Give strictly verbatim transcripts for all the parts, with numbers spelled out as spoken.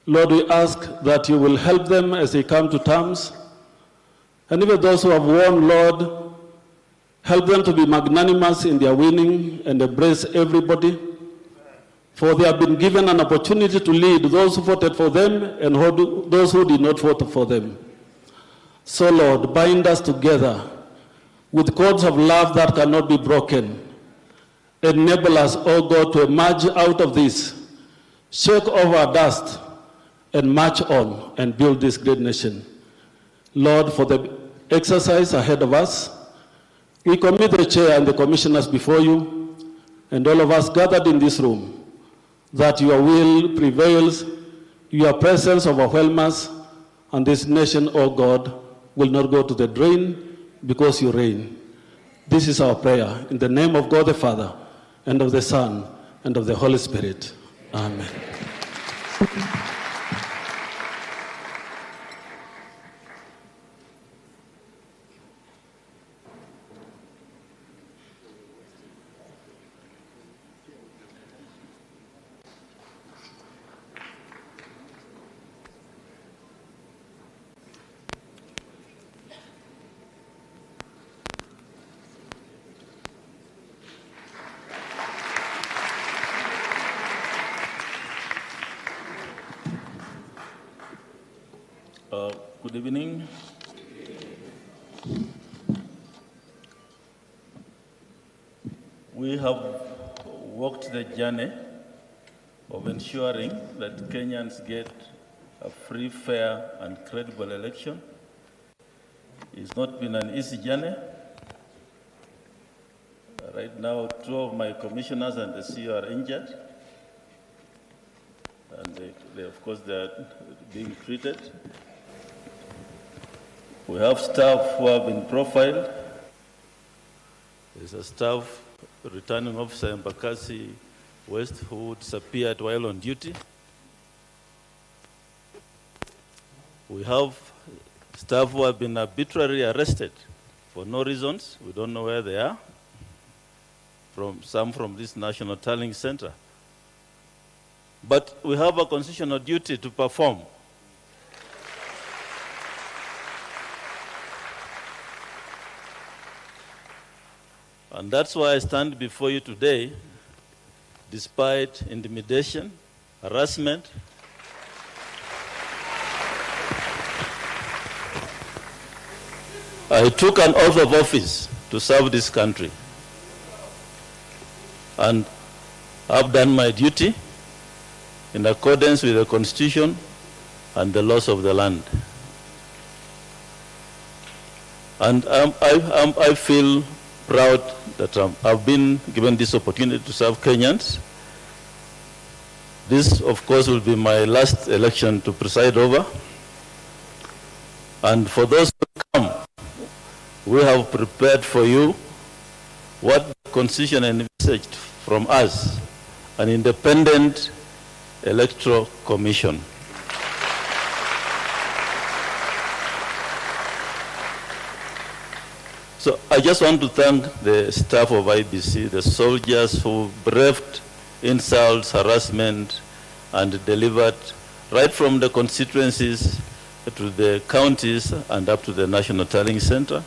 Lord, we ask that you will help them as they come to terms. And even those who have won, Lord, help them to be magnanimous in their winning and embrace everybody. For they have been given an opportunity to lead those who voted for them and who do, those who did not vote for them. So, Lord, bind us together with cords of love that cannot be broken. Enable us, O God, to emerge out of this, shake off our dust, and march on and build this great nation. Lord, for the exercise ahead of us, we commit the chair and the commissioners before you, and all of us gathered in this room, that your will prevails, your presence overwhelms us, and this nation, O God, will not go to the drain because you reign. This is our prayer in the name of God the Father, and of the Son, and of the Holy Spirit. Amen. Uh, good evening. We have walked the journey of ensuring that Kenyans get a free, fair, and credible election. It's not been an easy journey. Right now, two of my commissioners and the C E O are injured. And they, they, of course, they are being treated. We have staff who have been profiled. There's a staff returning officer Embakasi West who disappeared while on duty. We have staff who have been arbitrarily arrested for no reasons. We don't know where they are. From, some from this National Tallying Center. But we have a constitutional duty to perform. And that's why I stand before you today, despite intimidation, harassment. I took an oath of office to serve this country, and I've done my duty in accordance with the Constitution and the laws of the land. And um, I, um, I feel proud that um, I've been given this opportunity to serve Kenyans. This, of course, will be my last election to preside over. And for those who come, we have prepared for you what the Constitution envisaged from us, an independent electoral commission. So I just want to thank the staff of I E B C, the soldiers who braved insults, harassment, and delivered right from the constituencies to the counties and up to the National Tallying Center.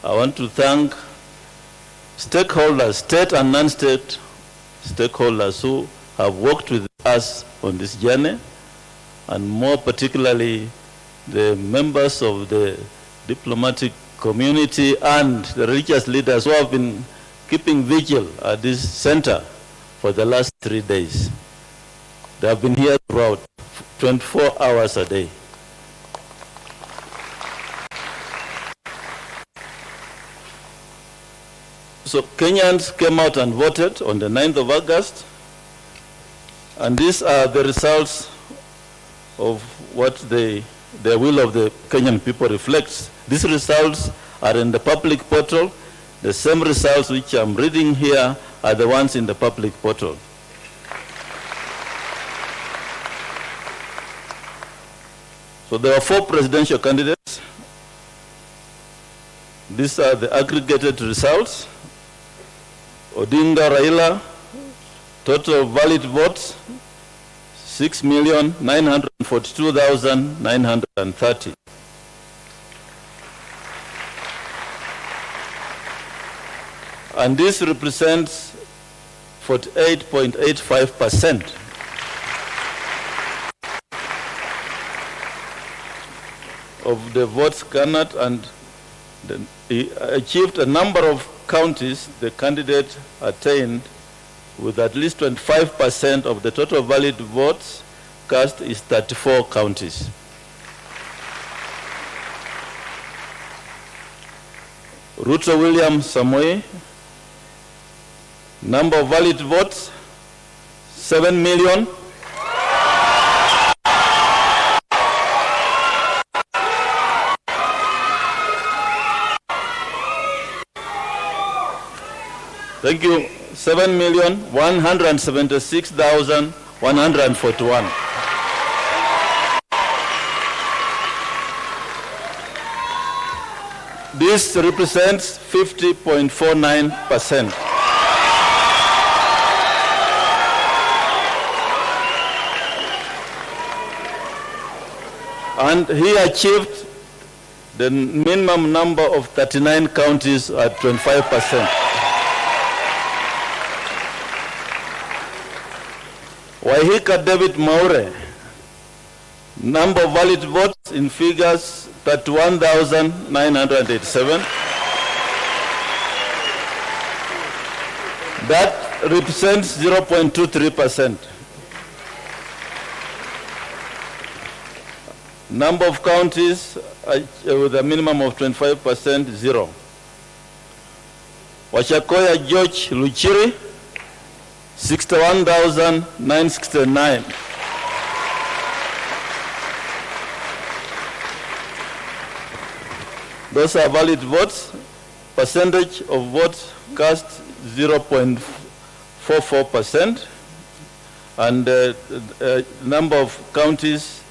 I want to thank stakeholders, state and non-state stakeholders who have worked with us on this journey, and more particularly the members of the diplomatic community and the religious leaders who have been keeping vigil at this center for the last three days. They have been here throughout, twenty-four hours a day. So Kenyans came out and voted on the ninth of August, and these are the results of what the, the will of the Kenyan people reflects. These results are in the public portal. The same results which I'm reading here are the ones in the public portal. So there were four presidential candidates. These are the aggregated results. Odinga Raila, total valid votes, six million nine hundred forty-two thousand nine hundred thirty. And this represents forty-eight point eight five percent of the votes garnered, and the, he achieved a number of counties the candidate attained with at least twenty-five percent of the total valid votes cast is thirty-four counties. Ruto William Samoei, number of valid votes, seven million. Thank you. Seven million one hundred seventy-six thousand one hundred forty-one. This represents fifty point four nine percent. And he achieved the minimum number of thirty-nine counties at twenty-five percent. Waihika David Mwaure, number of valid votes in figures, thirty-one thousand nine hundred eighty-seven. That represents zero point two three percent. Number of counties, uh, with a minimum of twenty-five percent, zero. Wajakoya George Luchiri, sixty-one thousand nine sixty-nine. Those are valid votes. Percentage of votes cast, zero point four four percent, and, uh, uh, number of counties,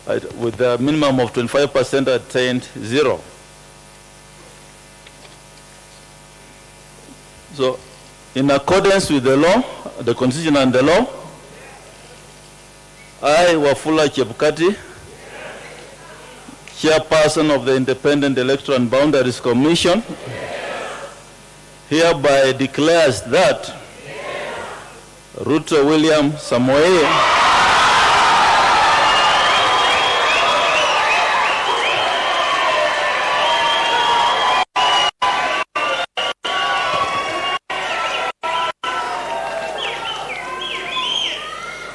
uh, with a minimum of twenty-five percent attained, zero. So, in accordance with the law, the constitution and the law, I, Wafula Chebukati, chairperson of the Independent Electoral and Boundaries Commission, hereby declares that Ruto William Samoei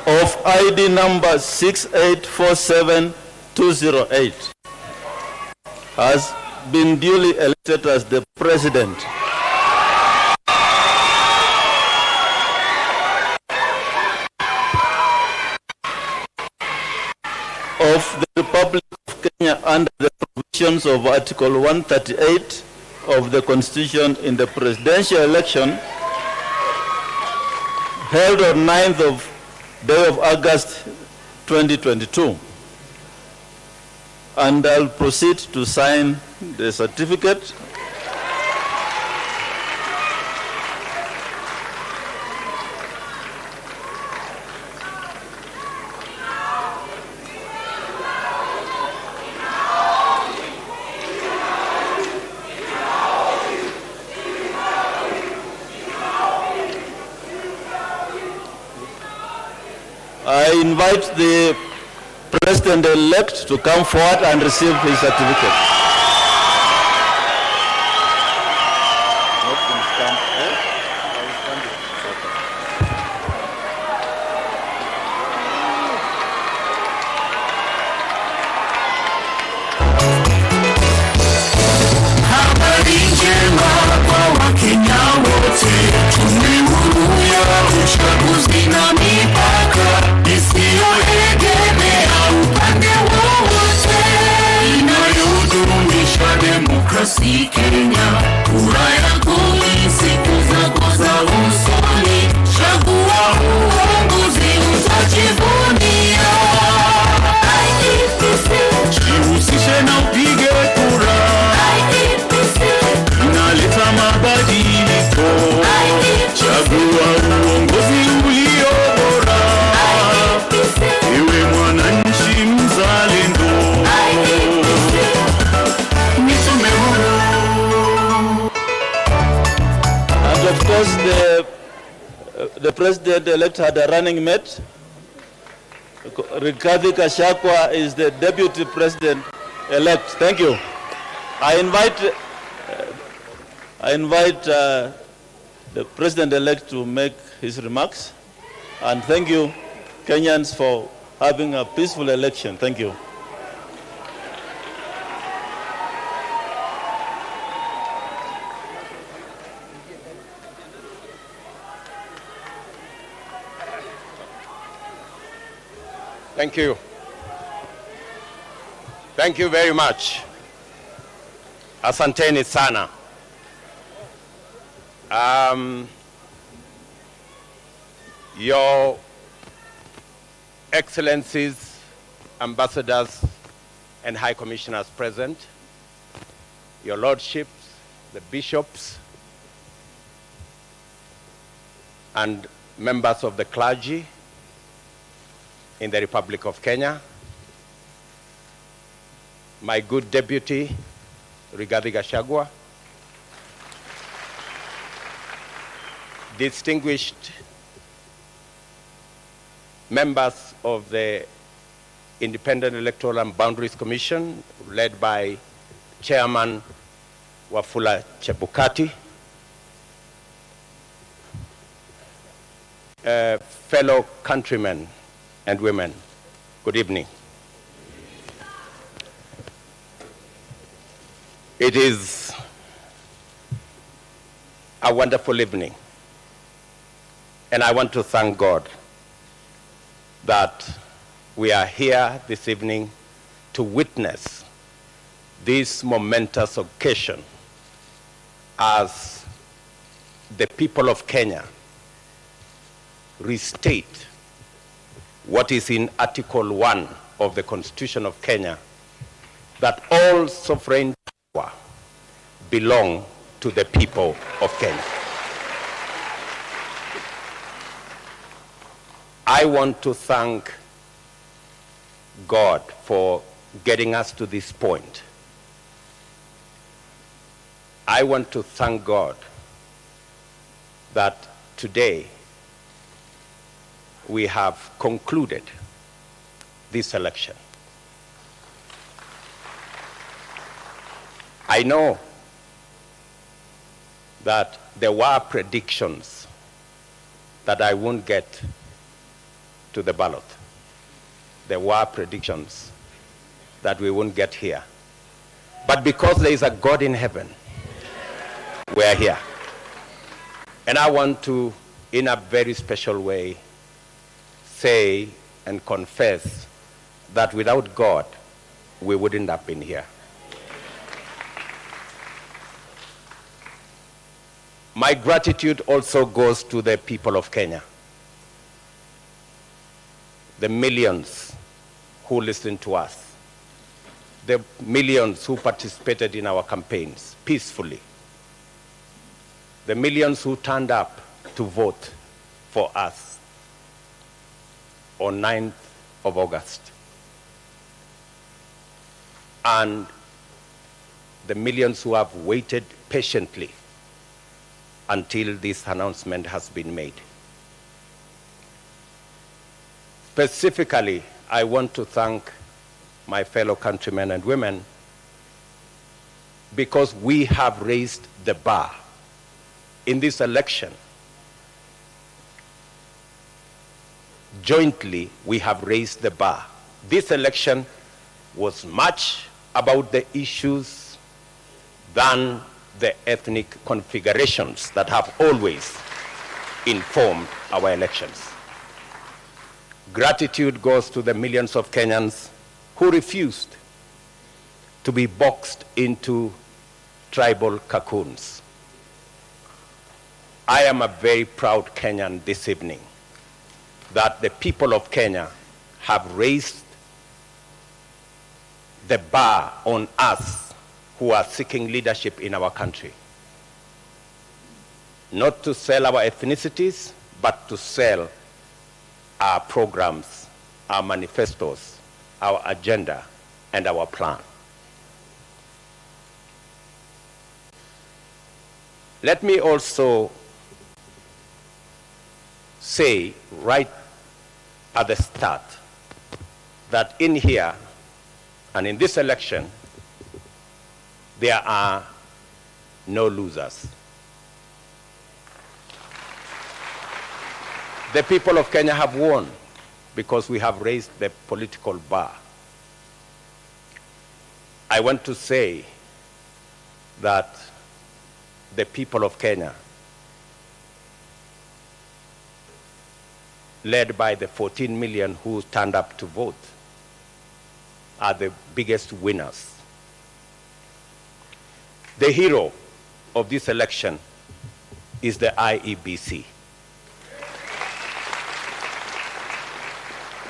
of I D number six eight four seven two zero eight has been duly elected as the president of the Republic of Kenya under the provisions of Article one thirty-eight of the Constitution in the presidential election held on ninth of day of August twenty twenty-two. And I'll proceed to sign the certificate. I invite the President-elect to come forward and receive his certificate. Habari njema kwa Wakenya wote, tume huru ya uchaguzi na mipaka isiyoegemea upande wowote inayodumisha demokrasia Kenya. Kura yako ni siku zako za usoni. Chagua uongozi utajivunia. I E B C. Jihusishe na upige kura. I E B C. Inaleta mabadiliko. I E B C. Chagua uongozi ulio bora. I E B C. President-elect had a running mate. Rigathi Gachagua is the deputy president-elect. Thank you. I invite, I invite, uh, the president-elect to make his remarks. And thank you, Kenyans, for having a peaceful election. Thank you. Thank you. Thank you very much. Asanteni sana. Um, Your Excellencies, Ambassadors, and High Commissioners present, Your Lordships, the Bishops, and members of the clergy in the Republic of Kenya, my good deputy, Rigathi Gachagua, distinguished members of the Independent Electoral and Boundaries Commission, led by Chairman Wafula Chebukati. Uh, fellow countrymen and women, good evening. It is a wonderful evening, and I want to thank God that we are here this evening to witness this momentous occasion as the people of Kenya restate what is in Article one of the Constitution of Kenya, that all sovereign power belong to the people of Kenya. I want to thank God for getting us to this point. I want to thank God that today we have concluded this election. I know that there were predictions that I won't get to the ballot. There were predictions that we won't get here. But because there is a God in heaven, we are here. And I want to, in a very special way, say and confess that without God, we wouldn't have been here. My gratitude also goes to the people of Kenya, the millions who listened to us, the millions who participated in our campaigns peacefully, the millions who turned up to vote for us on ninth of August, and the millions who have waited patiently until this announcement has been made. Specifically, I want to thank my fellow countrymen and women because we have raised the bar in this election. Jointly, we have raised the bar. This election was much about the issues than the ethnic configurations that have always informed our elections. Gratitude goes to the millions of Kenyans who refused to be boxed into tribal cocoons. I am a very proud Kenyan this evening that the people of Kenya have raised the bar on us who are seeking leadership in our country. Not to sell our ethnicities, but to sell our programs, our manifestos, our agenda, and our plan. Let me also say right at the start that in here and in this election, there are no losers. The people of Kenya have won because we have raised the political bar. I want to say that the people of Kenya, led by the fourteen million who turned up to vote, are the biggest winners. The hero of this election is the I E B C,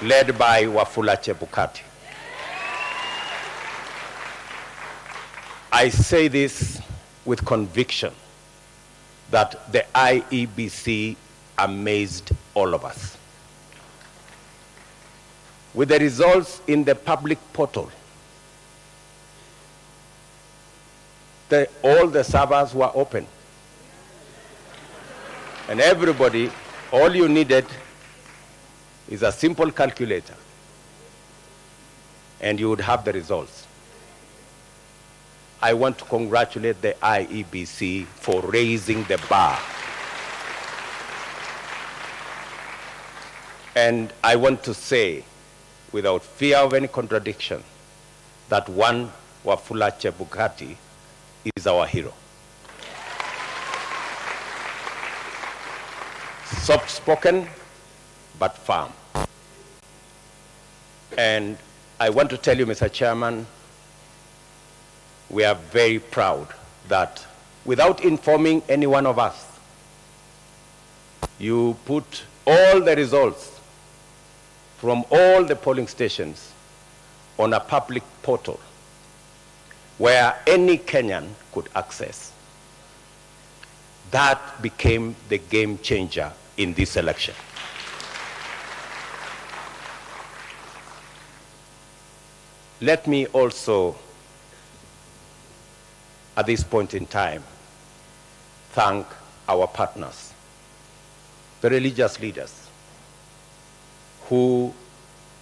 led by Wafula Chebukati. I say this with conviction that the I E B C amazed all of us. With the results in the public portal, the, all the servers were open. And everybody, all you needed is a simple calculator, and you would have the results. I want to congratulate the I E B C for raising the bar. And I want to say, without fear of any contradiction, that one Wafula Chebukati is our hero. Soft spoken, but firm. And I want to tell you, Mister Chairman, we are very proud that without informing any one of us, you put all the results from all the polling stations on a public portal where any Kenyan could access. That became the game changer in this election. Let me also, at this point in time, thank our partners, the religious leaders who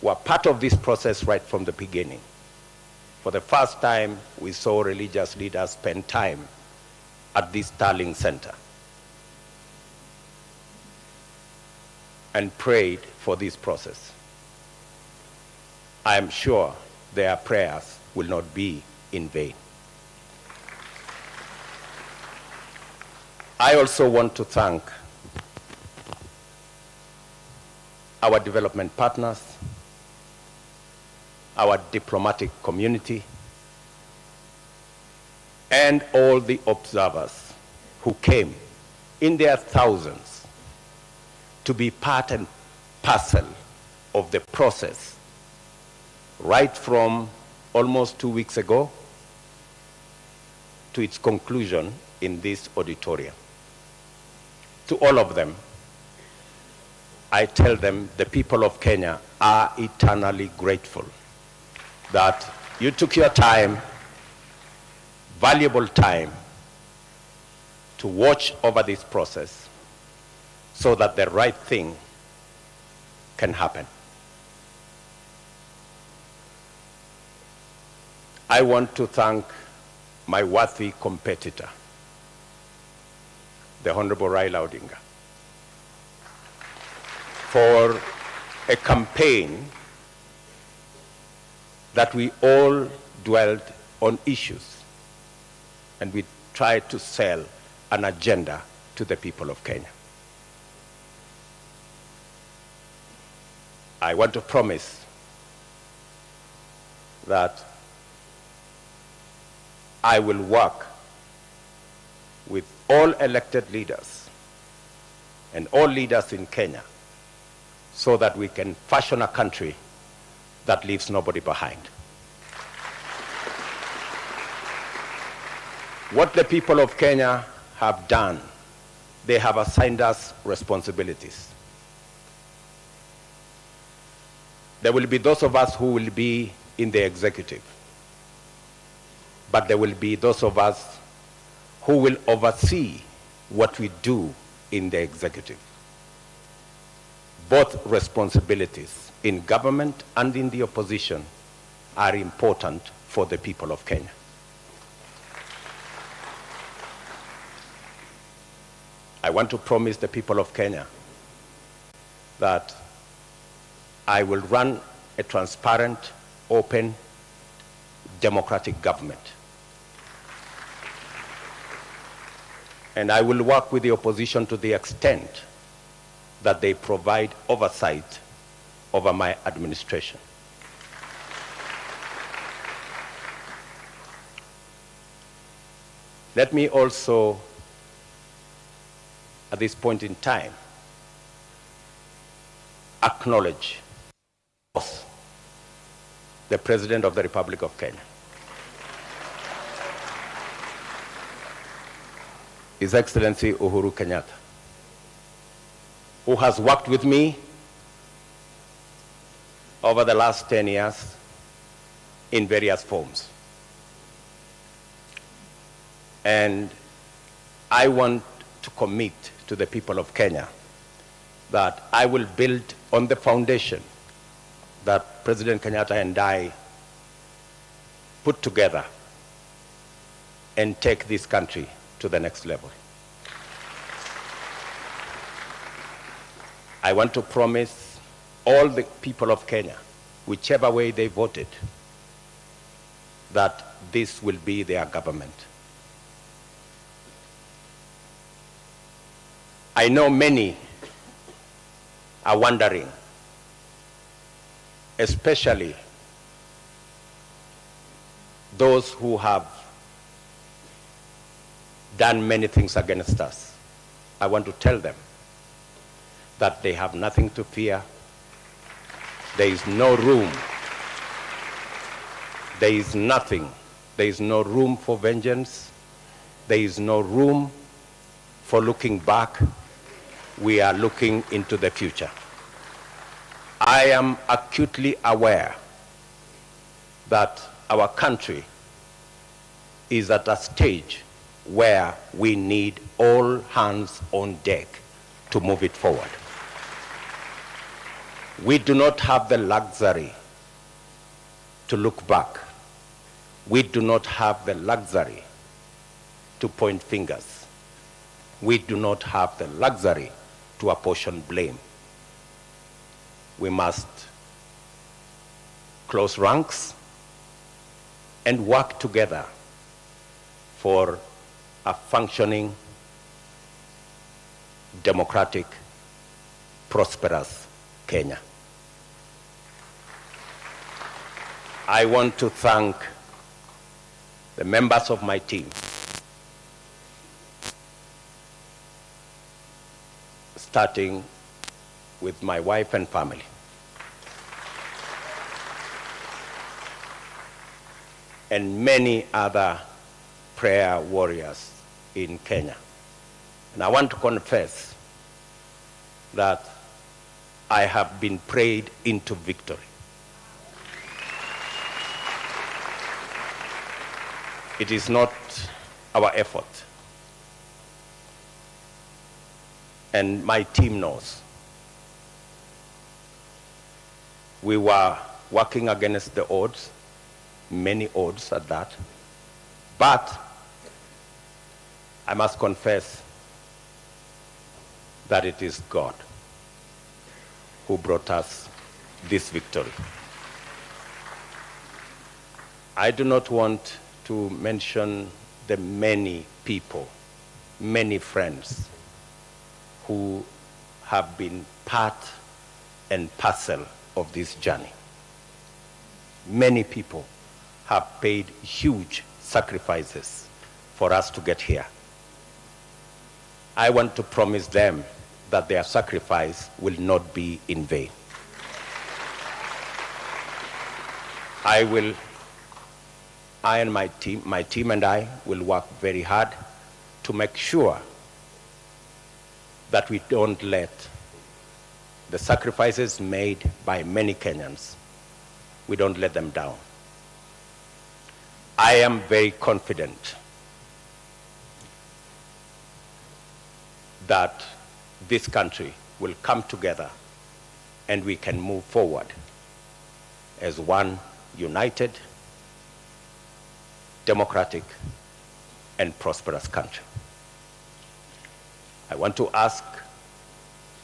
were part of this process right from the beginning. For the first time, we saw religious leaders spend time at this Starling Center and prayed for this process. I am sure their prayers will not be in vain. I also want to thank our development partners, our diplomatic community, and all the observers who came in their thousands to be part and parcel of the process, right from almost two weeks ago to its conclusion in this auditorium. To all of them, I tell them the people of Kenya are eternally grateful that you took your time, valuable time, to watch over this process so that the right thing can happen. I want to thank my worthy competitor, the Honorable Raila Odinga, for a campaign that we all dwelt on issues and we tried to sell an agenda to the people of Kenya. I want to promise that I will work with all elected leaders and all leaders in Kenya so that we can fashion a country that leaves nobody behind. What the people of Kenya have done, they have assigned us responsibilities. There will be those of us who will be in the executive, but there will be those of us who will oversee what we do in the executive. Both responsibilities in government and in the opposition are important for the people of Kenya. I want to promise the people of Kenya that I will run a transparent, open, democratic government. And I will work with the opposition to the extent that they provide oversight over my administration. Let me also, at this point in time, acknowledge the President of the Republic of Kenya, His Excellency Uhuru Kenyatta, who has worked with me over the last ten years in various forms. And I want to commit to the people of Kenya that I will build on the foundation that President Kenyatta and I put together and take this country to the next level. I want to promise all the people of Kenya, whichever way they voted, that this will be their government. I know many are wondering, especially those who have done many things against us. I want to tell them that they have nothing to fear. There is no room. There is nothing. There is no room for vengeance. There is no room for looking back. We are looking into the future. I am acutely aware that our country is at a stage where we need all hands on deck to move it forward. We do not have the luxury to look back. We do not have the luxury to point fingers. We do not have the luxury to apportion blame. We must close ranks and work together for a functioning, democratic, prosperous Kenya. I want to thank the members of my team, starting with my wife and family, and many other prayer warriors in Kenya. And I want to confess that I have been prayed into victory. It is not our effort. And my team knows. We were working against the odds, many odds at that. But I must confess that it is God who brought us this victory. I do not want to mention the many people, many friends who have been part and parcel of this journey. Many people have paid huge sacrifices for us to get here. I want to promise them that their sacrifice will not be in vain. I will, I and my team, my team and I will work very hard to make sure that we don't let the sacrifices made by many Kenyans, we don't let them down. I am very confident that this country will come together and we can move forward as one united, democratic, and prosperous country. I want to ask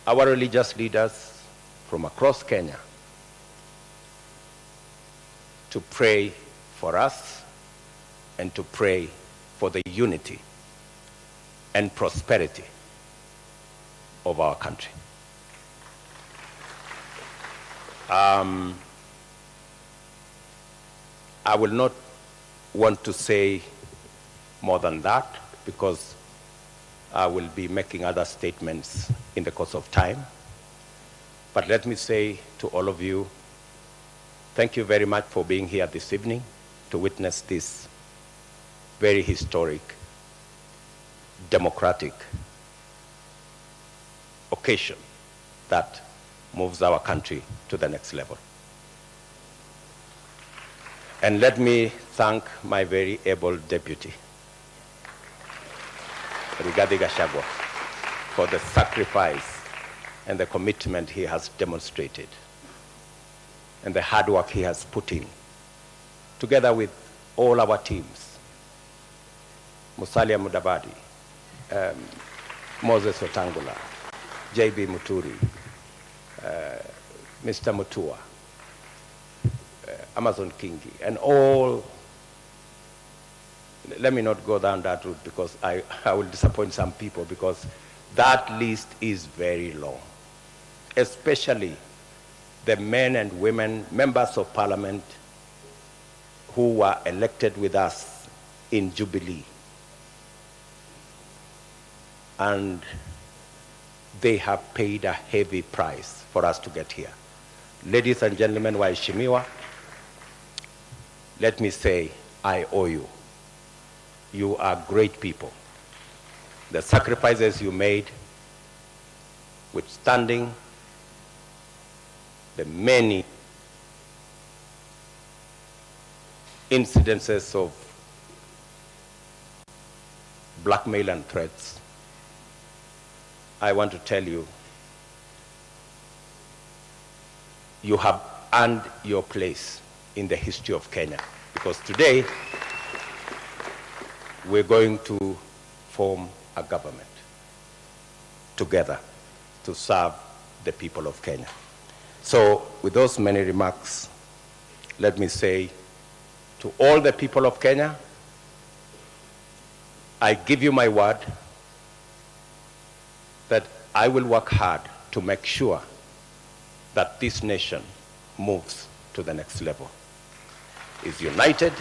our religious leaders from across Kenya to pray for us and to pray for the unity and prosperity of our country. Um, I will not want to say more than that because I will be making other statements in the course of time. But let me say to all of you, thank you very much for being here this evening to witness this very historic, democratic occasion that moves our country to the next level. And let me thank my very able deputy, Rigathi Gachagua, for the sacrifice and the commitment he has demonstrated and the hard work he has put in, together with all our teams, Musalia Mudavadi, um, Moses Wetangula, J B Muturi, uh, Mister Mutua, uh, Amason Kingi, and all. Let me not go down that route because I, I will disappoint some people because that list is very long, especially the men and women, members of parliament who were elected with us in Jubilee. And they have paid a heavy price for us to get here. Ladies and gentlemen, waheshimiwa, let me say, I owe you. You are great people. The sacrifices you made, withstanding the many incidences of blackmail and threats, I want to tell you, you have earned your place in the history of Kenya, because today we're going to form a government together to serve the people of Kenya. So, with those many remarks, let me say to all the people of Kenya, I give you my word that I will work hard to make sure that this nation moves to the next level, is united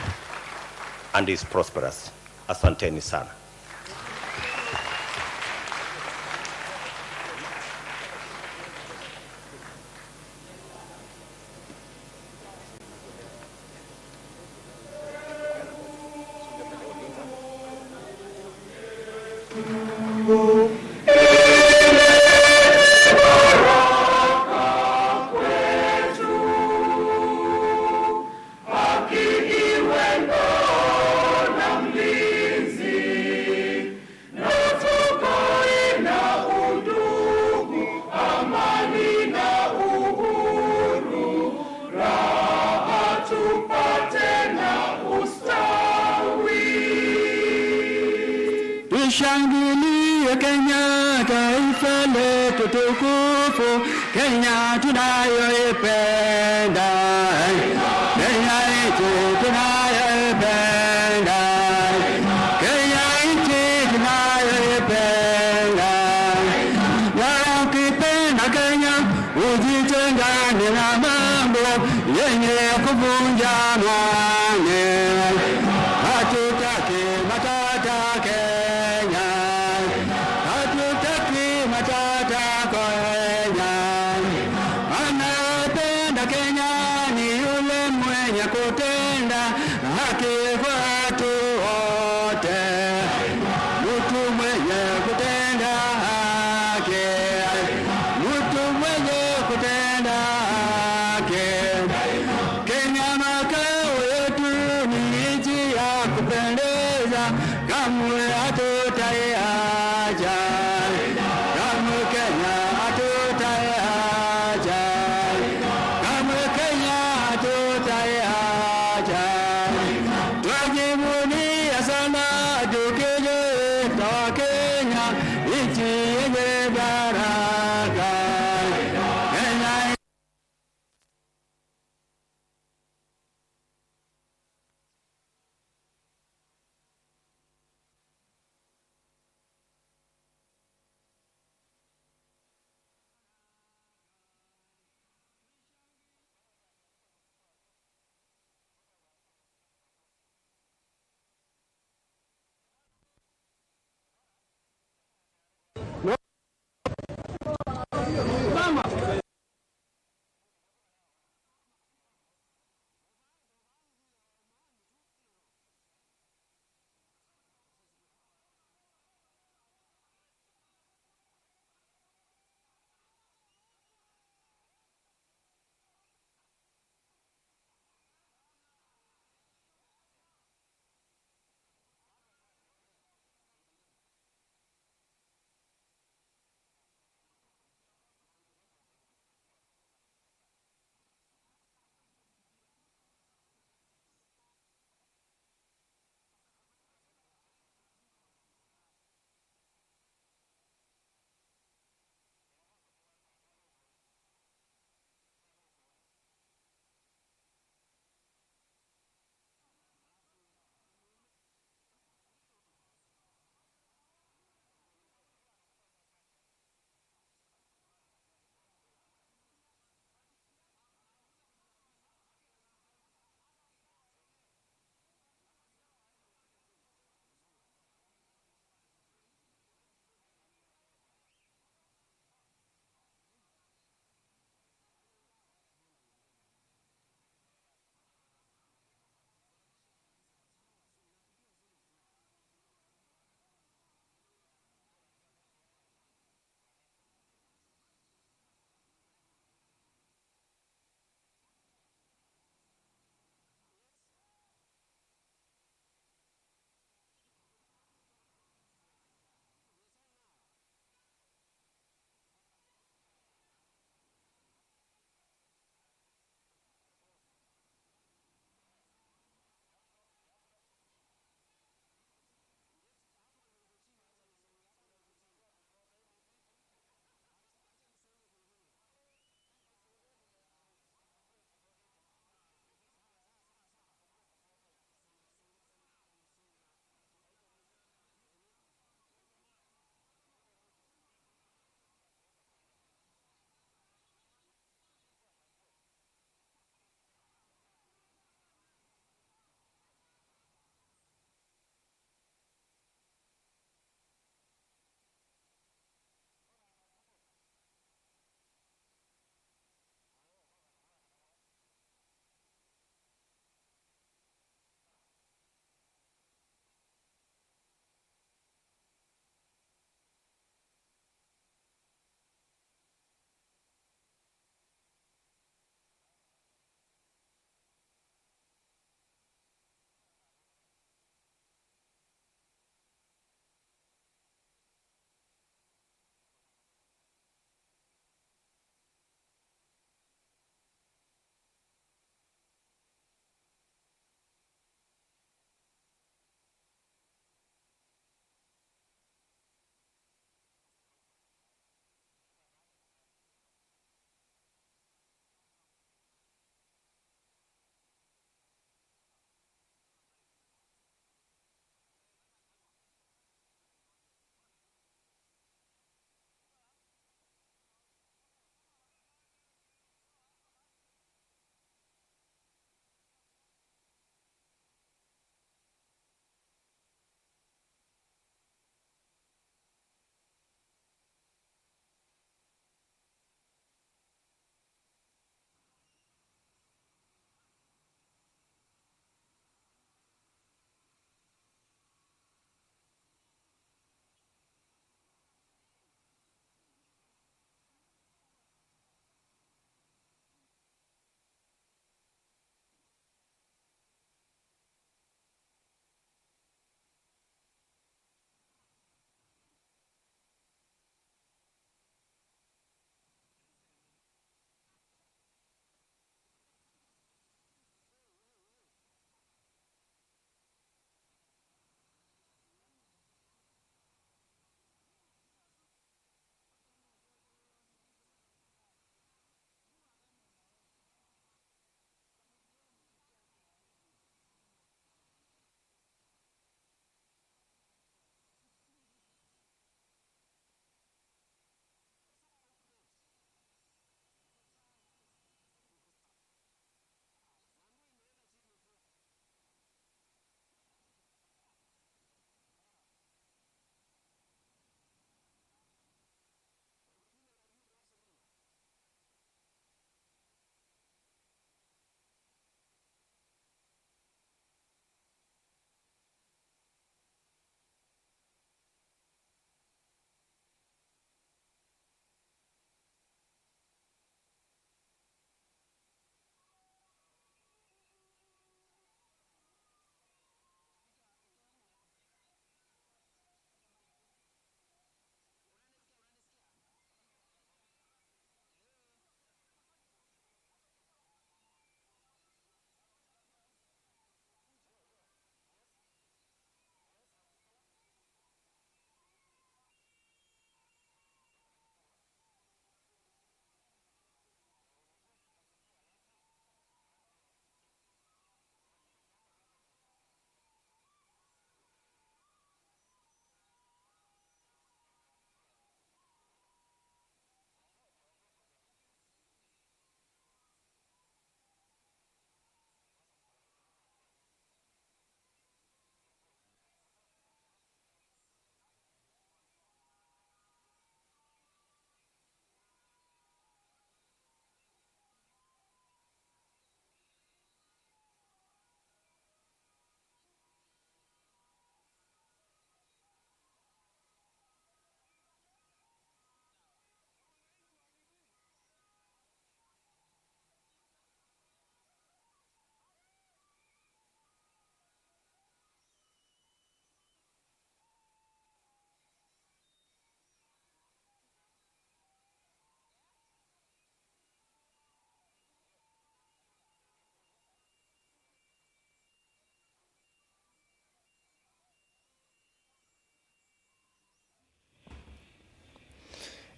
and is prosperous. Asanteni sana. Tushangilie Kenya, taifa letu tukufu, Kenya tunayoipenda. Kenya nchi tunayoipenda. Kenya nchi tunayoipenda. Na ukipenda Kenya, ujitengane na mambo yenye kuvunja amani. Hatutaki matata Kenya. Hatutaki matata Kenya. Anayependa Kenya ni yule mwenye kutenda haki kwa watu wote. Mtu mwenye kutenda haki. Mtu mwenye kutenda haki. Kenya makao yetu, ni nchi ya kupendeza, kamwe hatutaiacha. Kamwe Kenya hatutaiacha. Twajivunia sana tukijita wa Kenya, nchi yenye baraka. Kenya.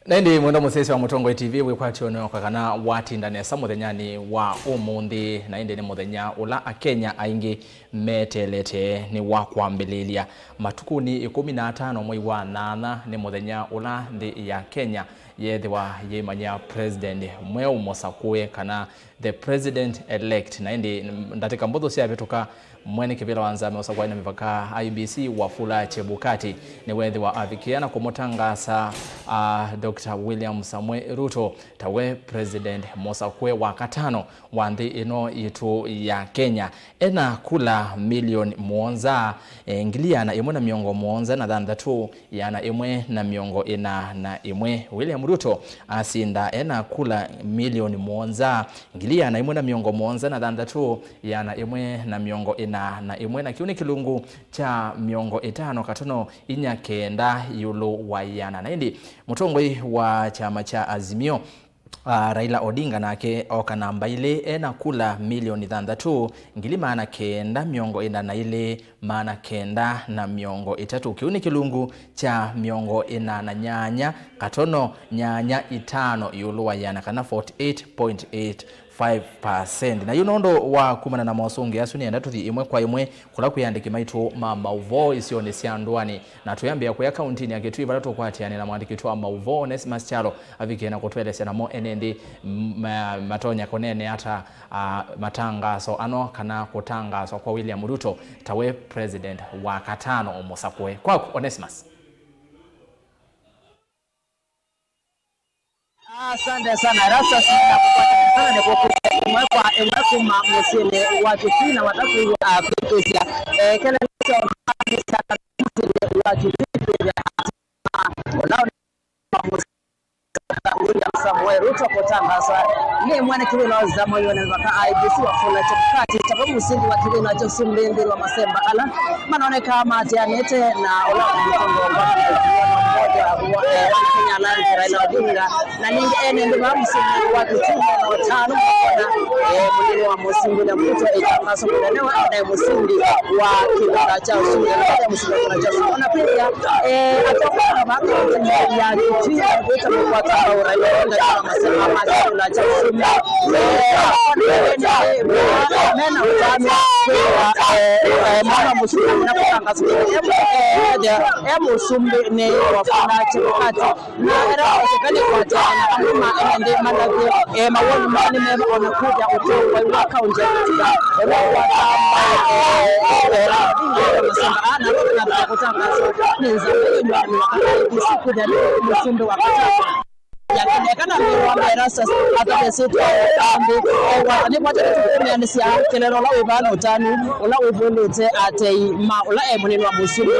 Na ĩndĩ mwendwa mũsyaĩĩsya wa Mũtongoi T V, wĩkwatyo nĩwĩoka kana watinda nesa mũthenyanĩ wa ũmũnthĩ, na ĩndĩ nĩ mũthenya ũla Akenya aingĩ meteelete nĩ wa kwambĩlĩlya. Matukũnĩ ĩkũmi na atano mwei wa nyanya nĩ mũthenya ũla nthĩ ya Kenya yeethĩwa yĩimanyĩa president mweũ mũsakũe, kana the president elect. Na ĩndĩ ndatĩka mbũthũ syavĩtũka, mwene kĩvĩla wa nzama ya ũsakũani na mĩvaka, I E B C, Wafula Chebukati, nĩweethĩwa avikĩa na kũmũtangaasa, ah, Doctor William Samoei Ruto tawe president mũsakũe wa katano wa nthĩ ĩno yitũ ya Kenya. Ena kula milioni mũonza, eh, ngili ĩana ĩmwe na mĩongo mũonza na thanthatũ, ĩana ĩmwe na mĩongo ĩna na ĩmwe. William Ruto asinda ena kula milioni mũonza, ngili ĩana ĩmwe na mĩongo mũonza na thanthatũ, ĩana ĩmwe na mĩongo ĩna na ĩmwe, na kĩu nĩ kĩlungu kya mĩongo ĩtano katono inya kenda ĩũlũ wa ĩana. Na ĩndĩ mũtongoi wa kyama kya Azimio, ah, Raila Odinga nake oka namba ilĩ ena kula milioni thanthatũ, ngili maana kenda mĩongo ĩna na ilĩ, maana kenda na mĩongo ĩtatũ. Kĩu nĩ kĩlungu kya mĩongo ĩna na nyanya katono nyanya itano ĩũlũ wa ĩana, kana forty eight point eight five percent. Na yu nũndũ wa kumana na mosũngĩo asu, nĩenda tũthi ĩmwe kwa ĩmwe kũla kwĩ andĩki maitũ ma maũvoo isionĩ sya ndũanĩ, na tũyambĩa kũya kauntinĩ ya Kitui, vala tũkwatĩanĩa na mwandĩki witũ wa maũvoo Onesimus Kyalo avikĩe na kũtũelesya namo ene nthĩ m-, ma-, matonya kũneenea ata, ah, matangaso ano kana kũtangaswa kwa William Ruto tawe president wa katano mũsakũe. Kwaku, Onesimus. Asante sana Erastus, nĩnakukwata sana nĩkũkũsya ĩmwe kwa ĩmwe kuma mũsyĩnĩ wa Kitui, na watakwĩw'a kwĩkĩsya, eh, kelele sya mũsyĩnĩ wa Kitui kwĩthĩa ũla ũnĩ William Samoei Ruto kũtangaswa nĩ mwene kĩvĩla wa nzama ya ũsakũani na mĩvaka, I E B C, Wafula Chebukati tawe mũsindi wa kĩvĩla kya ũsumbĩ nthĩnĩ wa masemba ala manonekaa maatĩanĩte na ũla ũngĩ mũtongoi wa Kenya Alliance, Raila Odinga, na ningĩ ene nthĩ vaa mũsyĩnĩ wa Kitui mena ũtanu wa kwona, eh, mũnini wa mũsumbĩ William Ruto ĩtangaso kũnenewa ene mũsindi wa kĩvĩla kya ũsumbĩ, na mũsindi wa kĩvĩla kya ũsumbĩ. Ona kwĩthĩa, eh, atongoi ma kaunti ya Kitui mavĩte mũkwata mbau Raila Odinga kĩla masemba ma kĩvĩla kya ũsumbĩ. Eh, mena ũtanu kwĩthĩa, eh, eh, mwana mũsumbĩ na kũtangaswa, eh, eh, e mũsumbĩ nĩ Wafula Chebukati. Na ĩla serikali ĩkwatĩana na andũ ma ene nthĩ manavye, eh, mawoni maa nĩ meva ona kwĩthĩa ũtongoi wa kaunti ya Kitui ũla ũkwata mbau, eh, eh, Raila Odinga masemba aa, na ĩla kũtangaswa nĩ nzama ya ũsumbi wa katano, I E B C, kwĩthĩa nĩ mũsumbĩ wa katano ya Kenya. Kana mbee wa mbee Erastus atavesĩtwe nthĩ, eh, wa nĩ kwatĩte tũkũmĩanĩsya kelelo ũla wĩ vaa na ũtanu ũla wĩvũlĩte atei ma ũla e mũnini wa mũsumbĩ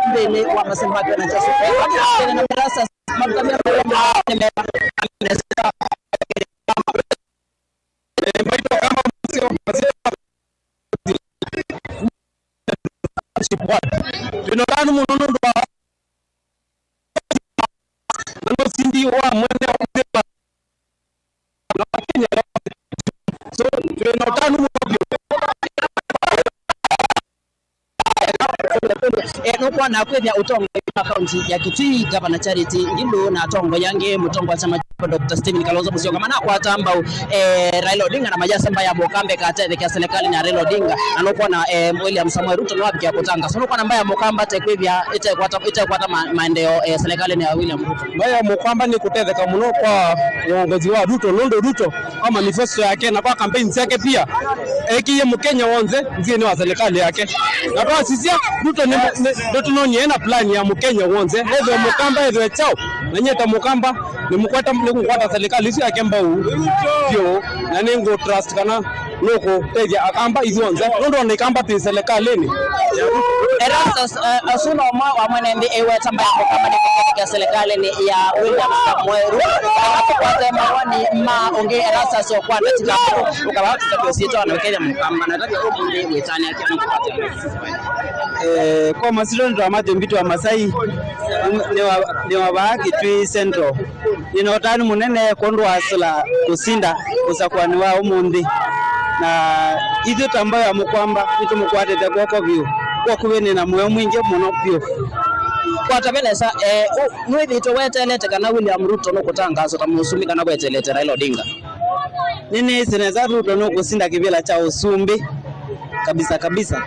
nthĩnĩ wa masemba ma kĩvĩla kya ũsumbĩ. Erastus, mavuta mea maũvoo nĩ meva? Eh, mbaitũ kama mũseo, twĩna ũtanu mũno nũndũ wa na ũsindi wa mwene wa nthĩ wa, na wa Kenya. So, twĩna ũtanu mũno vyũ. Eh, nũkwona kwĩthĩa ũtongoi wa kaunti ya Kitui, Gavana Charity Ngilu, na atongoi angĩ, mũtongoi wa kyama kya Doctor Stephen Kalonzo Musyoka, manakwata mbau, eh, Raila Odinga na mayasa mbaĩ ya mũkamba ĩkatethekea serikali ya Raila Odinga, na nũkwona, eh, William Samoei Ruto nĩwavikĩa kũtangaswa. Nũkwona mbaĩ ya mũkamba ĩtekwĩthĩa, ĩtekwata, ĩtekwata ma-, maendeeo, eh, serikali ya William Ruto. Mbaĩ ya mũkamba nĩ kũtetheka mũno kwa uongozi wa Ruto, nũndũ Ruto kwa manifesto yake na kwa campaign syake pia, ekĩie Mũkenya w'onthe nthĩnĩ wa serikali yake. Na twasisya, Ruto nĩ, nĩ, nĩtũnonie ena plan ya Mũkenya w'onthe, ethwe mũkamba, ethwe kyaũ, na nyie ta mũkamba, nĩmũkwata, nĩngũkwata serikali ĩsu yake mbau vyũ, na nĩngũ trust kana nũkũtethya akamba ithyonthe, nũndũ ona ikamba twĩ serikalinĩ. Erastus, eh, ũsu no ũmwe wa mwene nthĩ eweta mbaĩ ya mũkamba nĩ kũtethekea serikalinĩ ya William Samoei Ruto. Kana tũkwate mawoni ma ũngĩ, Erastus, ũkwanda kĩla ũkava tũtavya ũsyĩtwa na ũkethya mũkamba na tavya ũmũnthĩ wĩtanĩa kĩla nũkũkwata. Eh, kwa masitwa nĩtwa Matthew Mbitũ wa Masai, nĩ wa, nĩ wa vaa Kitui Central. Nĩna ũtanu mũnene kwondũ wa Sila kũsinda ũsakũani wa ũmũnthĩ. Na ithyĩ ta mbaĩ ya mũkamba nĩtũmũkwatĩte kw'oko vyũ. Kwa ũkuvĩ nĩna mũyo mwingĩ mũno vyũ. Kwata ve nesa, eh, ũ-, nĩwĩthĩĩtwe weteelete kana William Ruto nũkũtangaaswa ta mũsumbĩ kana weteelete Raila Odinga? Nĩnĩsĩ nesa Ruto nũkũsinda kĩvĩla kya ũsumbĩ kabisa kabisa.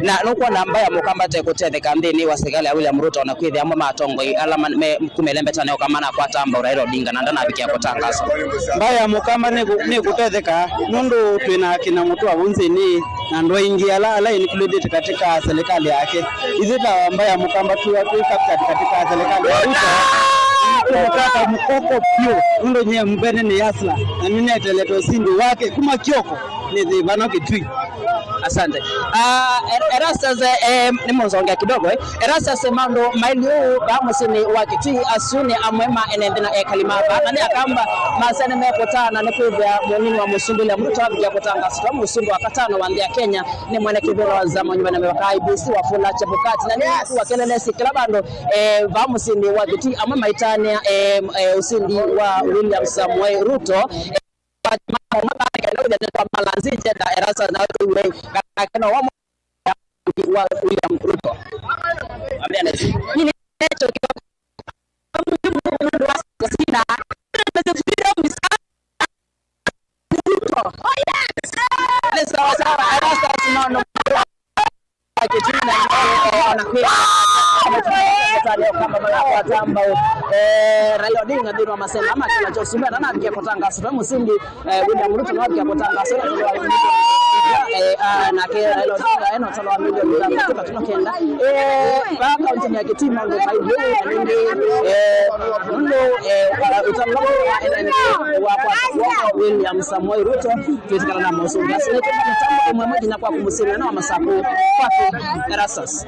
Na nũkwona mbaĩ ya Mũkamba te kũtetheka nthĩnĩ wa serikali ya William Ruto, na kwĩthĩa amwe ma atongoi ala ma-, me kuma ĩlembetanĩ ya Ũkamba manakwata mbau Raila Odinga na ndanavikĩa kũtangaaswa? Mbaĩ ya Mũkamba nĩ kũ-, nĩ kũtetheka nũndũ twĩ na akina Mũtua vau nthĩnĩ na andũ aingĩ ala, ala included katika serikali yake. Ithyĩ ta mbaĩ ya Mũkamba twĩ, twĩ captured katika serikali ya Ruto. Tũmũkwata mũkoko vyũ nũndũ nyie mbene nĩ hustler na nĩnetelete ũsindi wake kuma Kioko nĩ thĩ vano Kitui. Asante. Ah, Er-, Erastus, eh, nĩ mũnzongea kidogo, eh. Erastus, maũndũ maĩlĩ ũũ vaa mũsyĩnĩ wa Kitui, asu nĩ amwe ma ene nthĩ na ekali ma vaa, na nĩ Akamba masene mekũtana nĩ kwĩthĩa mũnini wa mũsumbĩ William Ruto avikĩa kũtangaaswa ta mũsumbĩ wa katano wa nthĩ ya Kenya nĩ mwene kĩvĩla wa nzama nyumba na mĩvaka I E B C Wafula Chebukati, na nĩ wakelelesye kĩla vandũ, eh, vaa mũsyĩnĩ wa Kitui, amwe maitanĩa, eh, eh, ũsindi wa William Samoei Ruto. Maũndũ ma kenda wĩthĩe nĩ twamala nzĩ njenda Erastus na tũiwe kana kena wa wa William Ruto. Ambia nesi. Nini necho kidogo. Nũndũ wa sina. Ruto. Nĩ sawa sawa. Erastus no no. Kitui na, eh, ona kwĩ Ũkamba manakwata mbau, eh, Raila Odinga nthĩnĩ wa masena ma kĩla kya ũsumbĩ na navikĩa kũtangaaswa ta mũsindi, eh, William Ruto navikĩa kũtangaaswa, eh, ah, nake Raila Odinga ena ũtalo wa milioni ithathatũ katuno kenda. Eh, vaa kaunti ya Kitui maũndũ maĩlĩ na nĩngĩ, eh, nũndũ, eh, ũtalo wa N N P wa kwa William Samoei Ruto. Twĩtĩkana na mũsũngĩasĩ nĩtũka mĩtambo ĩmwe ĩmwe nginya kwaku mũsyĩ mũnene wa Masakũ, kwaku Erastus.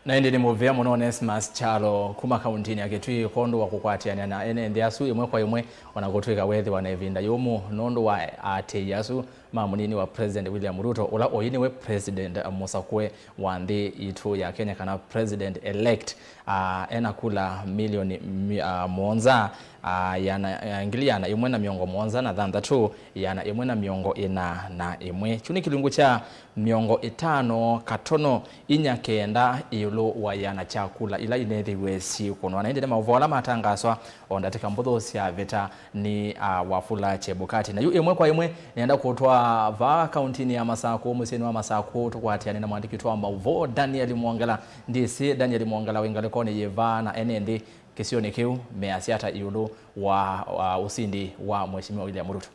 Na ĩndĩ nĩ mũvea mũno Onesmus Kyalo kuma kauntinĩ ya Kitui kwondũ wa kũkwatĩanĩa na ene nthĩ asu ĩmwe kwa ĩmwe, ona kũtw'ĩka weethĩwa na ĩvinda yũmũ nũndũ wa aatĩĩi asu ma mũnini wa President William Ruto, ũla oyu nĩwe President mũsakũe wa nthĩ yitũ ya Kenya, kana President elect, ah, ena kula milioni mi-, ah, mũonza, ah, yana, ah, ngili yana ĩmwe na mĩongo mũonza na thanthatũ, yana ĩmwe na mĩongo ĩna na ĩmwe. Kyu nĩ kĩlungu kya mĩongo ĩtano katono inya kenda ĩũlũ wa yana kya kula ila inethĩiwe syĩkũnwa. Na ĩndĩ nĩ maũvoo ala matangaswa o ndatĩka mbũthũ syavĩta nĩ, ah, Wafula Chebukati. Na yu ĩmwe kwa ĩmwe nĩenda kũtwaa vaa kauntinĩ ya Masakũ, mũsyĩnĩ wa Masakũ, tũkwatĩane na mwandĩki witũ wa maũvoo Daniel Mwongela. Ndyĩsĩ Daniel Mwongela wĩ ngalĩkonĩ yĩva na ene nthĩ kĩsionĩ kĩu measya ata ĩũlũ wa, wa ũsindi wa Mheshimiwa William Ruto?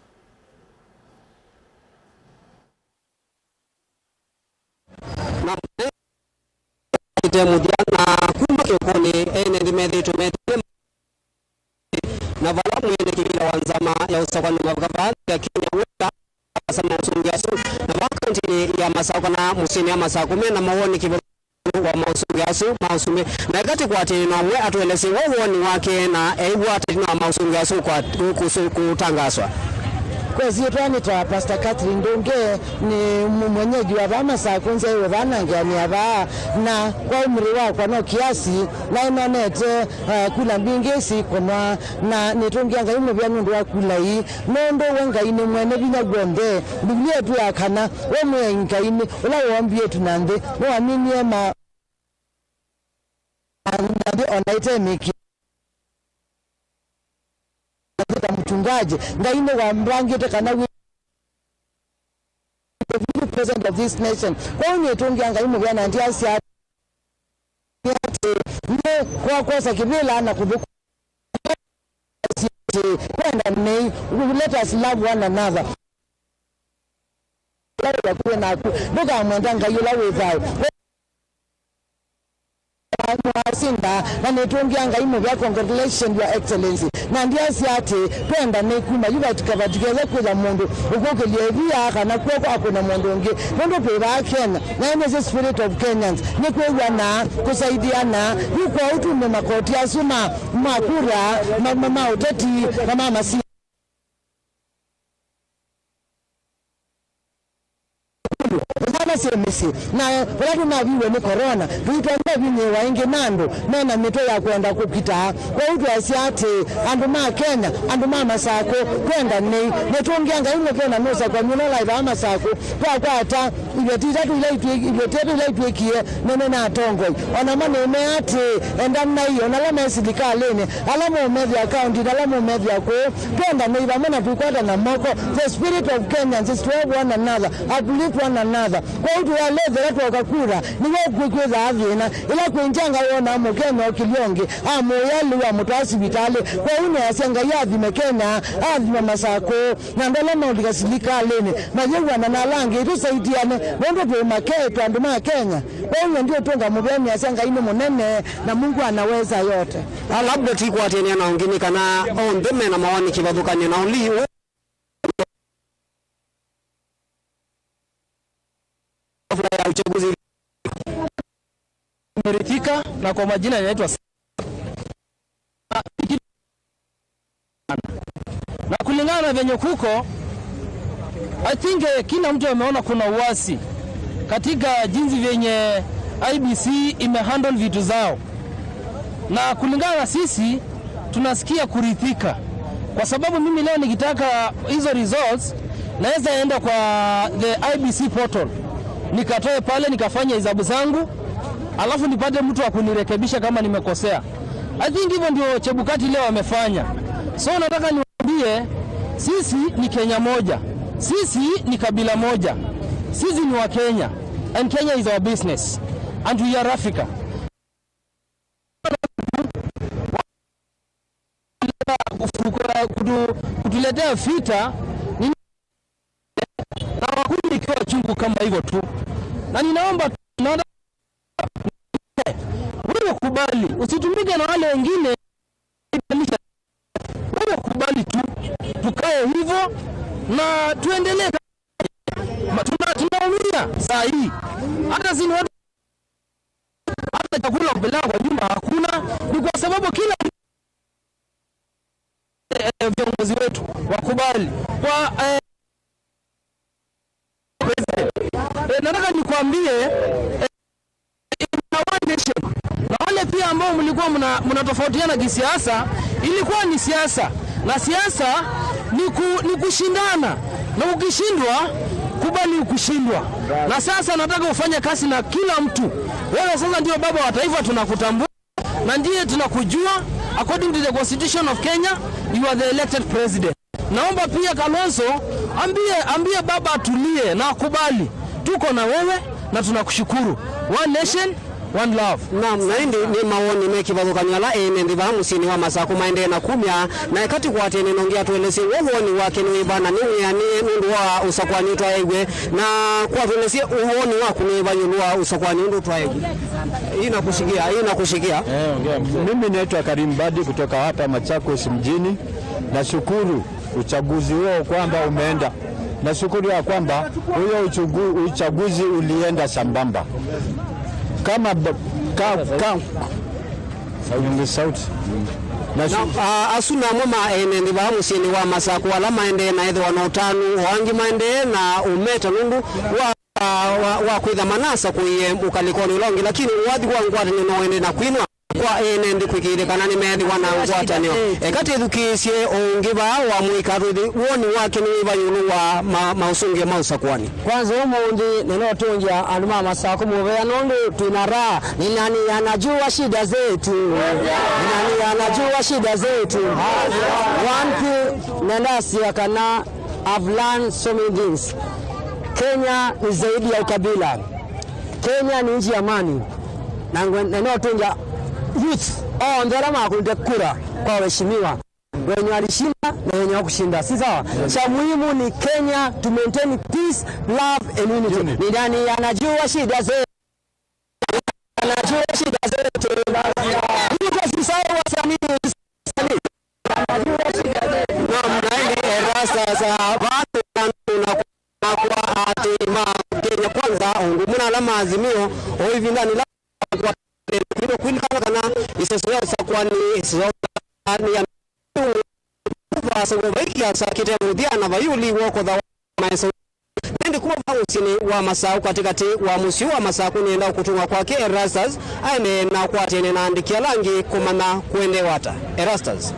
Na ĩte mũthya na kuma kĩokonĩ ene nthĩ methĩĩtwe methĩĩtwe na vala mwene kĩvĩla wa nzama ya ũsakũani mavaka vaa nthĩ ya Kenya wĩka asa maũsũngĩo asu na vaa kauntinĩ ya Masakũ kana mũsyĩnĩ ya Masakũ mena mawoni kĩvũthũ wa maũsũngĩo asu ma ũsumbĩ. Na eka tũkwatĩane na ũmwe atũelesye we woni wake na eĩw'a ata ĩtina wa maũsũngĩo asu kwa kũsũ-, kũtangaswa. Kwa ĩsyĩtwa nĩ ta Pastor Catherine Ndũnge, nĩ mwenyeji wa vaa Masakũ, nzyaĩwe vaa na ngeanĩa vaa, na kwa ũmrĩ wakwa no kiasi, naĩ nonete, eh, kula mbingĩ sikũnwa, na nĩtũngĩa Ngai mũvea nũndũ wa kula ii, nũndũ we Ngai nĩ mwene vinya w'onthe. Mbivilia ĩtwĩaa kana we Mwĩai Ngai nĩ ũla woombie ĩtu na nthĩ, nĩwaminie ma-, na nthĩ o na ĩte mĩkĩe. Nthĩ ta mũtungaji, Ngai nĩwambangĩte kana wĩ the president of this nation. Kwoou nĩtũngĩa Ngai mũvea na ndyasya atĩ nĩ kwa kwosa kĩvĩla na kũthũkũma atĩ twendanei, let us love one another. Ũla wĩ vakuvĩ naku ndũkamwenda Ngai ũla wĩ thayũ. Nĩwasinda, na nĩtũngĩa Ngai mũvea, congratulations, Your Excellency. Na ndyasya atĩ twendanei kuma yu vatika vatikethwe kwĩtha mũndũ ũkũkĩlya ĩvia kana kw'oko akũne mũndũ ũngĩ, nũndũ twĩ vaa Kenya, na ĩno nĩsyo spirit of Kenyans, nĩ kwĩw'ana, kũsaidiana. Yu kwoou tume makoti asu ma, ma kura, ma, ma, ma ũteti, na ma masi- Vana syĩ mĩsyĩ. Na vala tũnaviwe nĩ korona, tũitonya vinyĩĩwa ĩngĩ na andũ me na mĩtwe ya kwenda kũkita. Kwoou tweasya atĩ, andũ ma Kenya, andũ ma Masakũ, twendanei. Nĩtũngĩa Ngai nĩkenda nũsakwa mĩla laithaa Masakũ, twakwata iveti itatũ ila itwĩ-, iveti itatũ ila itwĩkie nene na atongoi. O namo nĩmea atĩ, endanai, o na ala me silikalĩnĩ, ala mũũmethya kaũntinĩ, ala mũũmethya kũũ, twendanei vamwe na tũikwatana moko. The spirit of Kenyans is to help one another, uplift one another. Kwoou tũyalethela twoka kura, nĩw'o kwĩthĩaa thĩna. Ĩla kwĩ njanga wona Mũkenya okĩlya ũngĩ, amũĩa lĩu amũtwaa sivitalĩ. Kwoou nĩasya Ngai athime Kenya, athime Masakũ, na andũ ala maũlika silikalĩnĩ, mayĩw'ana na ala angĩ, tũsaidiane, nũndũ twĩ make, twĩ andũ ma Kenya. Kwoou nyie ndiũtũnga mũvea, nĩasya Ngai nĩ mũnene, na Mungu anaweza yote. Ah, labda tũikwatĩanĩa na ũngĩ nĩ kana onthe me na mawoni kĩvathũkany'o na ũlii ũũ. Kabla ya uchaguzi. Nimeridhika na kwa majina ninaitwa Sa-, na kulingana na venye kuko, I think, eh, kila mtu ameona kuna uwazi katika jinsi venye I E B C imehandle vitu zao, na kulingana na sisi tunasikia kuridhika, kwa sababu mimi leo nikitaka hizo results, naweza enda kwa the I E B C portal, nikatoe pale, nikafanya hesabu zangu, alafu nipate mtu wa kunirekebisha kama nimekosea. I think hivyo ndio Chebukati leo amefanya. So nataka niwaambie, sisi ni Kenya moja, sisi ni kabila moja, sisi ni wa Kenya, and Kenya is our business, and we are Africa. Kufuka-, kutu-, kutuletea vita ni-, na wakuli ikiwa chungu kama hivyo tu, na ninaomba tu, naomba wewe kubali, usitumike na wale wengine. Wewe kubali tu, tukae hivyo na tuendelee. Ma-, tuna-, tunaumia saa hii. Hata si ni watu, hata chakula kupeleka kwa nyumba hakuna, ni kwa sababu kila, eh, viongozi wetu wakubali kwa, eh, president. Eh, nataka nikwambie, eh, in our nation, na wale pia ambao mlikuwa mna-, mnatofautiana kisiasa, ilikuwa ni siasa, na siasa ni ku-, ni kushindana, na ukishindwa, kubali kukushindwa. Na sasa nataka ufanye kazi na kila mtu. Wewe sasa ndio baba wa taifa, tunakutambua, na ndiye tunakujua. According to the constitution of Kenya, you are the elected president. Naomba pia Kalonzo ambie, ambie baba atulie na akubali. Tuko na wewe na tunakushukuru. One nation, one love. Naam, na ĩndĩ nĩ mawoni me kĩvathũkany'o ala ene nthĩ vaa mũsyĩnĩ wa Masakũ maendee na kumya, na eka tũkwate neno ngĩ atũelesye w'o woni wake nĩ wĩva na nĩ wĩanĩe nũndũ wa ũsakwani ũtwaeew'e, na kwa tũelesye woni waku nĩ wĩva ĩũlũ wa ũsakwani ũndũ ũtwaeew'e. Inakusikia, inakusikia. Eh, ongea mzee. Mimi naitwa Karim Badi kutoka hapa Machakos mjini. Nashukuru uchaguzi huo kwamba umeenda. Nashukuru ya kwamba huyo uchungu-, uchaguzi ulienda sambamba. Kama ba-, ka-, ka-, Sauti. Sauti. Na, ah, asu namo ma ene nthĩ vaa mũsyĩnĩ wa Masakũ ala maendee na ethĩwa na ũtanu, o angĩ maendee na ũmeta nũndũ wa, wa, wa kwĩtha manasakũie ũkalĩkonĩ ũla ũngĩ, lakini ũathi wa ngwatanĩo no ũendee na kwinwa kwa ene nthĩ kwĩkĩĩthya kana nĩmeethĩwa na ngwatanĩo. Eka twĩthukĩĩsye o ũngĩ vaa wa mũika twĩthĩ woni wake nĩ wĩva ĩũlũ wa ma-, maũsũngĩo ma ũsakwani. Kwanza ũmũnthĩ nĩnotũngĩa andũ ma Masakũ mũvea nũndũ twĩ na raha. Ni nani anajua shida zetu? Ni nani anajua shida zetu? One thing, nenda sia kana I've learned so many things. Kenya ni zaidi ya ukabila. Kenya ni nchi ya amani. Na ngwe-, na notũngĩa youth onthe ala makũnĩte kura kwa waheshimiwa. Wenye walishinda na wenye wakushinda. Si sawa? Cha muhimu ni Kenya to maintain peace, love and unity. Unity. Ni nani anajua shida zetu? Anajua shida zetu. Mtu asisahau wasanii. Wasanii. Anajua shida zetu. Naam, na ĩndĩ era sasa vaa tũna-, tũna-, kwa atĩ ma Kenya Kwanza, ũndũ ũmwe na ala ma Azimio, o ĩvindanĩ la kwa kwĩlikana kana ĩseso ya ũsakwani, ĩseso ya ũsakwani ya Vasengwa vaikia sakite mũthya na vayũli wokotha wa maeso Na ĩndĩ kuma vaa mũsyĩnĩ wa Masaku, katĩkatĩ wa mũsyĩ wa Masaku, nĩenda kũtũng'a kwake Erastus aendee na kũatĩanĩa na andĩki ala angĩ kũmanya kũendeewa ata. Erastus.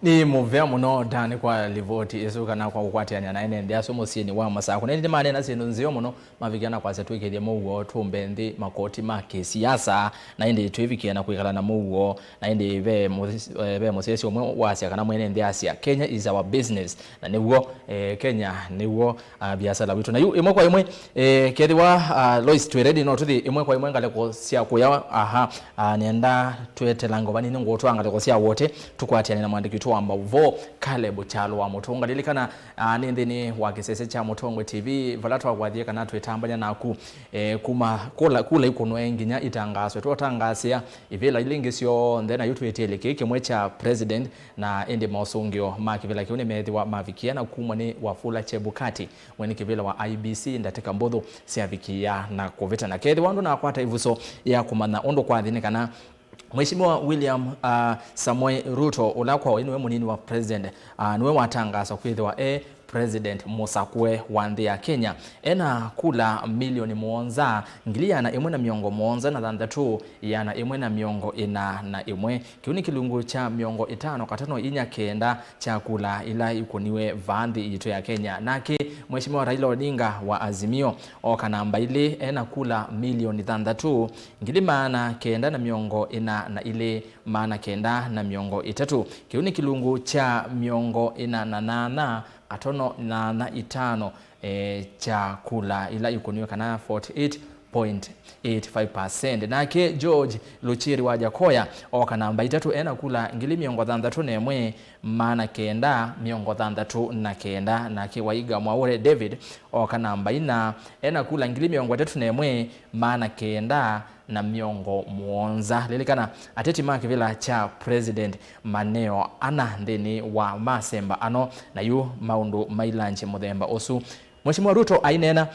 Nĩ mũvea mũno, Dan, kwa livoti ĩsu kana kwa kũkwatĩanĩa na ene nthĩ asu mũsyĩnĩ wa Masaku. Na ĩndĩ nĩmaneena syĩndũ nzeo mũno, mavikĩa na kwasya twĩkĩthye mũuo, tũmbe nthĩ makoti ma kĩsiasa, na ĩndĩ twĩvikĩa na kwĩkala na mũuo. Na ĩndĩ ve mũ-, eh, ve mũsyaĩĩsya ũmwe wasya kana mwene nthĩ asya, "Kenya is our business." Na nĩw'o, eh, Kenya nĩw'o, ah, viasala witũ. Na yu ĩmwe kwa ĩmwe, eh, kethĩwa, ah, Lois twĩ ready, no tũthi ĩmwe kwa ĩmwe ngalĩko sya kũya. Aha, ah, nĩenda twetelanga vanini ngũtwaa ngalĩko sya wote, tũkwatĩane na mwandĩki witũ wa maũvoo, Caleb Kyalo wa Mũtũnga. Lilikana, ah, nĩ nthĩnĩ wa kĩsese kya Mũtongwe T V, vala twakwathie kana twĩtambany'a naku, eh, kuma kula, kula ikũnwe nginya itangaswe. Twotangaasĩa ivĩla ila ingĩ syonthe, na yu twĩtĩĩlye kĩĩ kĩmwe kya president, na ĩndĩ mosũngĩo ma kĩvĩla kĩu nĩmeethĩwa mavikie na kumwa nĩ Wafula Chebukati, mwene kĩvĩla wa I E B C, ndatĩka mbũthũ syavikia na kũvĩta. Na kethĩwa ndũnakwata ĩvuso ya kũmanya ũndũ kwathi, nĩ kana Mheshimiwa William, ah, Samoei Ruto, ũla kwa ũĩ nĩwe mũnini wa president, ah, nĩwe watangaaswa kwĩthĩwa e president mũsakũe wa nthĩ ya Kenya. Ena kula milioni mũonza, ngili ĩana ĩmwe na mĩongo mũonza na thanthatũ, ĩana ĩmwe na mĩongo ĩna na ĩmwe. Kĩu nĩ kĩlungu kya mĩongo ĩtano katano inya kenda kya kula ila ikũniwe vaa nthĩ yitũ ya Kenya. Nake Mheshimiwa Raila Odinga wa Azimio ooka namba ilĩ, ena kula milioni thanthatũ, ngili maana kenda na mĩongo ĩna na ilĩ, maana kenda na mĩongo ĩtatũ. Kĩu nĩ kĩlungu kya mĩongo ĩna na nana katono nana itano, eh, kya kula ila ikũniwe, kana forty-eight point eight five percent. Nake George Luchiri wa Jakoya ooka namba itatũ, ena kula ngili mĩongo thanthatũ na ĩmwe, maana kenda mĩongo thanthatũ na kenda. Nake Waiga Mwaure David ooka namba ina, ena kula ngili mĩongo ĩtatũ na ĩmwe, maana kenda na mĩongo mũonza. Lilikana, ateti ma kĩvĩla kya president maneo ana nthĩnĩ wa masemba ano, na yu maũndũ mailangy'e mũthemba ũsu. Mheshimiwa Ruto aineena,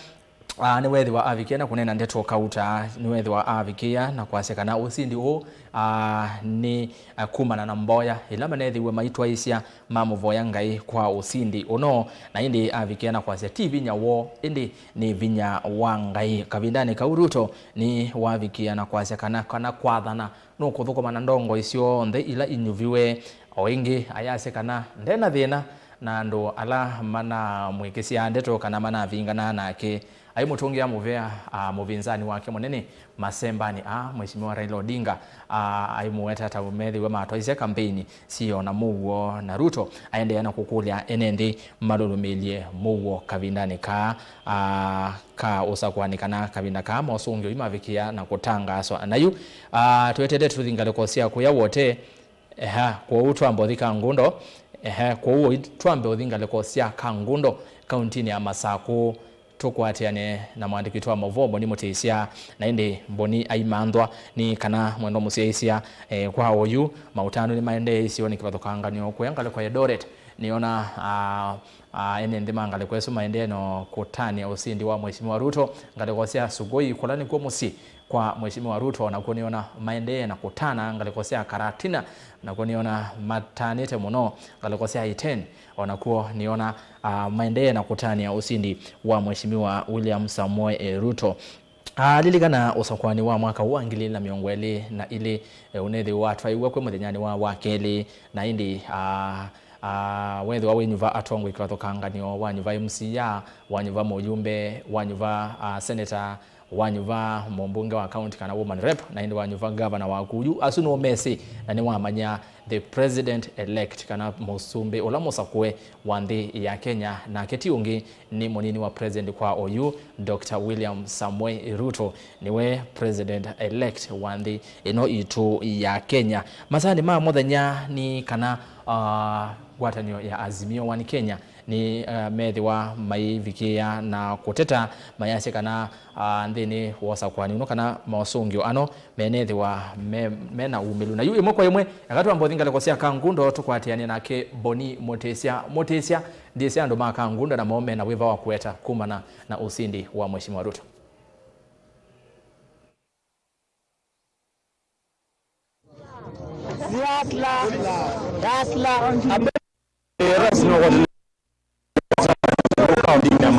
ah, nĩweethĩwa avikie na kũneena ndeto kauta, nĩweethĩwa avikĩa na kwasya kana ũsindi ũũ, ah, nĩ, ah, kumana na mboya ĩla maneethĩiwe maitwaĩĩsya mamũvoya Ngai kwa ũsindi ũno, na ĩndĩ avikĩa na kwasya ti vinya woo, ĩndĩ nĩ vinya wa Ngai. Kavindanĩ kau, Ruto nĩwavikĩa na kwasya kana, kana kwathana nũkũthũkũma na ndongoi syonthe ila inyuviwe. O ĩngĩ ayasya kana ndena thĩna na andũ ala manamwĩkĩsyaa ndeto kana manavinganaa nake. Aimũtũngĩa mũvea, a, mũvinzani wake mũnene masembanĩ aa, Mheshimiwa Raila Odinga, a, aimũweta ta methĩwe matwaisye kambeini syĩ o na mũuo, na Ruto aendeea na kũkũlya ene nthĩ malũlũmĩĩlye mũuo kavindanĩ kaa, a, ka ũsakũani kana kavinda kaa mosũngĩo yu mavikĩa na kũtangaaswa. Na yu, a, twetete tũthi ngalĩko sya kũya wote, eha, kwoou twambe ũthi Kangundo, eha, kwoou twambe ũthi ngalĩko sya Kangundo, kauntinĩ ya Masakũ. Tũkwatĩane na mwandĩki witũ wa maũvoo Mboni Mũtĩsya, na ĩndĩ Mboni aimanthwa nĩ kana mwendwa mũsyaĩĩsya, eh, kwa oyu, maũtanu nĩmaendee isionĩ kĩvathũkanganyo kũya ngalĩko ya Eldoret. Nĩona, ah, ah, ene nthĩ ma ngalĩko ĩsu maendee no kũtanĩa ũsindi wa Mheshimiwa Ruto ngalĩko sya Sugoi, kũla nĩkw'o mũsyĩ kwa Mheshimiwa Ruto, nakw'o nĩona maendee na kũtana ngalĩko sya Karatina, nakw'o nĩona matanĩte mũno ngalĩko sya Iten, o nakw'o nĩona, ah, maendee na kũtanĩa ũsindi wa Mheshimiwa William Samoei Ruto. Ah, lilikana ũsakũani wa mwaka ũũ wa ngili ilĩ na mĩongo ĩlĩ na ilĩ, eh, ũnethĩwa watwaiwe kwĩ mũthenyanĩ wa, wa kelĩ, na ĩndĩ, ah, ah, wethĩwa wĩnyuva atongoi kĩvathũkanganyo, wanyuva M C A, wanyuva mũyumbe, wanyuva, ah, senator, wanyuva mũmbunge wa county kana woman rep, na ĩndĩ wanyuva gavana waku. Yu asu nĩwe mesĩ na nĩwamanya the president elect kana mũsumbĩ ũla mũsakũe wa nthĩ ya Kenya, nake ti ũngĩ nĩ mũnini wa president kwa oyu, Doctor William Samoei Ruto. Nĩwe president elect wa nthĩ ĩno itũ ya Kenya. Masaanĩ ma mũthenya nĩ kana, ah, ngwatanĩo ya Azimio One Kenya nĩ, eh, methĩwa maivikĩĩa na kũteta, mayasya kana, ah, nthĩnĩ wa ũsakũani ũno kana mosũngĩo ano menethĩwa me, mena umĩlu. Na yu ĩmwe kwa ĩmwe, eka twambe ũthi ngalĩko sya Kangundo tũkwatĩanĩe nake Mboni Mũtĩsya. Mũtĩsya, ndĩsĩ andũ ma Kangundo namo mena wĩva wa kũweta kumana na ũsindi wa Mheshimiwa Ruto. Hustler. Hustler. Rais no kwa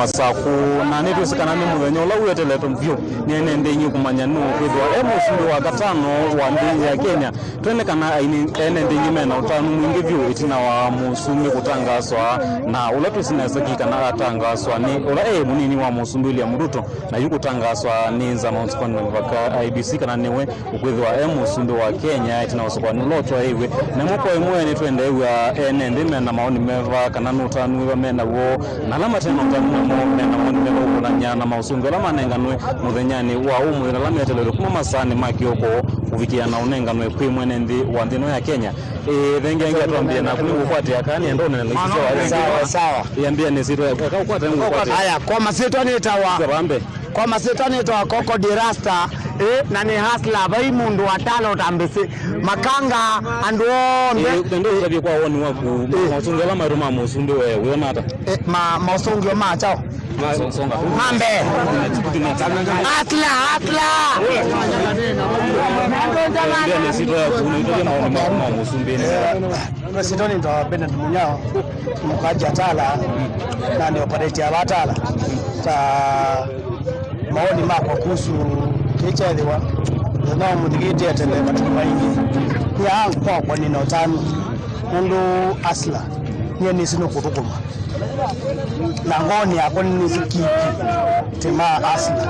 Sakũ, na nĩtwĩsĩ kana nĩ mũthenya ũla ũeteletwe vyũ nĩ ene nthĩ ingĩ kũmanya nũũ kwĩthĩwa e mũsumbĩ wa katano wa nthĩ ya Kenya. Twene kana aini, ene nthĩ ingĩ mena ũtanu mwingĩ vyũ ĩtina wa mũsumbĩ kũtangaaswa, na ũla twĩsĩ nesa ki kana atangaaswa nĩ ũla e mũnini wa mũsumbĩ William Ruto, na yu kũtangaaswa nĩ nzama ũsukani wa mĩvaka I E B C kana nĩwe ũkwĩthĩwa e mũsumbĩ wa Kenya ĩtina wa ũsukani ũla ũtwaĩwe. Na ĩmwe kwa ĩmwe nĩtwendeew'a ene nthĩ mena maoni meva kana nũtanu wĩva mena w'o, na ala mate na ũtanu namo mena maoni meva ũkonany'a na maũsumbĩ ala manenganwe mũthenyanĩ wa ũmũnthĩ, na ala meteletwe kuma masaanĩ ma kĩoko kũvikĩa na ũnenganwe kwĩ mwene nthĩ wa nthĩ ĩno ya Kenya. Ĩĩ, thengia ngia twambie naku nĩngũkwatĩa kana nĩenda ũnene na isisya wa. Sawa, sawa. Ĩambia nĩ sitwa yaku. Eka ũkwate nĩngũkwatĩa. Aya, kwa masitwa nĩtawa. Kwa masyĩtwa nĩtawa Koko the Rasta, ĩ, na nĩ hustler, vai mũndũ wa talent ambĩsĩ. Makanga, andũ onthe. Ĩĩ, nende ũtavye kwa woni waku, ĩ, maũsũngĩo ala maitũ ma mũsumbĩ we, wĩona ata? Ĩ, ma, maũsũngĩo ma kyaũ? Ma, so-, songa. Ma mbee. Hustler, hustler. Ndio nĩ sitwa yaku, nĩtavye maoni maku ma mũsumbĩ nĩ. Ĩĩ, sitwa nĩ ndoa Bernard Munyao. Mũkaja Tala, na nĩ operate ya Vatala. Ta maoni makwa kuhusu kĩĩ kyethĩwa, no mũthikĩtĩe tene matukũ maingĩ. Nĩ aa kwakwa nĩ na ũtanu, nũndũ hustler, nyie nĩsĩ nũkũthũkũma. Na ngoonĩ yakwa nĩnĩsĩ kipi ti ma hustler.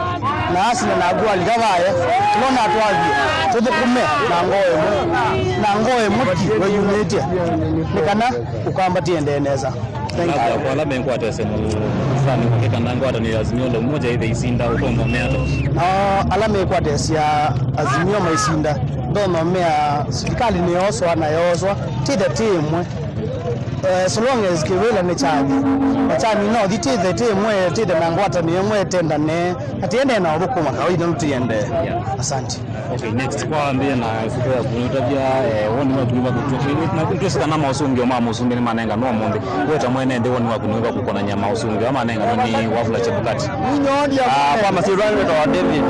Na hustler naku alika vaye, kĩla ũnatwavie, tũthũkũme na ngoo ĩmwe. Na ngoo ĩmwe ki weyumĩtye. Nĩ kana ũkambatie ndee nesa. Thank you. Labda kwa ala mekwatesya mũsani wake kana ngwatanĩo ya Azimio la Umoja ĩthe isinda ũtonthomea ata? Ah, ala mekwatesya Azimio maisinda, ndothomea silikalĩ nĩyooswa na yooswa, tithe ti ĩmwe. Eh, so long as kĩvĩla nĩ kyathi, na kyathi no thi tithe ti ĩmwe, tithe na ngwatanĩo ĩmwe ĩtendane, na tiendee na ũthũkũma kawaida nũtiendee. Yeah. Asante. Okay, next, kwa mbee na ĩsuko yaku, nĩtavya, eh, woni waku nĩ vakũtw'a. Na nĩtwĩsĩ kana maũsũngĩo ma mũsumbĩ nĩmanenganwa ũmũnthĩ. We ta mwene nthĩ, woni waku nĩ vakũkonany'a maũsũngĩo aa manenganwa nĩ Wafula Chebukati? Ah, kwa masyĩtwa nĩtawa David,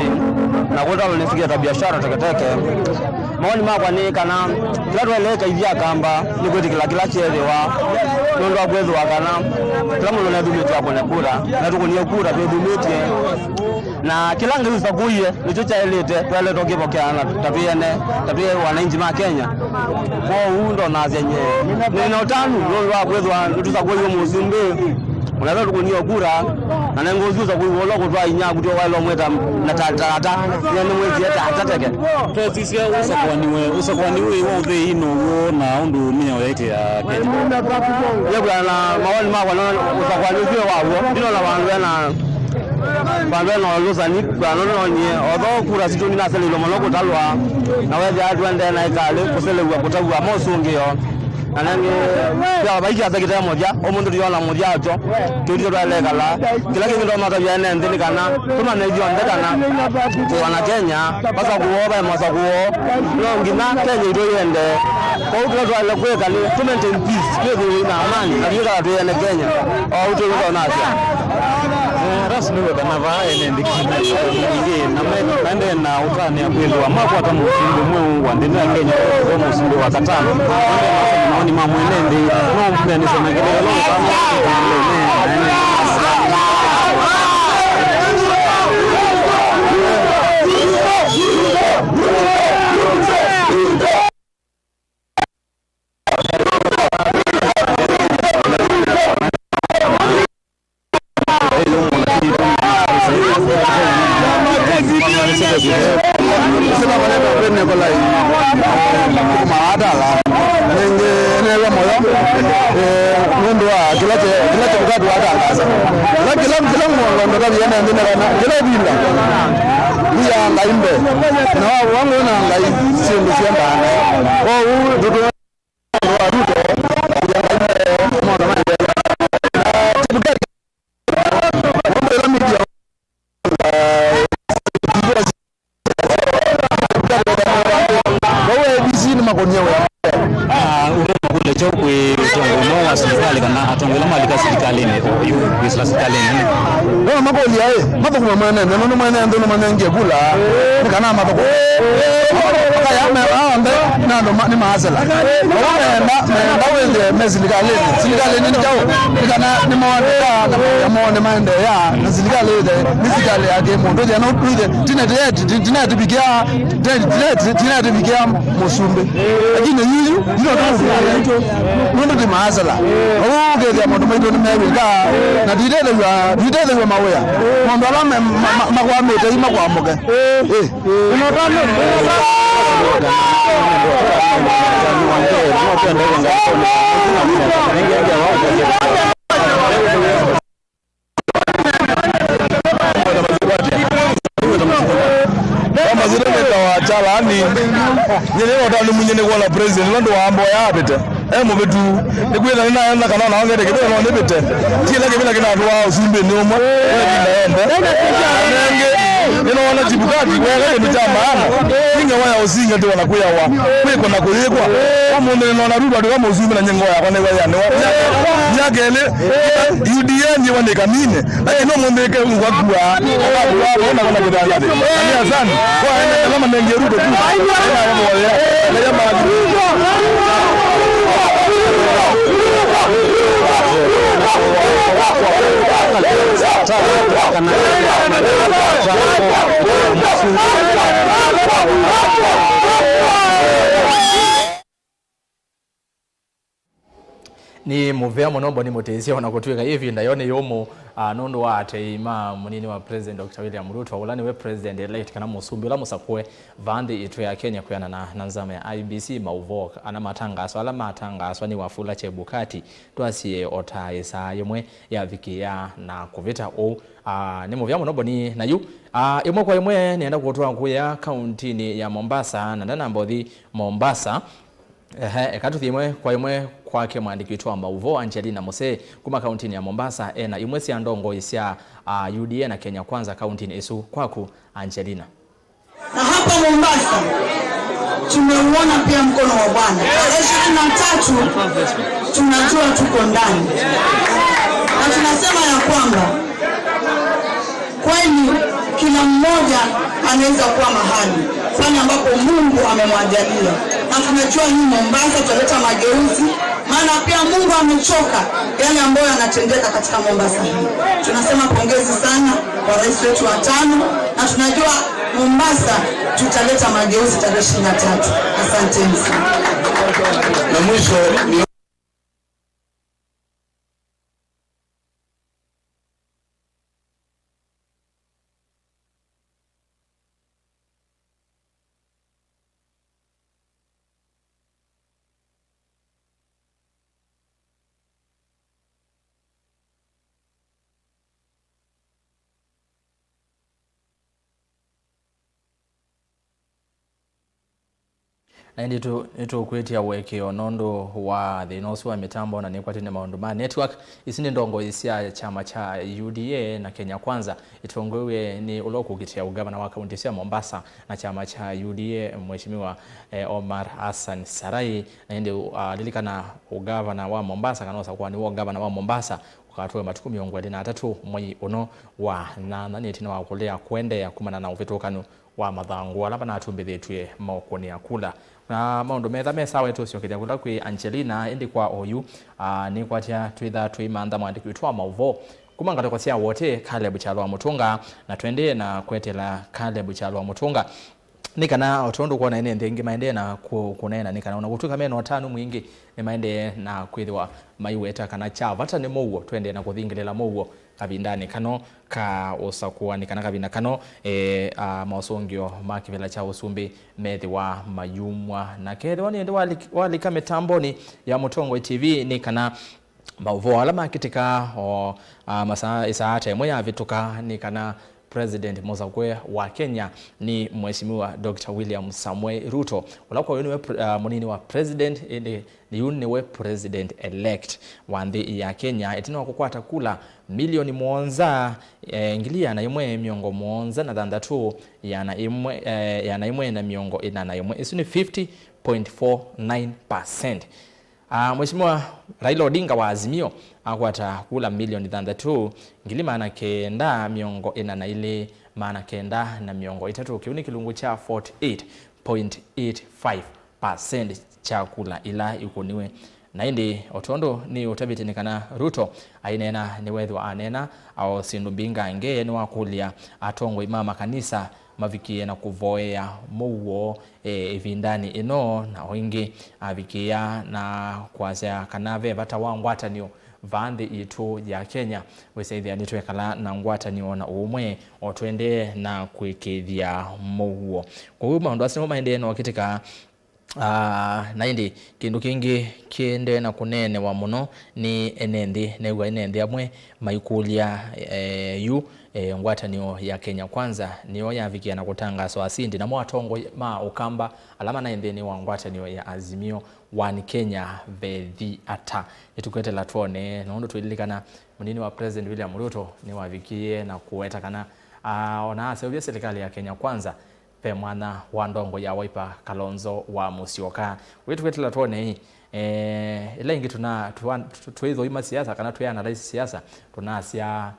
na kwĩtalo nĩsikie ta biashara teketeke. Mawoni makwa nĩ kana kĩla twaĩle ĩkaithya Akamba nĩ kwĩtĩkĩla kĩla kyeethĩwa, nũndũ wa kwĩthĩwa kana kĩla mũndũ nethumĩtye akũne kura, na tũkũnie kura twĩthumĩtye. Na kĩla Ngai ũsakũie nĩkyo kyaĩlĩte, twaĩle tũkĩpokea na ta twĩ ene, ta twĩ wananchi ma Kenya. Kwoou ndonasya nye nĩ na ũtanu nũndũ wa kwĩthwa nĩtũsakũiwe mũsumbĩ, mũnatha tũkũnie kura, na nengũsya ũsakũi wolo kũtwaa inya kũtyo waĩle ũmwĩta na ta, ta, ta, nĩ nĩmwĩtie ta, ta teke. Twesisya ũsakwani we, ũsakwani wĩ wa ũthei now'o na ũndũ mĩao yaĩtĩ ya Kenya. Yĩkwĩana na mawoni makwa, no ũsakwani ũsu wĩ waw'o, ndinona vandũ ena, vandũ ena ũlũsani, kwĩana nonye, although kura sitũ nĩnaseleilwe mũno kũtalwa, na wethĩa twendee na ĩkalĩ kũselew'a kũtavw'a mosũngĩo. Na nengĩ, ya, vai kĩasa kĩte mũthya, ũmũnthĩ tũyona mũthya wakyo, kĩu nĩkyo twaĩle ĩkala. Kĩla kĩngĩ ndomatavya ene nthĩ nĩ kana tũmanye ithyonthe kana tũĩ ana Kenya, masakũo, vaĩ masakũo, no nginya Kenya itũ ĩendee. Kwoou kĩla twaĩle kwĩka nĩ tũ maintain peace, twĩthĩwe na amani, na twĩkala twĩ ene Kenya, o ũu twĩw'ĩka ũnasya. Eh, that's nĩw'o kana vaa ene nthĩ kĩmwe ĩngĩ, na me-, maendee na ũtanĩa kwĩthĩwa makwata mũsumbĩ mweũ wa nthĩ ĩno ya Kenya, ũkethĩwa mũsumbĩ wa katano. Maendee na maoni ma mwene nthĩ, no mbeanĩsya na kĩlĩko. Nĩngĩ nĩwe mũyo, eh, nũndũ wa kĩla kĩ-, kĩla Chebukati watangaasa. Kĩla, kĩla, kĩla mũndũ ndataviene nthĩ nĩ kana kĩla ĩvinda, thiaa Ngai mbee, na wavũa ngũĩ na Ngai, syĩndũ syendaa naĩ. Kwoou tũtũ Ũtũma kũlya kyaũ kwĩ ũtongoi mweũ wa silikalĩ kana atongoi ala malika silikalĩnĩ oyu kwĩsĩla silikalĩnĩ nene? No makũlya ĩ, mathũkũme mwene nthĩ, nũndũ mwene nthĩ nũmanengie kula, nĩ kana mathũkũme. Makaya meva onthe, Andũ ma- nĩ maasela. Ũu meenda, meenda wĩthĩe me silikalĩnĩ. Silikalĩnĩ nĩ kyaũ? Nĩ kana nĩmooneka na maũndũ moo nĩmaendeea, na silikalĩ ĩthĩe nĩ silikalĩ ya kĩmũndũ. Ĩthĩa no twĩthĩe, tinetĩvikĩa, tinetĩvikĩa mũsumbĩ. Lakini yuyu, ino tũmũvikĩe nũndũ ti maasela. Ũu ũkethĩa maũndũ maitũ nĩmewĩka, na twitethew'a, twitethew'a mawĩa. Maũndũ ala me- ma- ma- makwamĩte imakwamũke. Ĩ. Ambassador nĩtawa Chalani. Nyie nĩnota nĩmunye nĩ kuona president nũndũ wa mboya avĩte. E mũvĩtu, nĩkwĩtha nĩnaenda kana naongete kĩvĩla no nĩvĩte. Ti ĩla kĩvĩla kĩnatũaa ũsumbĩnĩ ũmwe, we ĩvinda yonthe. Na ĩngĩ, nĩnoona Chebukati weka kĩndũ kya maana. Ti ngewa ya ũsinga tĩ ona kwĩawa, kwĩkwa na kũyĩkwa. Ũmũnthĩ nĩnoona Ruto atwĩka mũsumbĩ na nyie ngoo yakwa nĩwĩanĩwa. Myaka ĩlĩ, U D A nĩwa nĩ kamine. Lakini ũmũnthĩ ke ngwakua. Akakua, ona kana kĩthangathĩ. Nani asani? Kwa ene kama nenge Ruto tu. Ena mboya. Ene ya mali. Nĩ mũvea mũno Mboni Mũtĩsya, ona kũtw'ĩka ĩvinda yo nĩ yũmũ, ah, nũndũ wa atei ma mũnini wa President Doctor William Ruto, ũla nĩwe President elect kana mũsumbĩ ũla mũsakũe vaa nthĩ ĩtũ ya Kenya kwĩanana na nzama ya I E B C. Maũvoo ana matangaso ala matangaswa nĩ Wafula Chebukati twasie o ta ĩsaa yĩmwe yavikĩa na kũvĩta ũu. Ah, nĩ mũvea mũno Mboni. Na yu, ah, ĩmwe kwa ĩmwe nĩenda kũtwaa kũya kauntinĩ ya Mombasa, na ndanamba ũthi Mombasa. Ehe, eka tũthi ĩmwe kwa ĩmwe kwake mwandĩki witũ wa maũvoo Angelina Mose kuma kauntinĩ ya Mombasa, ena imwe sya ndongoi sya, ah, U D A na Kenya Kwanza kauntinĩ ĩsu. Kwaku, Angelina. Na hapa Mombasa tumeuona pia mkono wa Bwana. Tarehe ishirini na tatu tunajua tuko ndani, na tunasema ya kwamba kweli kila mmoja anaweza kuwa mahali pale ambapo Mungu amemwajalia, na tunajua hii Mombasa tutaleta mageuzi, maana pia Mungu amechoka yale ambayo yanatendeka katika Mombasa hii. Tunasema pongezi sana kwa rais wetu wa tano, na tunajua Mombasa tutaleta mageuzi tarehe ishirini na tatu. Asanteni sana. Na mwisho ni Na ĩndĩ tũ- nĩtũkwĩtya ũekeo nũndũ wa thĩna ũsu wa mĩtambo, na nĩkwatĩ nĩ maũndũ ma network. Isu nĩ ndongoi sya kyama kya U D A na Kenya Kwanza, ĩtongoew'e nĩ ũla ũkũkitĩa ũngavana wa kaunti sya Mombasa na kyama kya U D A, Mheshimiwa, eh, Omar Hassan Sarai. Na ĩndĩ, ah, lilikana ũngavana wa Mombasa, kana ũsakũani wa ũngavana wa Mombasa ũkatwawa matukũ mĩongo ĩlĩ na atatũ mwei ũno wa nyanya, nĩ ĩtina wa kũlea kũendeea kumana na ũvĩtũkanu wa mathangũ ala manatumbĩthĩtw'e maũkũnĩa kula. Na maũndũ metha me sawa, tũsyokethya kũla kwĩ Angelina, ĩndĩ kwa oyu, ah, nĩkwatya twĩtha tũimantha mwandĩki witũ wa maũvoo kuma ngalĩko sya Wote, Caleb Kyalwa Mũtũnga, na tũendee na kwetela Caleb Kyalwa Mũtũnga. Nĩ kana o tondũ kwona ene nthĩ ĩngĩ maendee na kũ- kũneena, nĩ kana ona kũtw'ĩka mena ũtanu mwingĩ, nĩmaendee na kwĩthĩwa maiweta kana kya vata nĩ mũuo. Twendee na kũthingĩlĩla mũuo kavindanĩ kano ka ũsakũani kana kavinda kano, e, a, maũsũngĩo ma kĩvĩla kya ũsumbĩ methĩwa mayumwa. Na kethĩwa nĩ ĩndĩ walik- walika mĩtambonĩ ya Mũtongoi T V, nĩ kana maũvoo ala makĩtĩka o, a, masaa, ĩsaa ta ĩmwe yavĩtũka nĩ kana President mũsakũe wa Kenya nĩ Mheshimiwa Doctor William Samoei Ruto, ũla kwa ũyũ nĩwe pre- a, mũnini wa president, ĩndĩ yu nĩwe president elect wa nthĩ ya Kenya, ĩtina wa kũkwata kula milioni mũonza, eh, ngili ĩana ĩmwe mĩongo mũonza na thanthatũ, ĩana ĩmwe, eh, ĩana ĩmwe na mĩongo ĩna na ĩmwe. Ĩsu nĩ fifty point four nine percent. Ah, Mheshimiwa Raila Odinga wa Azimio akwata kula milioni thanthatũ, ngili maana kenda mĩongo ĩna na ilĩ, maana kenda na mĩongo ĩtatũ. Kĩu nĩ kĩlungu kya forty eight point eight five percent kya kula ila ikũniwe. Na ĩndĩ, o tondũ nĩ ũtavĩtye nĩ kana Ruto aineena, nĩweethĩwa aneena o syĩndũ mbingangĩ, nĩwakũlya atongoi ma makanisa mavikĩe na kũvoea mũuo, e, ĩvindanĩ ĩno, na o ĩngĩ avikĩa na kwasya kana ve vata wa ngwatanĩo vaa nthĩ yitũ ya Kenya, wĩsa ĩthĩa nĩtwekala na ngwatanĩo na ũũmwe, o tũendee na kũĩkĩĩthya mũuo. Kwoou maũndũ asu nĩmo maendee na ũkĩtĩka. Ah, na ĩndĩ kĩndũ kĩngĩ kĩendee na kũneenewa mũno nĩ ene nthĩ. New'a ene nthĩ amwe maikũlya, eh, yu, eh, ngwatanĩo ya Kenya Kwanza nĩyo yavikĩa na kũtangaswa asindi, namo atongoi ma Ũkamba ala manaĩ nthĩnĩ wa ngwatanĩo ya Azimio One Kenya vethi ata. Nĩtũkwetela twone, nũndũ twĩlilikana mũnini wa President William Ruto nĩwavikĩie na kũweta kana, ah, ona aseũvya serikali ya Kenya Kwanza, ve mwanya wa ndongo ya Wiper Kalonzo wa Musyoka. Wĩtũkwetela twone ĩ, eh, ĩla ĩngĩ tũna-, twa-, tũ-, twĩthũima siasa kana twĩ analyze siasa, tũnasya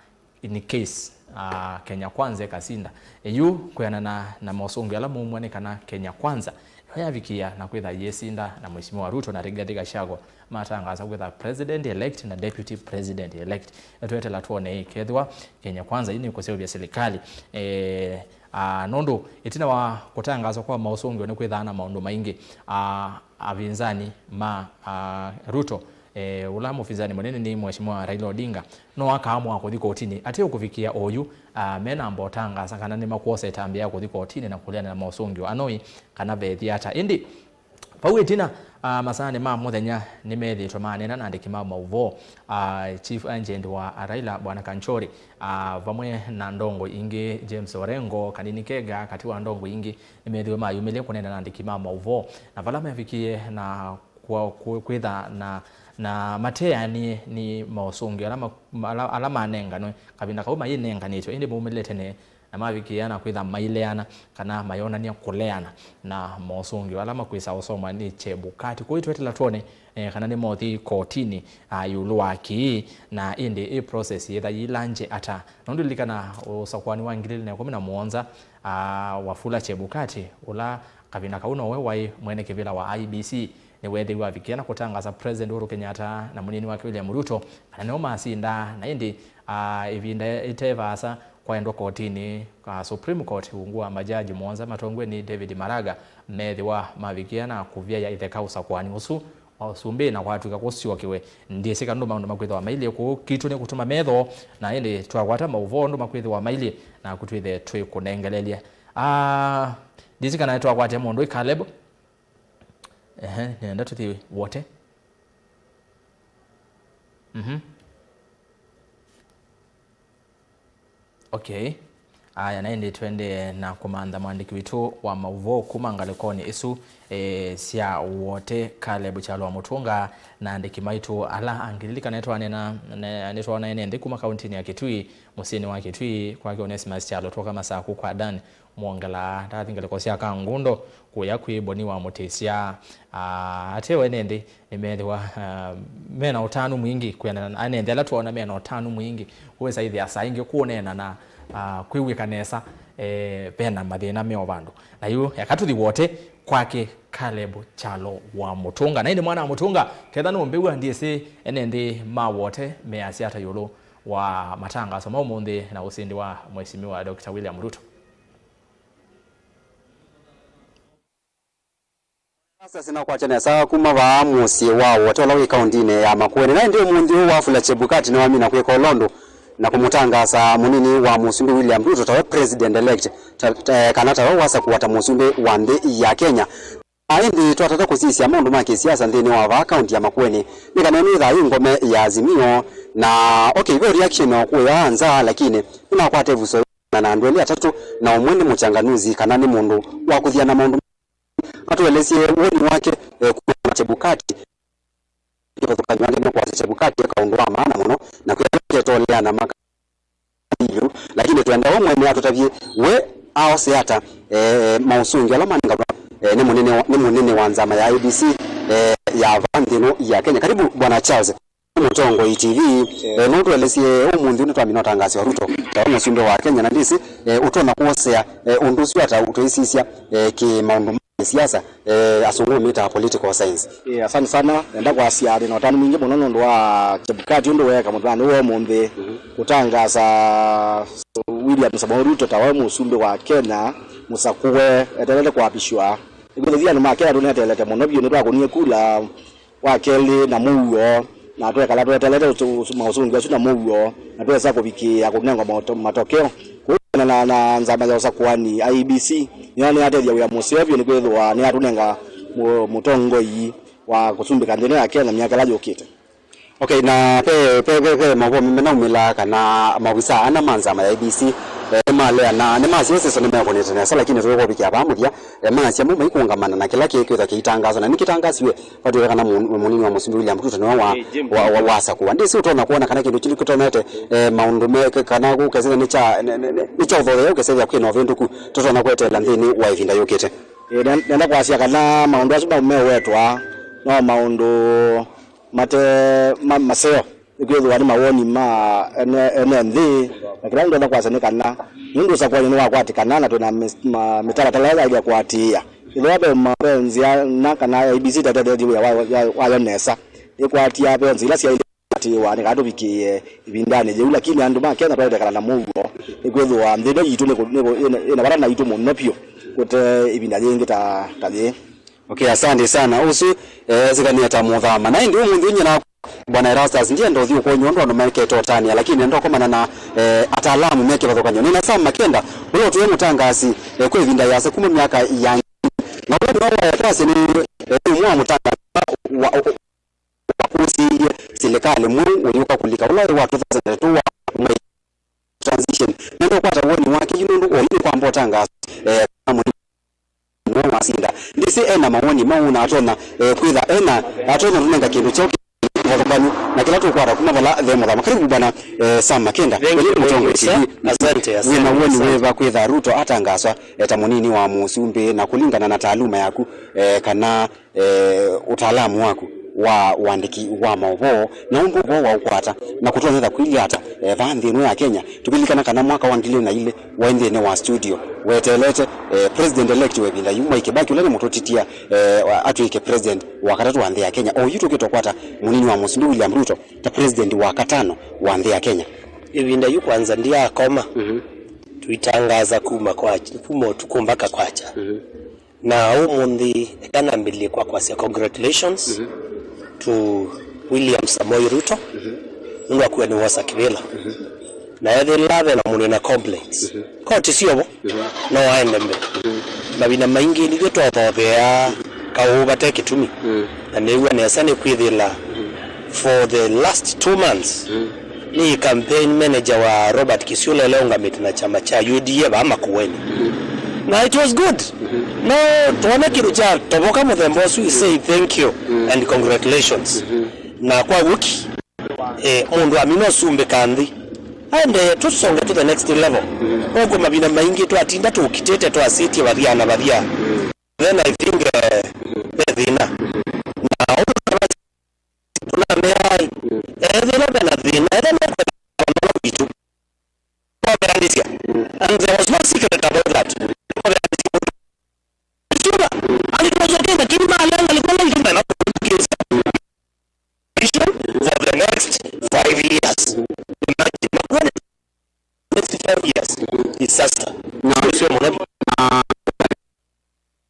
in case, ah, Kenya Kwanza ĩkasinda. Yu kwĩanana na mosũngĩo ala maumw'a nĩ kana Kenya Kwanza nĩyo yavikĩa na kwĩtha yĩsinda na Mheshimiwa Ruto na Rigathi Gachagua matangasa kwĩtha president elect na deputy president elect. Nĩtwetela twone ĩ kethĩwa Kenya Kwanza ĩ nĩkũseũvya serikali. Eh, ah, nũndũ ĩtina wa kũtangaswa kwa maũsũngĩo nĩkwĩthaa na maũndũ maingĩ. Ah, avinzani ma, ah, Ruto, eh, ũla mũvinzani mũnene nĩ Mheshimiwa Raila Odinga, no akaamũa kũthi kotinĩ. Ate ũkũvikĩa oyu, ah, menamba ũtangasa kana nĩmakwosa ĩtambya ya kũthi kotinĩ na kũleana na maũsũngĩo anoi kana vethi ata. Ĩndĩ vau ĩtina, ah, masaanĩ ma mũthenya nĩmethĩĩtwe maneena na andĩki ma maũvoo, ah, chief agent wa Raila Bwana Kanchori, ah, vamwe na ndongo ingĩ, James Orengo, Kanini Kega, katĩ wa ndongo ingĩ, nĩmethĩwe mayumĩlye kũneena na andĩki ma maũvoo, na vala mevikie na kwa-, kwĩ-, kwĩtha na, na mateanĩe nĩ maũsũngĩo ala ma-, ala, ala manenganwe kavinda kau mayĩnenganĩtwe, ĩndĩ maumĩlile tene na mavikĩĩa na kwĩtha maileana kana mayonany'a kũleana na mosũngĩo ala makwĩsa ũsomwa nĩ Chebukati. Kwoou twetela twone, eh, kana nĩmothi kotinĩ, ah, ĩũlũ wa kĩĩ, na ĩndĩ ĩ process yĩtha yĩlange ata. Nũndũ lilikana ũsakũani wa ngili ilĩ na ĩkũmi na mũonza, ah, Wafula Chebukati, ũla kavinda kau nowe waĩ mwene kĩvĩla wa I E B C, nĩweethĩiwe avikĩa na kũtangaasa President Uhuru Kenyatta na mũnini wake William Ruto kana nĩo masinda, na ĩndĩ, ah, ĩvinda ĩte vaasa, kwaendwa kotinĩ ka Supreme Court ungu wa majaji mũonza matongoew'e nĩ David Maraga, meethĩwa mavikĩa na kũvyaĩa itheka ũsakũani ũsu wa ũsumbĩ na kwatw'ĩka kũsyokewe. Ndyĩsĩ kana maũndũ makwĩthĩwa mailyĩ kũu, kitũ nĩ kũtuma metho, na ĩndĩ twakwata maũvoo ũndũ makwĩthĩwa mailyĩ, naku twĩthĩe twĩkũnengelelya. Ah, ndyĩsĩ kana nĩtwakwate mũndũ ĩ Caleb. Ehe, nĩenda tũthi wote. Mhm. Okay. Aya, na ĩndĩ twendee na kũmantha mwandĩki witũ wa maũvoo kuma ngalĩkonĩ ĩsu, eh, sya wote, Caleb Kyalo wa Mũtũnga, na andĩki maitũ ala angĩ. Lilikana nĩtwaneena, ne-, nĩtwaona ene nthĩ kuma kauntinĩ ya Kitui, mũsyĩnĩ wa Kitui, kwake Onesimus Kyalo, twoka Masaku kwa Dan Mwongela, ndathi ngalĩko sya Kangundo, kũya kwĩ Boni wa Mũtĩsya. Ah, ate o ene nthĩ nĩmeethĩwa, ah, mena ũtanu mwingĩ kwĩanana na ene nthĩ ala twoona mena ũtanu mwingĩ. Wĩsa ĩthĩa saa ingĩ kũneena na, ah, kwĩw'ĩka nesa, eh, vena mathĩna me o vandũ. Na yu, eka tũthi wote kwake Caleb Kyalo wa Mũtũnga. Na ĩndĩ mwana wa Mũtũnga, ketha nũmbĩw'a, ndyĩsĩ ene nthĩ ma wote measya ata ĩũlũ wa matangaso ma ũmũnthĩ na ũsindi wa Mheshimiwa Doctor William Ruto. Sasa sinakwatya nesa kuma vaa mũsyĩ wa wote ũla wĩ kauntinĩ ya Makueni. Na ĩndĩ ũmũnthĩ ũũ Wafula Chebukati nĩwamina kwĩka ũla ũndũ na kũmũtangaasa mũnini wa mũsumbĩ William Ruto tawe president elect, ta, ta, kana tawe wasakũwa ta mũsumbĩ wa nthĩ ya Kenya. Na ĩndĩ twatata kũsisya maũndũ ma kĩsiasa nthĩnĩ wa vaa kaunti ya Makueni, nĩ kana ĩno ĩthaa yĩ ngome ya Azimio. Na, okay, ve reaction o kũya nza, lakini nĩnakwata ĩvuso na andũ elĩ atatũ, na ũmwe nĩ mũchanganuzi kana nĩ mũndũ wa kũthiana maũndũ. Atũelesye woni wake, eh, kuma Chebukati. Kĩvathũkany'o wake nĩ kwasya Chebukati eka ũndũ wa maana mũno na kwĩtetoleana maka ĩu, lakini twenda we mwene atũtavye we aose ata, eh, maũsũngĩo ala manenganwa, eh, nĩ mũnene wa, nĩ mũnene wa nzama ya A D C, eh, ya vaa nthĩ ĩno ya Kenya. Karibu Bwana Charles. Mũtongoi T V, eh, no tũelesye ũmũnthĩ ũnĩ twamina ũtangaasi wa Ruto ta we mũsumbĩ wa Kenya, na ndĩsĩ, eh, ũtonya kũosea, eh, ũndũ ũsu ata ũtũĩsisya, eh, kĩ maũndũ siasa, eh, asũngũ mamĩtaa political science. Eh, asante sana. Nenda kwasya nĩ na ũtanu mwingĩ mũno nũndũ wa Chebukati ũndũ weeka mũthenyanĩ wa ũmũnthĩ, kũtangaasa William Samoei Ruto ta we mũsumbĩ wa Kenya mũsakũe eteelete kũapishwa. Nĩkwĩthĩwa andũ ma Kenya tũneteelete mũno vyũ, nĩtwakũnie kula wa kelĩ na mũuo, na twekala tweteelete ũsu-, ũsu-, maũsũngĩo asu na mũuo, na twesa kũvikĩĩa kũnengwa mato-, matokeo. Kũu na, na, na nzama ya ũsakũani, I E B C, nĩyo nĩyatethya wĩa mũseo vyũ nĩkwĩthĩwa nĩyatũnenga mũ-, mũtongoi wa kũsumbĩka nthĩ ĩno ya Kenya myaka ĩla yũkĩte. Okay, na ve, ve, ve, ve maũvoo menaumĩla kana maovisaa ana ma nzama ya I E B C, eh, nĩmalea na nĩmasya ĩseso nĩmekũnĩte nesa, lakini tũikũvikĩa vaa mũthya, eh, maasya mo maikũngamana na kĩla kĩkwĩthwa kĩitangaswa na nĩkĩtangasiwe. Vatw'ĩka kana mu-, mũnini wa mũsumbĩ William Ruto nĩwe wa, wa, wa, wasakũwa. Ndĩsĩ ũtonya kwona kana kĩndũ kĩu kĩtonete, eh, maũndũ me, kana kũkesethĩa nĩ kya, nĩ, nĩ, nĩ, nĩ kya ũthothea ũkesethĩa kwĩ na ũvĩndũku tũtonya kweteela nthĩnĩ wa ĩvinda yũkĩte. Ĩĩ, ne-, nenda kwasya kana maũndũ asu mau mewetwa no maũndũ mate ma-, maseo. Nĩkwĩthĩwa nĩ mawoni ma ene, ene nthĩ, na kĩla ndonya kwasya nĩ kana nũndũ ũsakũani nĩwakwatĩkana na twĩ na mĩ-, ma-, mĩtalatala ĩla yaĩlĩte kũatĩĩa. Ĩthĩwa ve ma-, ve nzĩa na kana I E B C ĩtatethetye wĩa wa-, wa-, wayo nesa, ĩkwatia ve nzĩa ila syaĩlĩte kũatĩĩwa nĩ kana tũvikĩĩe ĩvindanĩ yĩu, lakini andũ ma Kenya twaĩlĩte kana na mũuo, nĩkwĩthĩwa nthĩ ĩno yitũ nĩ kũ-, nĩ kũ-, ĩna, ĩna vata naitũ mũno vyũ kũte ĩvinda yĩngĩ ta, ta yĩĩ. Okay, asante sana. Ũsu, eh, esikanie ta mũthama. Na ĩndĩ ũmũnthĩ ũnyina Bwana Erastus, ndienda ũthiĩ ũkonywa ũndũ andũ mekete ũtanĩa, lakini nenda ũkomana na, eh, ataalamu me kĩvathũkany'o. Nĩna Sam Makenda, ũla ũtwĩe mũtangaasi, eh, kwa ĩvinda yĩasa kuma myaka ya na ũla nĩwe waetwasya nĩ, eh, ũmwe wa mũtangaasi wa, wa, wakũsĩie silikalĩ mweũ ũyũka kũlika ũla wĩ wa two thousand and two wa transition. Nenda ũkwata woni wake yu nũndũ oyu nĩkwamba ũtangaasi, eh, nĩwe wasinda. Ndĩsĩ ena mawoni mau na atonya, eh, kwĩtha ena, atonya tũnenga kĩndũ kyaũ kĩvathũkanu na kĩla tũkwata kuma vala ve mũthama. Karibu bwana, eh, Sam Makenda. Thank you, thank you, sir. Asante, asante, wĩna woni wĩva kwĩtha Ruto atangaswa, eh, ta mũnini wa mũsumbĩ na kũlingana na taaluma yaku, eh, kana eh, ũtaalamu waku wa ũandĩki wa maũvoo na ũndũ ũvoo waũkwata na kũtonyetha kwĩlya ata, eh, vaa nthĩ ĩno ya Kenya. Tũkĩlilikana kana mwaka wa ngili ilĩ na ilĩ waĩ nthĩnĩ wa studio weteelete, eh, president elect wa ĩvinda yu Mwai Kĩbakĩ ũla nĩmũtũtitia, eh, atw'ĩke president wa katatũ wa nthĩ ya Kenya. Oyu tũkĩte ũkwata mũnini wa mũsumbĩ William Ruto ta president wa katano wa nthĩ ya Kenya. Ĩvinda yu kwanza ndiakoma. Mhm. Tuitangaza kuma kwa, kuma ũtukũ mpaka kwacha. Mhm. Na ũmũnthĩ, eka nambĩlĩe kwa kwasya congratulations to William Samoei Ruto nũndũ wa kũa nĩ wosa kĩvĩla. Na ethĩla ve na mũndũ ena complaints, koti syovo, no aende mbee. Mavinda maingĩ nithyĩ twothotheaa kaũ vate kĩtumi. Na nĩw'a nesa nĩ kwĩthĩla for the last two months, nĩ campaign manager wa Robert Kisiula ũla ũngamĩte na kyama kya U D A vaa Makueni. Na it was good. No twona kĩndũ kya tovoka mũthemba ũsu, we say thank you and congratulations. Na kwa wiki, eh, mũndũ amina ũsumbĩka nthĩ. Aende tũsonge to the next level. Ũkw'o mavinda maingĩ twatinda tũkitĩte twasĩtye vathia na vathia. Then I think, eh, ve thĩna. Na ũndũ tũnameai, ethĩwa ve na thĩna, ethĩwa no kwenda witũ. Twaveanĩsya. And there was no secret about that. Twaveanĩsya. Sure. And it was okay, lakini malenga alikuwa lazima na vision for the next five years. Imagine, next five years. Disaster. Na sio mwana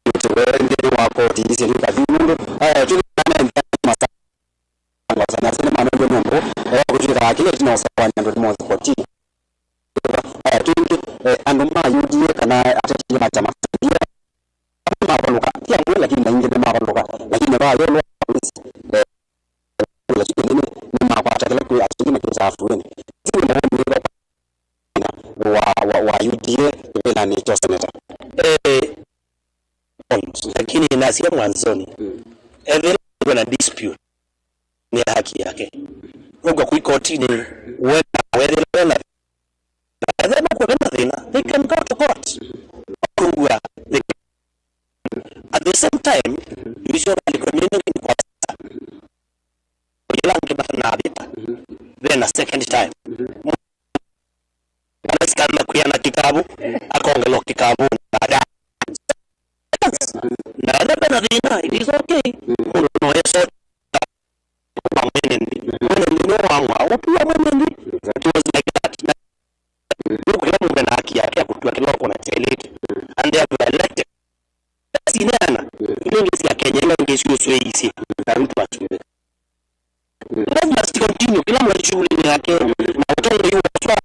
Tũtũwe nthĩnĩ wa koti isu nĩ kathi nũndũ, eh, tũthĩnane nthĩnĩ wa masaa, masaa nĩ manengie nũndũ, eh, kũtw'ĩka kĩla ĩtina ũsakũani andũ nĩ monthe kotini. Eh, twingĩ, eh, andũ ma U D A kana ateti ma kyama kya U D A, amwe mavalũka, ti amwe, lakini aingĩ nĩ mavalũka, lakini vaa yolo wa polisi, eh, kũla kĩngĩ nĩ, nĩmakwata kĩla kwĩ asu aingĩ makĩtaa afueni. Ti wĩ mawoni wĩva wa, wa, wa U D A kĩvĩlanĩ kya ũseneta? Eh, lakini nasya mwanzoni, ethĩwa kwĩna dispute, nĩ haki yake. Ũkwa kwĩ kotini, wenda, wethĩwa wena, ethĩwa kwĩna thĩna, they can go to court. Kũua, they can. At the same time, you should recommend kwa ila angĩ matanavĩta, vena second time. Kana sikana kwĩana kĩkavũ, akongelwa kĩkavũnĩ baadaye. okay, mũndũ no esota kwa mwene nthĩ. Mwene nthĩ nĩwe wamwaa ũpua mwene nthĩ. It was like that. Na nũkwĩla mũndũ ena haki yake ya kũtua kĩla ũkwona kyaĩlĩte. And they have elected. Sineana, ila ingĩ sya Kenya, ila ingĩ syũsũĩisye, na Ruto asũĩe. Let us continue, kĩla mũndũ shughuli yake, na ũtongoĩ waswa,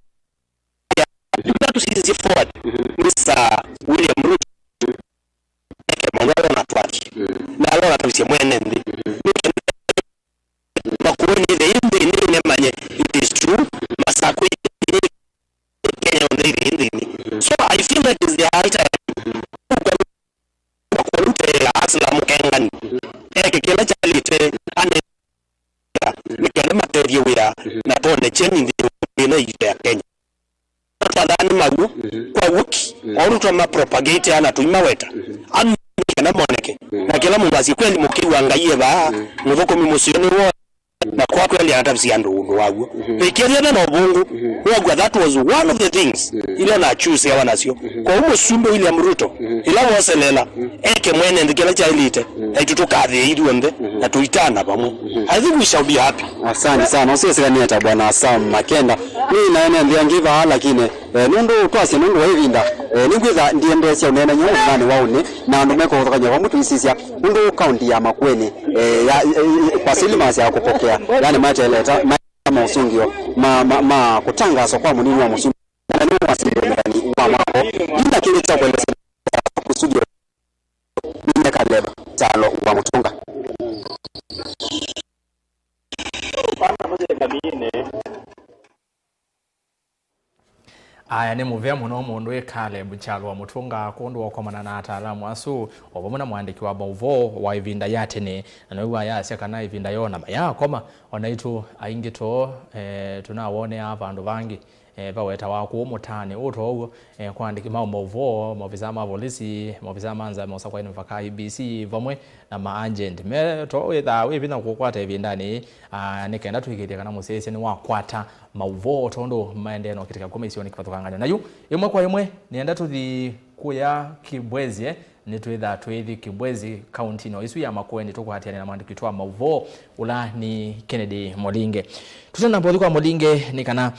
ila tũsisye forward, Mister William Ruto, eke maũndũ ala ona twathi. Na ala ona tũisye mwene nthĩ. Makueni the in the in, nĩmanye it is true, Masakũ Kenya yonthe ĩthĩ nthĩnĩ. So I feel like it's the high time. Kwa kũlutĩĩa Hustler mũkengani. Eke kĩla kyalĩte ane nĩ kenda matethye wĩa na tone kyeni nthĩnĩ wa ĩla ĩitũ ya Kenya. Twathaa nĩ maw'o kwa wiki, kwa ũndũ twama propagate na tũimaweta. Anu nĩ kenda moneke. Na kĩla mũndũ asye kweli mũkĩw'a Ngai e vaa, mũthũkũmi mũseo nĩ woo. Na kwa kweli anatavisya andũ ũndũ waw'o. Ĩkĩthya ve na ũvũngũ, nĩwaw'a that was one of the things ila nachuseawa nasyo. Kwa ũu Mũsumbĩ William Ruto, ĩla woselela, eke mwene nthĩ kĩla kyaĩlĩte, na itũ tũkathĩe ithyonthe, na tũitana vamwe. I think we shall be happy. Asante sana. Ũsĩsĩkanĩte Bwana Sam Makenda. Nĩ naene nthĩ angĩ vaa, lakini, eh, nũndũ twasya nũndũ wa ĩvinda, eh, nĩngwĩtha ndiendeesya ũneenany'a ũnanĩ wa ũnĩ na andũ mekũthokany'a vamwe tũisisya ũndũ kaunti ya Makueni, eh, ya, eh, eh, Pasili masya kũpokea, yani mateleta ma maũsũngĩo ma, ma, ma kũtangaswa kwa mũnini wa Mũsumbĩ, na nĩ wasindwa mũthani wa mwako. Ndina kĩndũ kya kũelesya kusudi nĩnyekaleva talo wa mũtũnga. Aya, nĩ mũvea mũno mũndũ wĩ Caleb Kyalo wa Mũtũnga kwondũ wa kũkomana na ataalamu asu, o vamwe na mũandĩki wa maũvoo wa ĩvinda ya tene, na nĩwĩw'a yasya kana ĩvinda yona mayakoma, o naitũ aingĩ too, eh, tũnawonea vandũ vangĩ, eh, vawetawa kũũ mũtaanĩ ũũ tow'o, eh, kwa andĩki ma maũvoo, maovisaa ma volisi, maovisaa ma nzama ũsakwaini mĩvaka, I E B C, vamwe na ma agent. Me to wĩthaa wĩ vinya kũkwata ĩvindanĩ, ah, nĩ kenda twĩkĩthye kana mũsyaĩĩsya nĩwakwata maũvoo tondũ maendee na ũkĩtĩka kuma isionĩ kĩvathũkangany'o. Na yu, ĩmwe kwa ĩmwe, nĩenda tũthi kũya Kibwezi, eh, nĩtwĩthaa twĩthi Kibwezi, kauntinĩ o ĩsu ya Makueni, tũkwatĩanĩa na mwandĩki witũ wa maũvoo, ũla nĩ Kennedy Mũlinge. Tũtanamba ũthi kwa Mũlinge, nĩ kana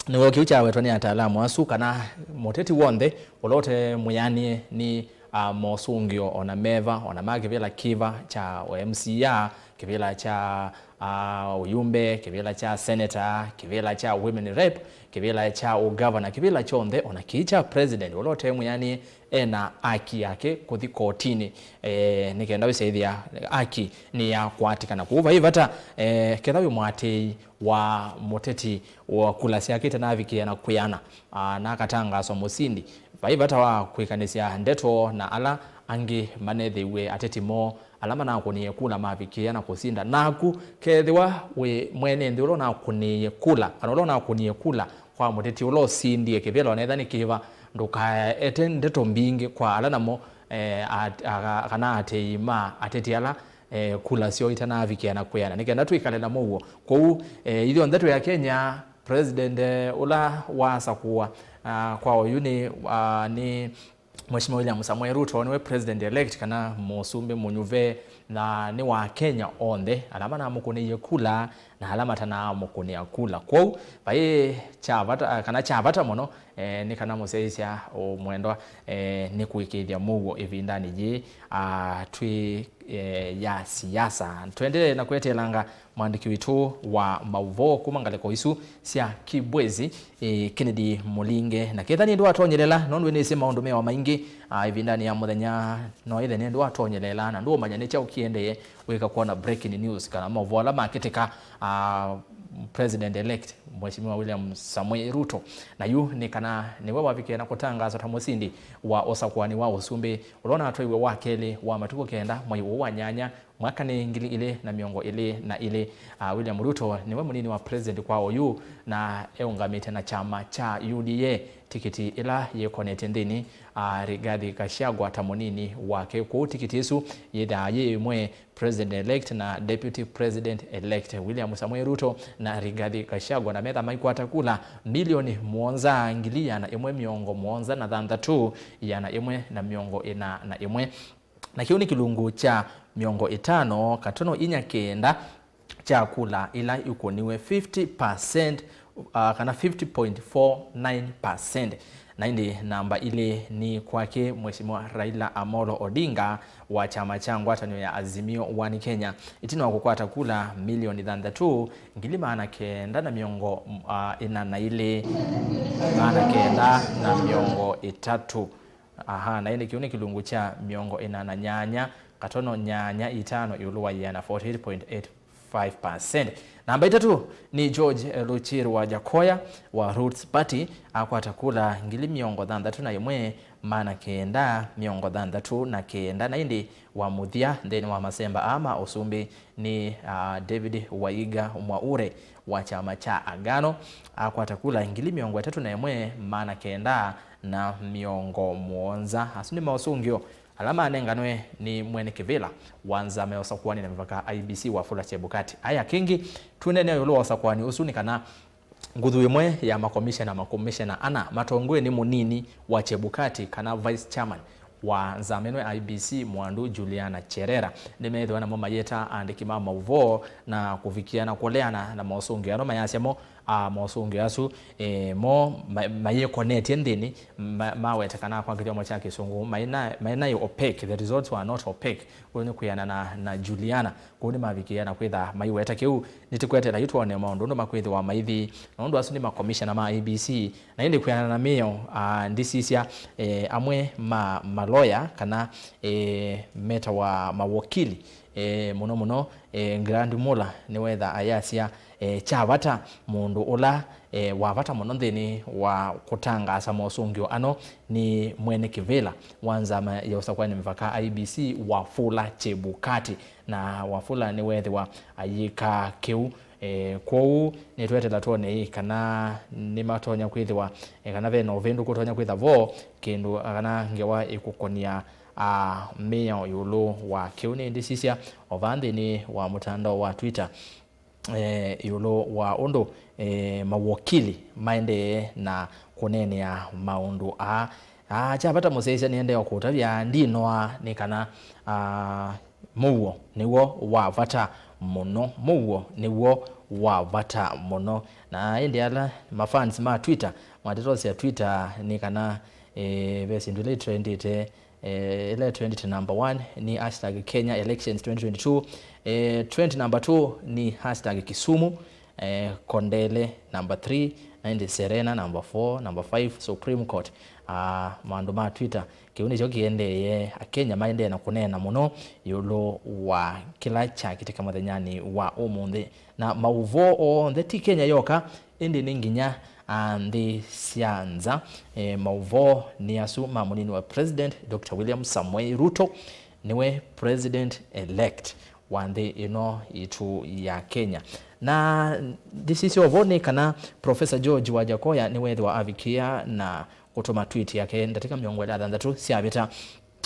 nĩw'o kĩu kyawetwa nĩ ataalamu asu kana mũteti w'onthe ũla ũte mwĩanĩe nĩ, ah, mosũngĩo ona meva, ona ma kĩvĩla kĩva kya M C A, kĩvĩla kya, ah, ũyumbe, kĩvĩla kya senator, kĩvĩla kya women rep, kĩvĩla kya ũgavana, kĩvĩla kyonthe, ona kĩĩ kya president ũla ũte mwĩanĩe ena aki yake kũthi kotinĩ, eh, nĩ kenda wĩsĩthĩa aki nĩyakwatĩkana. Kwoou vai vata, eh, ketha wĩ mũatĩĩi wa mũteti wa kula syake itanavikĩĩa na kwĩana, ah, na akatangaswa mũsindi, vai vata wa kwĩkanĩsya ndeto na ala angĩ manethĩiw'e ateti moo ala manakũnĩie kula mavikĩĩa na kũsinda. Naku kethĩwa wĩ mwene nthĩ ũla ũnakũnĩie kula, kana ũla ũnakũnie kula kwa mũteti ũla ũsindie kĩvĩla, onetha nĩ kĩva, ndũkaete ndeto mbingĩ kwa ala namo, eh, at-, aka-, kana atei ma ateti ala, eh, kula syoo itanavikĩa na kwĩana, nĩ kenda twĩkale namo ũw'o. Kwoou, eh, ithyonthe twĩ Akenya, president, eh, ũla wasakũwa, ah, kwa oyu nĩ, ah, nĩ Mheshimiwa William Samoei Ruto, nĩwe president elect kana mũsumbĩ mũnyuve, na nĩ wa Akenya onthe, ala manamũkũnĩie kula na ala matanamũkũnĩa kula. Kwoou, vai kya vata, kana kya vata mũno, eh, nĩ kana mũsyaĩĩsya ũmwendwa, eh, nĩ kũĩkĩĩthya mũuo ĩvindanĩ yĩĩ, ah, twĩ, eh, ya siasa. Tũendee na kweteelanga mwandĩki witũ wa maũvoo kuma ngalĩko isu sya Kibwezi, eh, Kennedy Mũlinge. Na ketha nĩndũ watonyelela, nũndũ nĩsĩ maũndũ mewa maingĩ, ah, ĩvindanĩ ya mũthenya, no ĩthe nĩndũ watonyelela, na ndũũmanya nĩ kyaũ kĩendee, wĩka kwona breaking news kana maũvoo ala makĩtĩka, ah, president elect, Mheshimiwa William Samoei Ruto. Na yu nĩ kana nĩwe wavikie na kũtangaswa ta mũsindi wa ũsakũani wa ũsumbĩ ũla ũnatwaiwe wa kelĩ wa matukũ kenda mwai ũũ wa nyanya, mwaka nĩ ngili ilĩ na mĩongo ĩlĩ na ilĩ. Ah, William Ruto nĩwe mũnini wa president kwa oyu, na eũngamĩte na kyama kya U D A. Tikiti ĩla yĩkonetye nthĩnĩ, ah, Rigathi Gachagua ta mũnini wake. Kwoou tikiti ĩsu yĩthaa yĩ ĩmwe, president elect na deputy president elect, William Samoei Ruto na Rigathi Gachagua, na metha maikwata kula milioni mũonza ngili ĩana ĩmwe mĩongo mũonza na thanthatũ ĩana ĩmwe na mĩongo ĩna na ĩmwe. Na kĩu nĩ kĩlungu kya mĩongo ĩtano katono inya kenda kya kula ila ikũniwe, fifty percent, uh, kana fifty point four nine percent. Na ĩndĩ namba ilĩ nĩ kwake Mheshimiwa Raila Amolo Odinga wa kyama kya ngwatanĩo ya Azimio One Kenya, ĩtina wa kũkwata kula milioni thanthatũ, ngili maana kenda na mĩongo, uh, ĩna na ilĩ, maana kenda na mĩongo ĩtatũ. Aha, na ĩndĩ kĩu nĩ kĩlungu kya mĩongo ĩna na nyanya katono nyanya itano ĩũlũ wa ĩana, forty-eight point eight five percent. Namba itatũ nĩ George Luchiri wa Jakoya wa Roots Party, akwata kula ngili mĩongo thanthatũ na ĩmwe, maana kenda mĩongo thanthatũ na kenda, na ĩndĩ wa mũthya nthĩnĩ wa masemba aa ma ũsumbĩ nĩ, ah, David Waiga Mwaure wa kyama kya Agano, akwata kula ngili mĩongo ĩtatũ na ĩmwe, maana kenda na mĩongo mũonza. Asu nĩ maũsũngĩo ala manenganwe nĩ mwene kĩvĩla wa nzama ya ũsakũani na mĩvaka, I E B C, Wafula Chebukati. Aya, kĩngĩ tũneenea ĩũlũ wa ũsakũani ũsu nĩ kana nguthu ĩmwe ya makomishena, makomishena ana matongoe nĩ mũnini wa Chebukati, kana vice chairman wa nzama ĩno ya I E B C, Mwandu Juliana Cherera, nĩmeethĩwa namo mayĩta aandĩki ma maũvoo na kũvikĩa na kũleana na maũsũngĩo ano mayasya mo, a, maũsũngĩo asu, e, mo ma- mayĩkonetye nthĩnĩ, ma- maweta kana kwa kĩthyomo kya Kĩsũngũ maĩ na- maĩ naĩ opaque, the results were not opaque. Ũyũ nĩ kwĩana na, na Juliana. Kwoou nĩmavikĩĩa na kwĩtha maiweta kĩu. Nĩtũkwetela yu twone maũndũ ũndũ makwĩthĩwa maithi, na ũndũ asu nĩ makomishana ma I E B C. Na ĩndĩ kwĩana na mĩao, ah, ndisisya, eh, amwe ma maloya kana, eh, metawa mawokili, eh, mũno mũno, eh, Grand Muller nĩwetha ayasya, eh, kya vata, mũndũ ũla, eh, wa vata mũno nthĩnĩ wa kũtangaasa mosũngĩo ano nĩ mwene kĩvĩla wa nzama ya ũsakũani mĩvaka, I E B C, Wafula Chebukati. Na Wafula nĩweethĩwa ayĩka kĩu. E, kwoou nĩtwetela twone ĩ kana nĩmatonya kwĩthĩwa, e, kana ve na ũvĩndũku ũtonya kwĩtha vo kĩndũ kana ngewa ĩkũkũnia, a, mĩao ĩũlũ wa kĩu. Nĩndĩsisya o vaa nthĩnĩ wa mũtandao wa Twitter, e, ĩũlũ wa ũndũ, e, mawokili maendee na kũneenea maũndũ aa. Aa, kya vata mũsyaĩĩsya nĩendee o kũtavya, ndinoa nĩ kana, aa, mũuo nĩw'o wa vata mũno, mũuo nĩw'o wa vata mũno. Na ĩndĩ ala mafans ma Twitter, mwatetosya Twitter nĩ kana, e, ve syĩndũ ila itrendĩte, e, ĩla ĩtrendĩte number one nĩ hashtag Kenya elections twenty twenty-two, e, trend number two nĩ hashtag Kisumu, eh, Kondele number three, na ĩndĩ Serena number four, number five, Supreme Court. Ah, maũndũ ma Twitter, kĩu nĩkyo kĩendeeye, Akenya maendee na kũneena mũno ĩũlũ wa kĩla kyakĩtĩka mũthenyanĩ wa ũmũnthĩ. Na maũvoo onthe ti Kenya yoka, ĩndĩ nĩ nginya, ah, nthĩ sya nza. Eh, maũvoo nĩ asu ma mũnini wa President, Doctor William Samoei Ruto, nĩwe President elect wa nthĩ ĩno yitũ ya Kenya. Na ndisisya ũvoo nĩ kana Professor George Wajakoya nĩweethĩwa avikĩa na kũtũma tweet yake ndatĩka mĩongo ĩlĩ na thanthatũ syavĩta.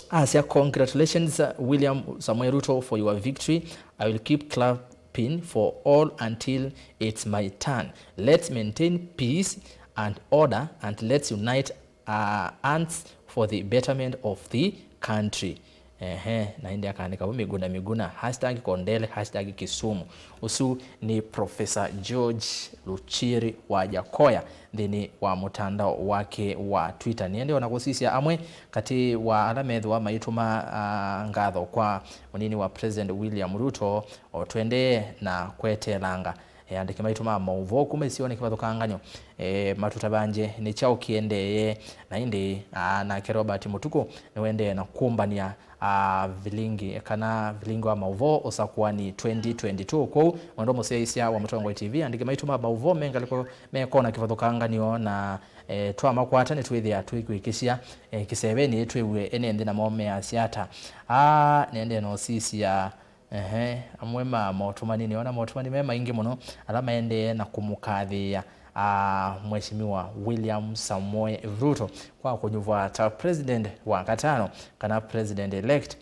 Asya, "Congratulations, uh, William Samoei Ruto, for your victory. I will keep clapping for all until it's my turn. Let's maintain peace and order and let's unite uh, ants for the betterment of the country." Ehe, na ĩndĩ akaandĩka vu, "Miguna Miguna, hashtag Kondele, hashtag Kisumu." Ũsu nĩ Professor George Luchiri Wajakoya nthĩnĩ wa mũtandao wake wa Twitter. Nĩendee ona kũsisya amwe katĩ wa ala methĩwa maitũma, ah, ngatho kwa mũnini wa President William Ruto, o twendee na kweteelanga E, andĩki maitũ ma maũvoo kuma isionĩ kĩvathũkangany'o, e, matũtavangye nĩ kyaũ kĩendeeye, na ĩndĩ, a, nake Robert Mũtukũ nĩwendee na kũmbany'a, a, vilingi kana vilingi wa maũvoo ũsakũani twenty twenty-two. Kwoou, mwendwa mũsyaĩĩsya wa Mũtongoi T V, andĩki maitũ ma maũvoo me ngalĩko mekona kĩvathũkangany'o, na, e, twamakwata nĩtwĩthĩa twĩkwĩkĩsya, e, kĩsevenĩ twĩw'e ene nthĩ namo measya ata. A, nĩendee na ũsisya Ehe, amwe ma motũmani nĩona motũmani me maingĩ mũno ala maendee na kũmũkathĩĩa, a, Mheshimiwa William Samoei Ruto kwa kũnyuvwa ta president wa katano kana president elect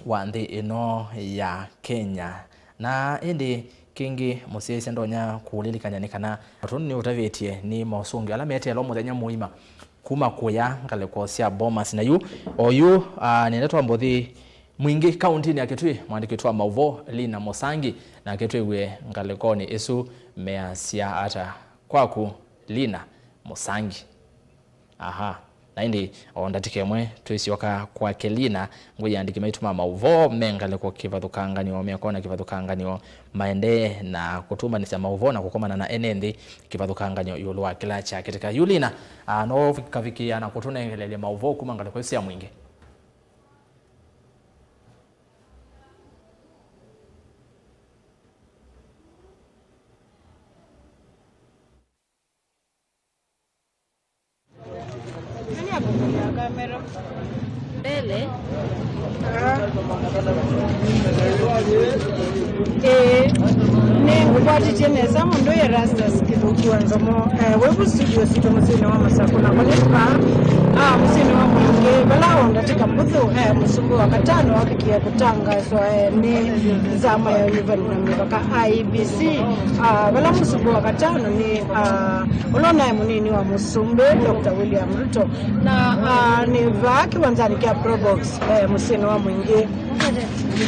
wa nthĩ ĩno ya Kenya. Na ĩndĩ kĩngĩ mũsyaĩĩsya ndonya kũũlilikany'a nĩ kana tũndũ nĩũtavĩtye nĩ mosũngĩo ala meteelwa mũthenya mũima kuma kũya ngalĩko sya Bomas. Na yu, o yu, a, nĩenda twambe ũthi Mwingĩ kaũntĩnĩ ya Kitui, mwandĩki witũ wa maũvoo Lina Mũsangi, nake twĩw'e ngalĩkonĩ ĩsu measya ata. Kwaku, Lina Mũsangi. Aha. Na ĩndĩ o ndatĩka ĩmwe twĩsyoka kwake Lina, ngwĩ andĩki maitũ ma maũvoo me ngalĩko kĩvathũkanganyo, mekwona kĩvathũkanganyo, maendee na kũtũmbanĩsya maũvoo na kũkomana na ene nthĩ kĩvathũkanganyo ĩũlũ wa kĩla kyakĩtĩka. Yu Lina, ah, no ũkavikĩĩa na kũtũnengelelya maũvoo kuma ngalĩko ĩsu ya Mwingĩ. Mbele. Ĩĩ, nĩngũkwatĩtye nesa mũndũ Erastus Kĩthũku wa Nzomo, eh, wĩ vu studio sitũ mũsyĩnĩ wa Masakũ, na kũlĩka, ah, mũsyĩnĩ wa Mwingĩ, vala o ndatĩka mbũthũ, eh, mũsumbĩ wa katano avikie kũtangaswa, eh, nĩ nzama ya ũnyuvani na mĩvaka, I E B C, ah, vala mũsumbĩ wa katano nĩ, ah, ũla ũnaĩ mũnini wa mũsumbĩ, Doctor William Ruto. Na, ah, nĩ vaa kĩwanzanĩ kya Probox, eh, mũsyĩnĩ wa Mwingĩ.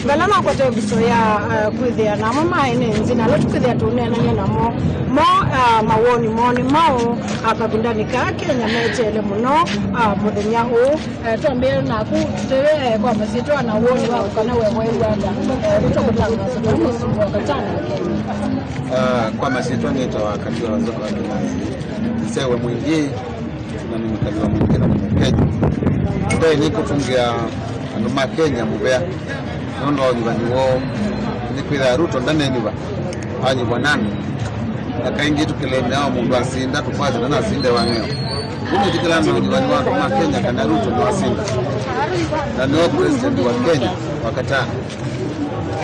Vala nakwata ĩvuso ya, eh, kwĩthĩa na amwe ma ene nthĩ, na ala tũkwĩthĩa tũneenany'a namo, mo, ah, mawoni moo nĩ maũ, ah, kavindanĩ kaa Kenya meteele mũno, ah, mũthenya ũũ. Eh, twambĩe naku, tũtĩwe, eh, kwa masyĩtwa na woni waku kana we waĩw'a ata, eh, Ruto kũtangaasa ta mũsumbĩ wa katano wa Kenya? Ah, kwa masyĩtwa nĩtawa Katiwa wa Nzoka wa Kĩmathi. Nĩsyaĩwe Mwingĩ, na nĩ mũkali wa Mwingĩ na nĩ Mũkenya. Ndaĩ nĩkũtũngĩa andũ ma Kenya mũvea nũndũ wa ũnyuvani woo. Nĩkwĩthĩa Ruto ndaneenyuva, anyuvwa nani? Na kaingĩ tũkĩlemea o mũndũ asinda, tũkwasya ndanasinde wang'eo. Kũu nĩtĩkĩlaa na ũnyuvani wa andũ ma Kenya kana Ruto nĩwasinda. Na nĩwe president wa Kenya wa katano.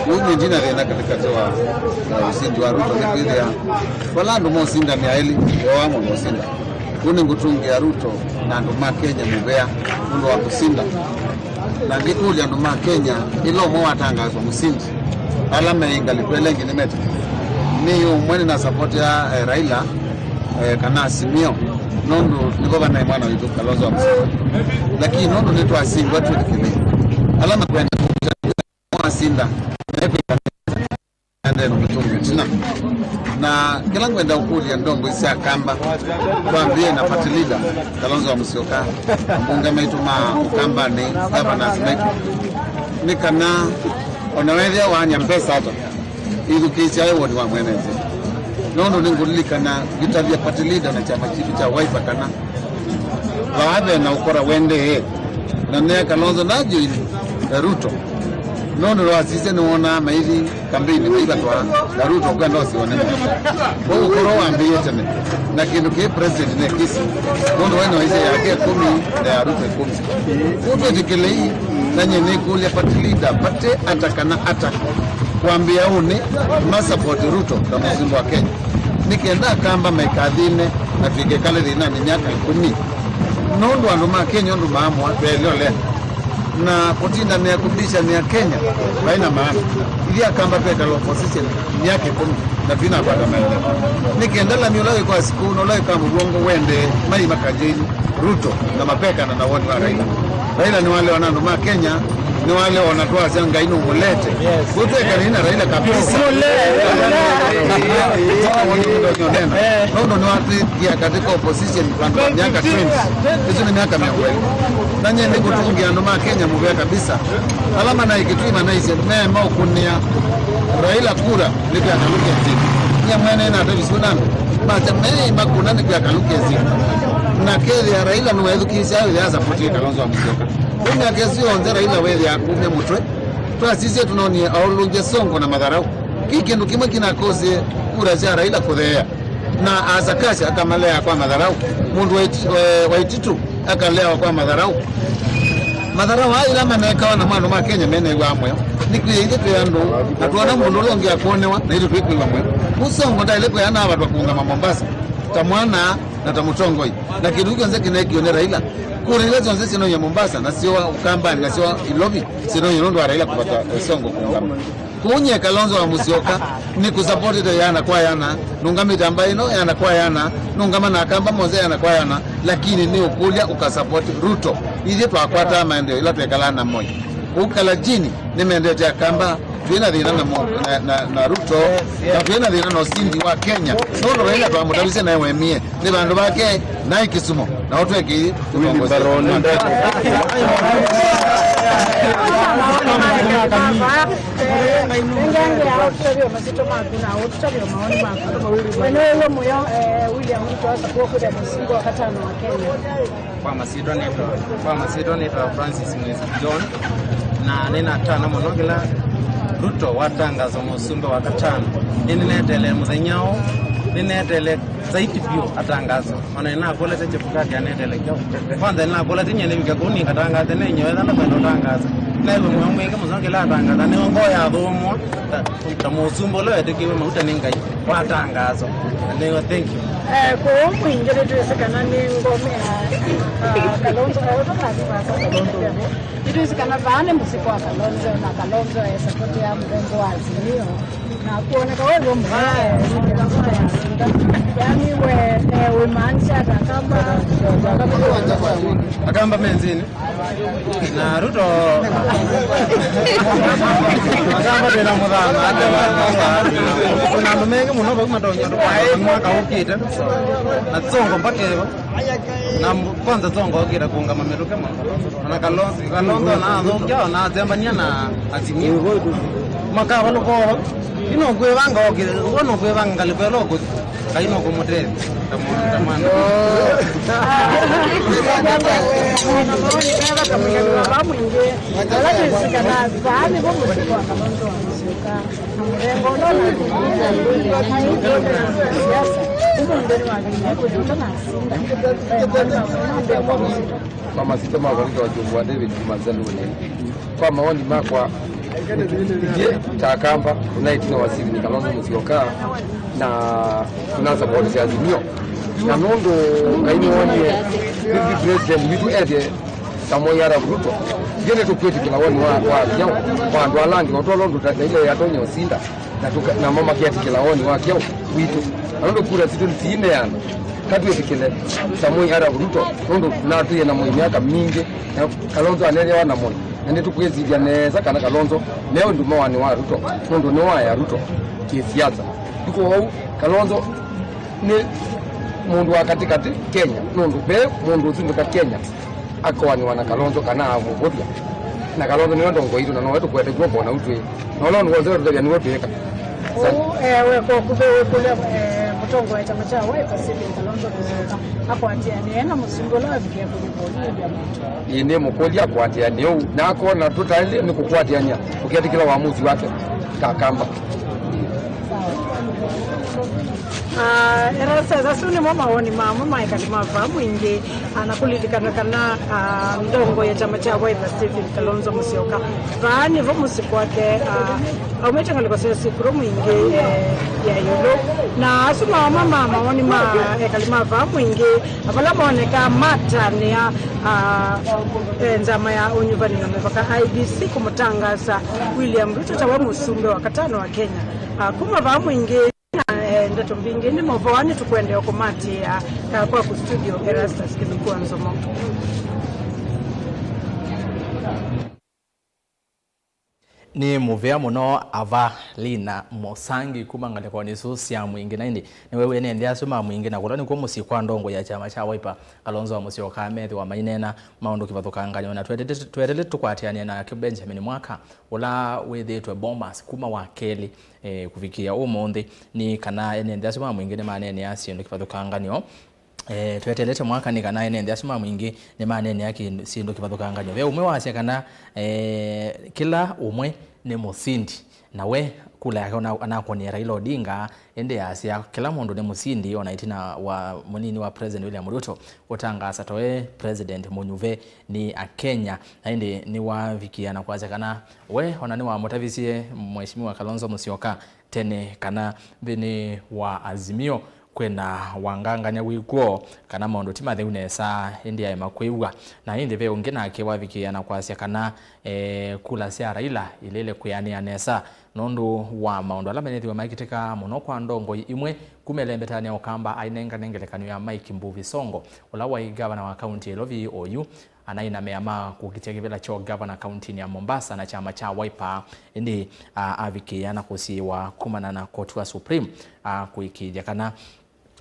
Kũu nyie ndina thĩna katĩkatĩ wa, wa ũsindi wa Ruto, nĩkwĩthĩa vala andũ mosindanĩa elĩ, yoo wa mũndũ ũsinda. Kũu nĩngũtũngĩa Ruto na andũ ma Kenya mũvea nũndũ wa kũsinda. Na ngĩkũlya andũ ma Kenya, ĩla ũmwe watangaaswa mũsindi, ala me ngalĩko ĩla ĩngĩ nĩmetĩkĩlile. Nĩ ũmwe nĩnasapotĩa, eh, Raila, eh, kana Azimio, nũndũ nĩvo vanaĩ mwana witũ Kalonzo wa Musyoka. Lakini nũndũ nĩtwasindwa twĩtĩkĩlile, ala makwenda kũkita mwasinda, mekwĩka nende no mĩtũngi ĩtina. Na kĩla ngwenda ũkũlya ndongoi sya Kamba, twambĩe na party leader, Kalonzo wa Musyoka, ambunge maitũ ma Kambanĩ, governors maitũ, nĩ kana ona wethĩa waany'a mbesa ata, ithukĩĩsya woni wa mwene nthĩ. Nũndũ nĩngũlilikana ngĩtavya party leader na kyama kitũ kya Wiper kana vaa ve na ũkora wendee, na nea Kalonzo na join Ruto. Nũndũ wasisye nĩwonaa maithi kambeini maivatwa na Ruto kwenda ũsione. Kwoou ũkora wambĩĩe tene, na kĩndũ kĩĩ president nekĩsĩ, nũndũ we no ĩsĩ yake ĩkũmi na ya Ruto ĩkũmi. Kwoou twĩtĩkĩlei, na nyie nĩkũlya party leader, party ata kana ata, kwambĩĩa ũnĩ, ma support Ruto ta mũsumbĩ wa Kenya, nĩ kenda Akamba maikathĩne na tũikekale thĩnanĩ myaka ĩkũmi. Nũndũ andũ ma Kenya ũndũ maamũa, tweelea ũlea. Na kũtindanĩa kũmbishanĩa Kenya vai na maana. Ithyĩ Akamba twekala opposition myaka ĩkũmi na twinakwata maendeeo. Nĩ kenda lami ũla wĩ kwa Sikũ na ũla wĩ kwa Mũvwongo wendee, mai makajoin Ruto na mapekana na woni wa Raila. Raila nĩwalewa na andũ ma Kenya, nĩwalewa na twasya Ngai nũmũlete. Kwoou twekane na Raila kabisa. Nũndũ nĩwatwĩkia katika opposition vandũ va myaka twenty. Ĩsu nĩ myaka mĩongo ĩlĩ. Na nyie nĩkũtũngĩa andũ ma Kenya mũvea kabisa. Ala manaĩ Kitui manaisye meema ũkũnĩa Raila kura nĩkwĩa Kalonzo nzĩ. Nyie mwene natavisye nandũ, masya meĩ makũna nĩkwĩa Kalonzo nzĩ. Na kethĩa Raila nĩwethukĩĩsya wĩthĩa asapotie Kalonzo wa Musyoka. Yu myaka ĩsu yonthe Raila wĩthĩa akumya mũtwe. Twasisye tũnonie aũlũngye Sonko na matharau. Kĩ kĩndũ kĩmwe kĩnakosie kura sya Raila kũtheea. Na asakasya akamalea kwa matharau. Mũndũ wa It-, wa, wa Ititu akaleawa kwa matharau. Matharau aa ĩla manekawa na andũ ma Kenya menew'aa mũyo. Nĩkwĩa ithyĩ twĩ andũ, na twona mũndũ ũla ũngĩ akwonewa, na ithyĩ twĩkwĩw'a mũyo. Ũu Sonko ndaĩle kwĩa anavatwa kũũngama Mombasa, ta mwana na ta mũtongoi. Na kĩndũ kĩu kyonthe kĩneekiwe nĩ Raila. Kura ila syonthe syĩnoie Mombasa, na syo Ukambani, na syo Ilovi, syĩnoie nũndũ wa Raila kũvata, eh, Sonko kũũngama. Kwoou nyie Kalonzo wa Musyoka nĩkũsapotete yana kwa yana, nũngamĩte amba ĩno yana kwa yana, nũngama na Akamba monthe yana kwa yana, lakini nĩ ũkũlya ũkasapoti Ruto. Ithyĩ twakwataa maendeeo ila twekalaa na Moi. Ũu Kalajini nĩmendete Akamba, twĩ na thĩna na, mo- na, na, na Ruto, na twĩ na thĩna na ũsindi wa Kenya. Nũndũ Raila twamũtavisye naĩ wemie nĩ vandũ vake naĩ Kisumu, nao twekĩi Willy Baroni. Kwa masyĩtwa nĩtwa, kwa masyĩtwa nĩtwa Francis Mwesi John, na nĩnatana mũno kĩla Ruto watangazwa mũsumbĩ wa katano. Nĩnĩneteele mũthenya ũũ, nĩneteele zaidi vyũ atangazwa. Ona nĩnakũlete Chebukati aneteele kyaũ. Kwanza nĩnakũlete nyie nĩvike kũu nĩkatangathe nenyewe ethana kwenda ũtangaza. Naĩwe mũyo mwingĩ mũno kĩla atangatha, nĩwe ngoo yathũmũa ta, ta mũsumbĩ ũla wetĩkĩiwe mauta nĩ Ngai. Watangazo. Nĩyo, thank you. Eh, kwoou mwingĩ nĩtwĩsĩ kana nĩ ngome ya, ah, Kalonzo, eh, ũtũkathi vasa Kalonzo. Nĩtwĩsĩ kana vaa nĩ mũsyĩ kwa Kalonzo, na Kalonzo e support ya mũrengo wa Azimio. Na kuoneka we wĩ mũvea, yani we, eh, wĩmaanisha ata Akamba? Akamba me nzĩnĩ. Na Ruto, Akamba twĩ na mũthama, kwĩna andũ maingĩ mũno vau matonya tũkwaa mwaka ũkĩte, na Tsongo mpaka ĩvo, na kwanza Tsongo okĩte kũũngama mĩtũkĩ mũno, na Kalonzo, Kalonzo naathũkya, na athembania na Azimio. Makavalũka o vau, ino kwĩvanga okĩte, ũguo no kwĩvanga ngalĩko ĩla ũkũthi. Ngai no kũmũtethya ta mwa- ta mwana. Kwa masyĩtwa makwa nĩtawa Kyũmũ wa David kuma Nzalũnĩ. Kwa maoni makwa, ithyĩ ta Akamba, tũnaĩ ĩtina wa Stephen Kalonzo Musyoka, na tũnasapoti Azimio. Na nũndũ Ngai nĩwonie deputy president witũ ethĩe ta Moi Arap Ruto, ithyĩ nĩtũkwĩtĩkĩla woni wa, wa Azimio, kwa andũ ala angĩ, o tondũ ta Raila atonya ũsinda. Na tũka- namo maketĩkĩla woni wa kyaũ witũ. Na nũndũ kura sitũ siineana, katwĩtĩkĩle ta Moi Arap Ruto, nũndũ natwĩe na Moi myaka mingĩ, na Kalonzo anethewa na Moi. Na nĩtũkwĩsĩthya nesa kana Kalonzo me ũndũ moanĩ wa Ruto, nũndũ nĩwaya Ruto kĩsiasa. Yu kwoou Kalonzo nĩ mũndũ wa katĩkatĩ Kenya, nũndũ ve mũndũ ũsumbĩka Kenya akoanĩwa na Kalonzo kana avũvũthya. Na Kalonzo nĩwe ndongo itũ, na nowe tũkwete kw'oko na ũtwĩe. Na ũla ũndũ wonse wetũtavya nĩw'o twĩka. Ũu, eh, weka ũkuvĩ wĩkũlya, eh, mũtongoi wa kyama kya Wiper Stephen Kalonzo Musyoka akwatĩanĩe na mũsumbĩ ũla wavikie kũlipwa William Ruto. Ĩĩ, nĩmũkũlya akwatĩanĩe ũu, na akona tũtaĩle nĩ kũkwatĩanĩa, ũketĩkĩla wamusi wake ta Akamba. Ah, Erastus, asu nĩmo mawoni mamwe ma ekali ma vaa Mwingĩ, ah, na kũlilikana kana, ah, ndongo ya kyama kya Wiper Stephen Kalonzo Musyoka vaa nĩvo mũsyĩ kwake, ah, aumĩte ngalĩko sya Sikuru Mwingĩ, eh, ya ĩũlũ. Na asu mamwe ma mawoni ma ekali ma vaa Mwingĩ, vala monekaa matanĩa, ah, eh, nzama ya ũnyuvani na mĩvaka I E B C kũmũtangaasa William Ruto tawe mũsumbĩ wa katano wa Kenya. Ah, kuma vaa Mwingĩ na, eh, ndeto mbingĩ nĩ mũvoa, nĩtũkwendea kũmatĩĩa ka kwaku studio, Erastus Kĩmĩkua Nzomo. Nĩ mũvea mũno ava Lina Mũsangi kuma ngalĩkonĩ isu sya Mwingĩ, na ĩndĩ nĩwe wĩene nthĩ asu ma Mwingĩ, na kũla nĩkw'o mũsyĩ kwa ndongo ya kyama kya Wiper, Kalonzo wa Musyoka, methĩwa maineena maũndũ kĩvathũkanganyo, na twetete, twetete tũkwatĩanĩa nake Benjamin Mwaka, ũla wĩthĩĩtwe Bomas kuma wa kelĩ, eh, kũvikĩa ũmũnthĩ, nĩ kana ene nthĩ asu ma Mwingĩ nĩmaneenea syĩndũ kĩvathũkanganyo. Eh, tweteelete mwaka nĩ kana ene nthĩ asu ma Mwingĩ nĩmaneenea kĩndũ, syĩndũ kĩvathũkanganyo. Ve ũmwe wasya kana, eh, kĩla ũmwe nĩ mũsindi, na we kula yake ona- anakwonyie Raila Odinga, ĩndĩ yasya kĩla mũndũ nĩ mũsindi, ona ĩtina wa mũnini wa President William Ruto kũtangaasa tawe President mũnyuve nĩ Akenya. Na ĩndĩ nĩwavikie na kwasya kana we ona nĩwamũtavisye Mheshimiwa Kalonzo Musyoka tene kana nthĩnĩ wa Azimio kwĩna wangangany'a wĩ kw'o, kana maũndũ ti matheu nesa, ĩndĩ aema kwĩw'a. Na ĩndĩ ve ũngĩ nake wavikĩĩa na kwasya kana, eh, kula sya Raila ilĩle kwĩanĩa nesa nũndũ wa maũndũ ala menethĩwe maikĩtĩka mũno kwa ndongoi imwe kuma ĩlembetanĩ ya Ũkamba ainengane ngelekany'o ya Mike Mbuvi Songo, ũla waĩ ngavana wa kaunti ya Ilovi oyu, anaĩ na mea ma kũkitĩa kĩvĩla kya ũngavana kauntinĩ ya Mombasa na kyama kya Wiper, ĩndĩ, a, avikĩĩa na kũsiĩĩwa kumana na koti wa Supreme, a, kũĩkĩĩthya kana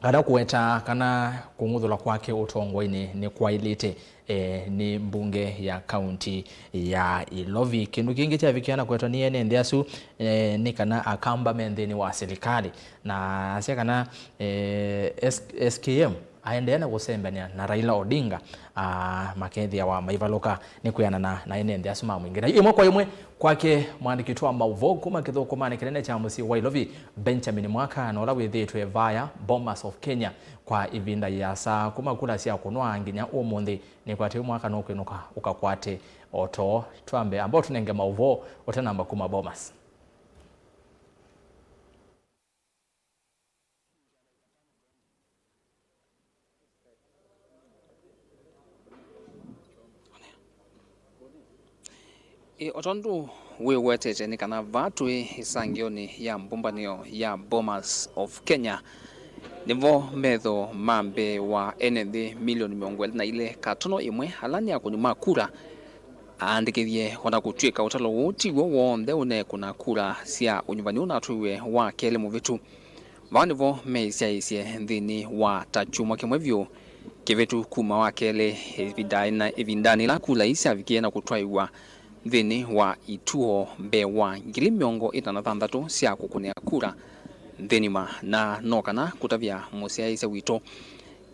kana kũweta kana kũng'uthũlwa kwake ũtongoinĩ nĩkwaĩlĩte, eh, nĩ mbunge ya kaunti ya Ilovi. Kĩndũ kĩngĩ kyavikĩa na kũwetwa nĩ ene nthĩ asu, eh, nĩ kana Akamba me nthĩnĩ wa silikalĩ, na asya kana, eh, S-, S K M aendeea na kũsembany'a na Raila Odinga, ah, makethĩawa maivalũka nĩ kwĩanana na ene nthĩ asu mamwingĩla. Ĩmwe kwa ĩmwe kwake mwandĩki witũ wa maũvoo kuma kĩthũkũmanĩ kĩnene kya mũsyĩ wa Ilovi, Benjamin Mwaka, na ũla wĩthĩĩtwe vaya Bomas of Kenya kwa ĩvinda yĩasa kuma kula sya kũnwa nginya ũmũnthĩ. Nĩkwatĩwe Mwaka nũkwĩnũka ũkakwate o too. Twambe amba ũtũnenge maũvoo ũtanamba kuma Bomas. Ĩ, o tondũ wĩwetete, nĩ kana vaa twĩ ĩsangĩonĩ ya mbũmbanĩo ya Bomas of Kenya, nĩvo metho ma mbee wa ene nthĩ milioni mĩongo ĩlĩ na ilĩ katono ĩmwe, ala nĩ akũni ma kura, aandĩkĩthye. O na kũtw'ĩka ũtalo ũũ tiw'o w'onthe ũneekũna kura sya ũnyuvani ũnatwaiwe wa kelĩ mũvĩtu. Vaa nĩvo meĩsyaĩĩsye nthĩnĩ wa ta kyumwa kĩmwe vyũ kĩvĩtu kuma wa kelĩ, ĩvindanĩ, ĩvindanĩ ĩla kula ii syavikie na kũtwaĩw'a nthĩnĩ wa ituo mbee wa ngili mĩongo ĩna na thanthatũ sya kũkũnĩa kura nthĩ ng'ima. Na no kana kũtavya mũsyaĩĩsya witũ,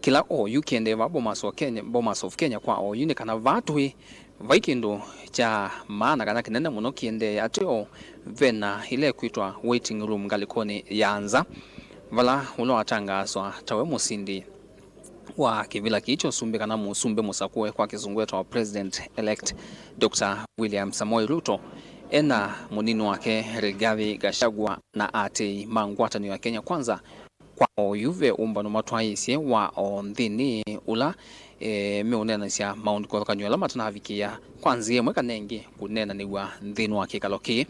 kĩla oyu kĩendee vaa Bomas of Kenya, Bomas of Kenya kwa oyu nĩ kana vaa twĩ vai kĩndũ kya maana kana kĩnene mũno kĩendee. Ateo vena ĩla ĩkwĩtwa waiting room ngalĩkonĩ ya nza, vala ũla watangaaswa tawe mũsindi wa kĩvĩla kĩĩ kya ũsumbĩ kana mũsumbĩ mũsakũe, kwa kĩsũngũ etawa President Elect Doctor William Samoei Ruto, ena mũnini wake Rigathi Gachagua na aatĩĩi ma ngwatanĩo ya Kenya Kwanza. Kwa oyu ve ũmbano matwaĩĩsye wa o nthĩnĩ ũla, e, meũneenanĩsya maũndũ kĩvathũkany'o ala matanavikĩĩa kwa nzĩa ĩmwe kana ĩngĩ kũneenanĩw'a nthĩnĩ wa kĩkalo kĩĩ,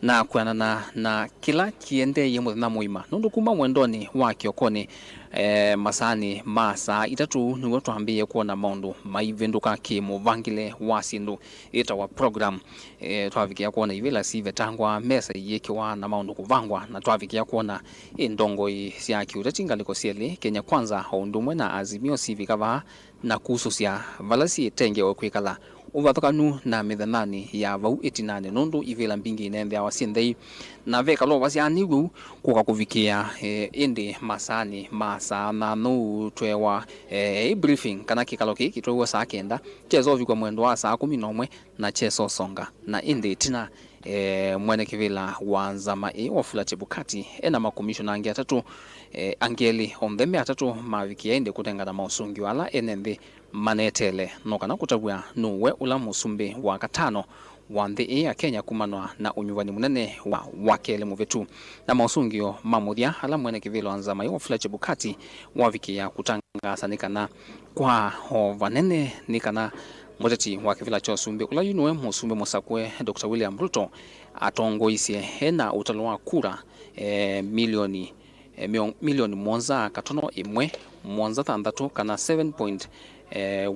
na kwĩanana na kĩla kĩendeeie mũthenya mũima, nũndũ kuma mwendonĩ wa kĩokonĩ, e, masaanĩ ma saa itatũ nĩw'o twambĩĩe kwona maũndũ maivĩndũka kĩ mũvangĩle wa syĩndũ ĩtawa program. E, twavikĩa kwona ivĩla sivetangwa, mesa iyĩkĩwa na maũndũ kũvangwa, na twavikĩa kwona ĩ ndongoi sya kĩũteti ngalĩko syelĩ, Kenya Kwanza o ũndũ ũmwe na Azimio, sivika vaa na kusũsya vala syĩtengewe kwĩkala, ũvathũkanu na mĩthenyanĩ ya vau ĩtinanĩ, nũndũ ivĩla mbingĩ inentheawa syĩ nthei, na vekala ũvasya nĩ w'o kũka kũvikĩa, e, ĩndĩ masaanĩ ma saa nyathanu tweewa, e, ĩ briefing kana kĩkalo kĩĩ kĩtwaiwe saa kenda, kyesa ũvikwa mwendo wa saa kũmi na ũmwe, na kyesa ũsonga. Na ĩndĩ ĩtina, e, mwene kĩvĩla wa nzama ĩĩ Wafula Chebukati ena makomishona angĩ atatũ, e, angĩ elĩ, onthe me atatũ mavikĩa ĩndĩ kũnengana maũsũngĩo ala ene nthĩ maneteele, no kana kũtavw'a nũwe ũla mũsumbĩ wa katano wa nthĩ ĩĩ ya Kenya kumanwa na ũnyuvani mũnene wa, wa kelĩ mũvĩtu. Na maũsũngĩo ma mũthya ala mwene kĩvĩla wa nzama ĩĩ Wafula Chebukati wavikĩa kũtangaasa nĩ kana kwa o vanene nĩ kana mũteti wa kĩvĩla kya ũsumbĩ, ũla yu nĩwe mũsumbĩ mũsakũe, Doctor William Ruto, atongoisye ena ũtalo wa kura, e, milioni, e, mĩo-, milioni mũonza katono ĩmwe mũonza thanthatũ, kana seven point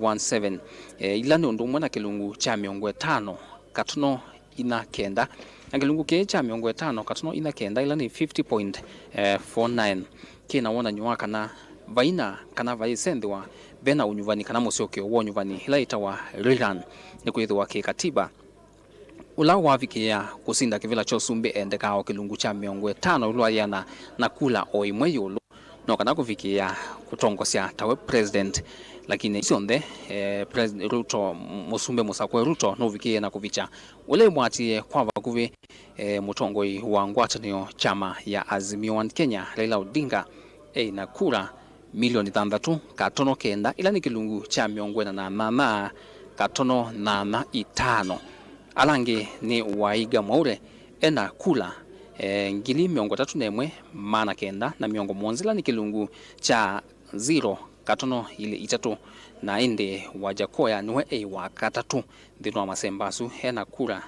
one seven, e, ila nĩ ũndũ ũmwe na kĩlungu kya mĩongo ĩtano katono inya kenda, na kĩlungu kĩĩ kya mĩongo ĩtano katono inya kenda, ĩla nĩ fifty point four nine, kĩ na wonany'o wa kana vaina kana vaĩsenthĩwa vena ũnyuvani kana mũsyokeo wa ũnyuvani, ĩla ĩtawa rerun, nĩkwĩthĩwa kĩkatiba, ũla wavikĩĩa kũsinda kĩvĩla kya ũsumbĩ endekaa o kĩlungu kya mĩongo ĩtano ĩũlũ wa ĩana na kula o ĩmwe ĩũlũ, no kana kũvikĩĩa kũtongosya tawe president. Lakini syonthe, eh, President Ruto, mũsumbĩ mũsakũe Ruto nũvikĩĩe na kũvikya ũla ĩmwatĩĩe kwa vakuvĩ, eh, mũtongoi wa ngwatanĩo kyama ya Azimio One Kenya, Raila Odinga, eĩ na kura milioni thanthatũ katono kenda, ĩla nĩ kĩlungu kya mĩongo ĩna na nyanya katono nyanya itano. Ala angĩ nĩ Waiga Mwaure ena kula, eh, ngili mĩongo ĩtatũ na ĩmwe maana kenda na mĩongo mũonza, ĩla nĩ kĩlungu kya zero katono ilĩ itatũ, na ĩndĩ Wajakoya nĩwe eĩ wa katatũ nthĩnĩ wa masemba asu ena kura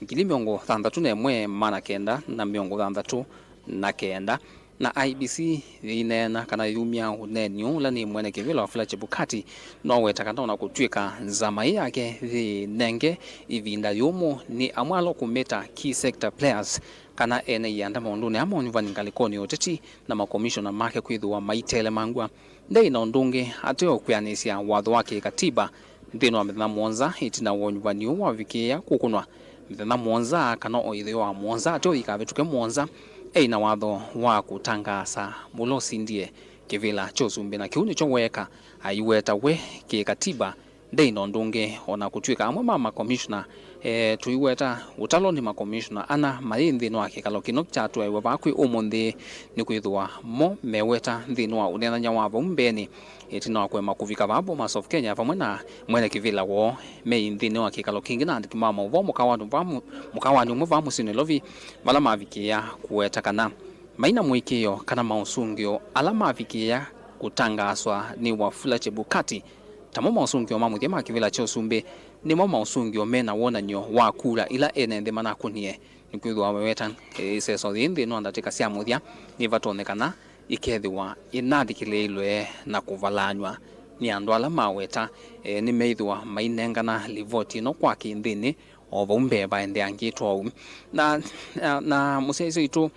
ngili mĩongo thanthatũ na ĩmwe maana kenda na mĩongo thanthatũ na kenda. Na I E B C yĩineena kana yumya ũneeni ũũ ũla nĩ mwene kĩvĩla Wafula Chebukati, noweta kana ona kũtw'ĩka nzama ĩĩ yake yĩnenge ĩvinda yũmũ nĩ amwe ala ũkũmeta key sector players, kana ene ianda maũndũnĩ aa ma ũnyuvani ngalĩkonĩ ya ũteti na makomishona make kwĩthĩwa maitelemangw'a, ndei na ũndũ ũngĩ ateo kwĩanĩsya watho wa kĩkatiba nthĩnĩ wa mĩthenya mũonza ĩtina wa ũnyuvani ũũ wavikĩĩa kũkũnwa. Mĩthenya mũonza, kana o ĩtheo wa mũonza, ateo ikavĩtũke mũonza, eina watho wa kũtangaasa ũla ũsindie kĩvĩla kya ũsumbĩ, na kĩu nĩkyo weeka aiweta we kĩkatiba. Ndei na ũndũ ũngĩ, o na kũtw'ĩka amwe ma makomishona, e, tũiweta ũtalo nĩ makomishona ana mayĩ nthĩnĩ wa kĩkalo kĩno kyatwaĩwe vaa kwĩ ũmũnthĩ, nĩkwĩthĩwa mo meweta nthĩnĩ wa ũneenany'a wa vau mbeenĩ, ĩtina wa kũema kũvika vaa Bomas of Kenya vamwe na mwene kĩvĩla woo, meĩ nthĩnĩ wa kĩkalo kĩngĩ na andĩki ma maũvoo mũkawanĩ vaa mũ-, mũkawanĩ ũmwe vaa mũsyĩ Nairobi, vala mavikĩĩa kũweta kana maina mũĩkĩĩo kana maũsũngĩo ala mavikĩĩa kũtangaaswa nĩ Wafula Chebukati, tamo maũsũngĩo ma mũthya ma kĩvĩla kya ũsumbĩ, nĩmo maũsũngĩo me na wonany'o wa kura ila ene nthĩ manakũnie. Nĩkwĩthĩwa meweta, e, ĩseso yĩĩ nthĩnĩ wa ndatĩka sya mũthya nĩvatonyekana ĩkethĩwa ĩnathikĩlĩĩlwe na kũvalaanywa nĩ andũ ala maweta, e, nĩmeĩthĩwa mainengana livoti ĩno kwa kĩnthĩnĩ o vau mbee vaendeangĩtwe ũu. Na, na, na mũsyaĩĩsya witũ,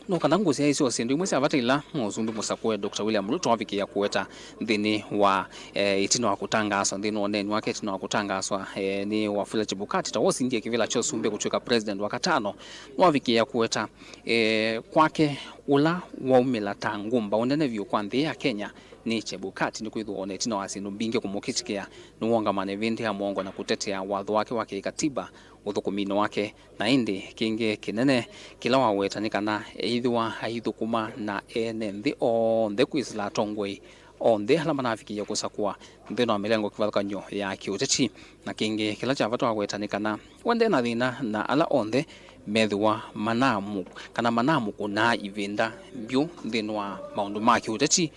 no kana ngũsyaĩĩsya o syĩndũ imwe sya vata ila Mũsumbĩ mũsakũe Doctor William Ruto avikĩĩa kũweta nthĩnĩ wa, e, ĩtina wa kũtangaaswa, nthĩnĩ wa ũneeni wake ĩtina wa kũtangaaswa, e, nĩ Wafula Chebukati ta wosindie kĩvĩla kya ũsumbĩ kũtw'ĩka president wa katano, nĩwavikĩĩa kũweta, e, kwake ũla waumĩla ta ngũmbaũ nene vyũ kwa nthĩ ya Kenya nĩ Chebukati, nĩkwĩthĩwa o na ĩtina wa syĩndũ mbingĩ kũmũkĩtĩkĩa, nĩwongamane ĩvĩndĩ ya mũongo na kũtetea watho wake wa kĩkatiba ũthũkũminĩ wake. Na ĩndĩ kĩngĩ kĩnene kĩla waweta nĩ kana eĩthĩwa aithũkũma na ene nthĩ onthe kwĩsĩla atongoi onthe ala manavikĩie kũsakũa nthĩnĩ wa mĩlengo kĩvathũkany'o ya kĩũteti. Na kĩngĩ kĩla kya vata waweta nĩ kana we nde na thĩna na ala onthe methĩwa manamũ-, kana manamũkũnaa ĩvinda mbyũ nthĩnĩ wa maũndũ ma kĩũteti.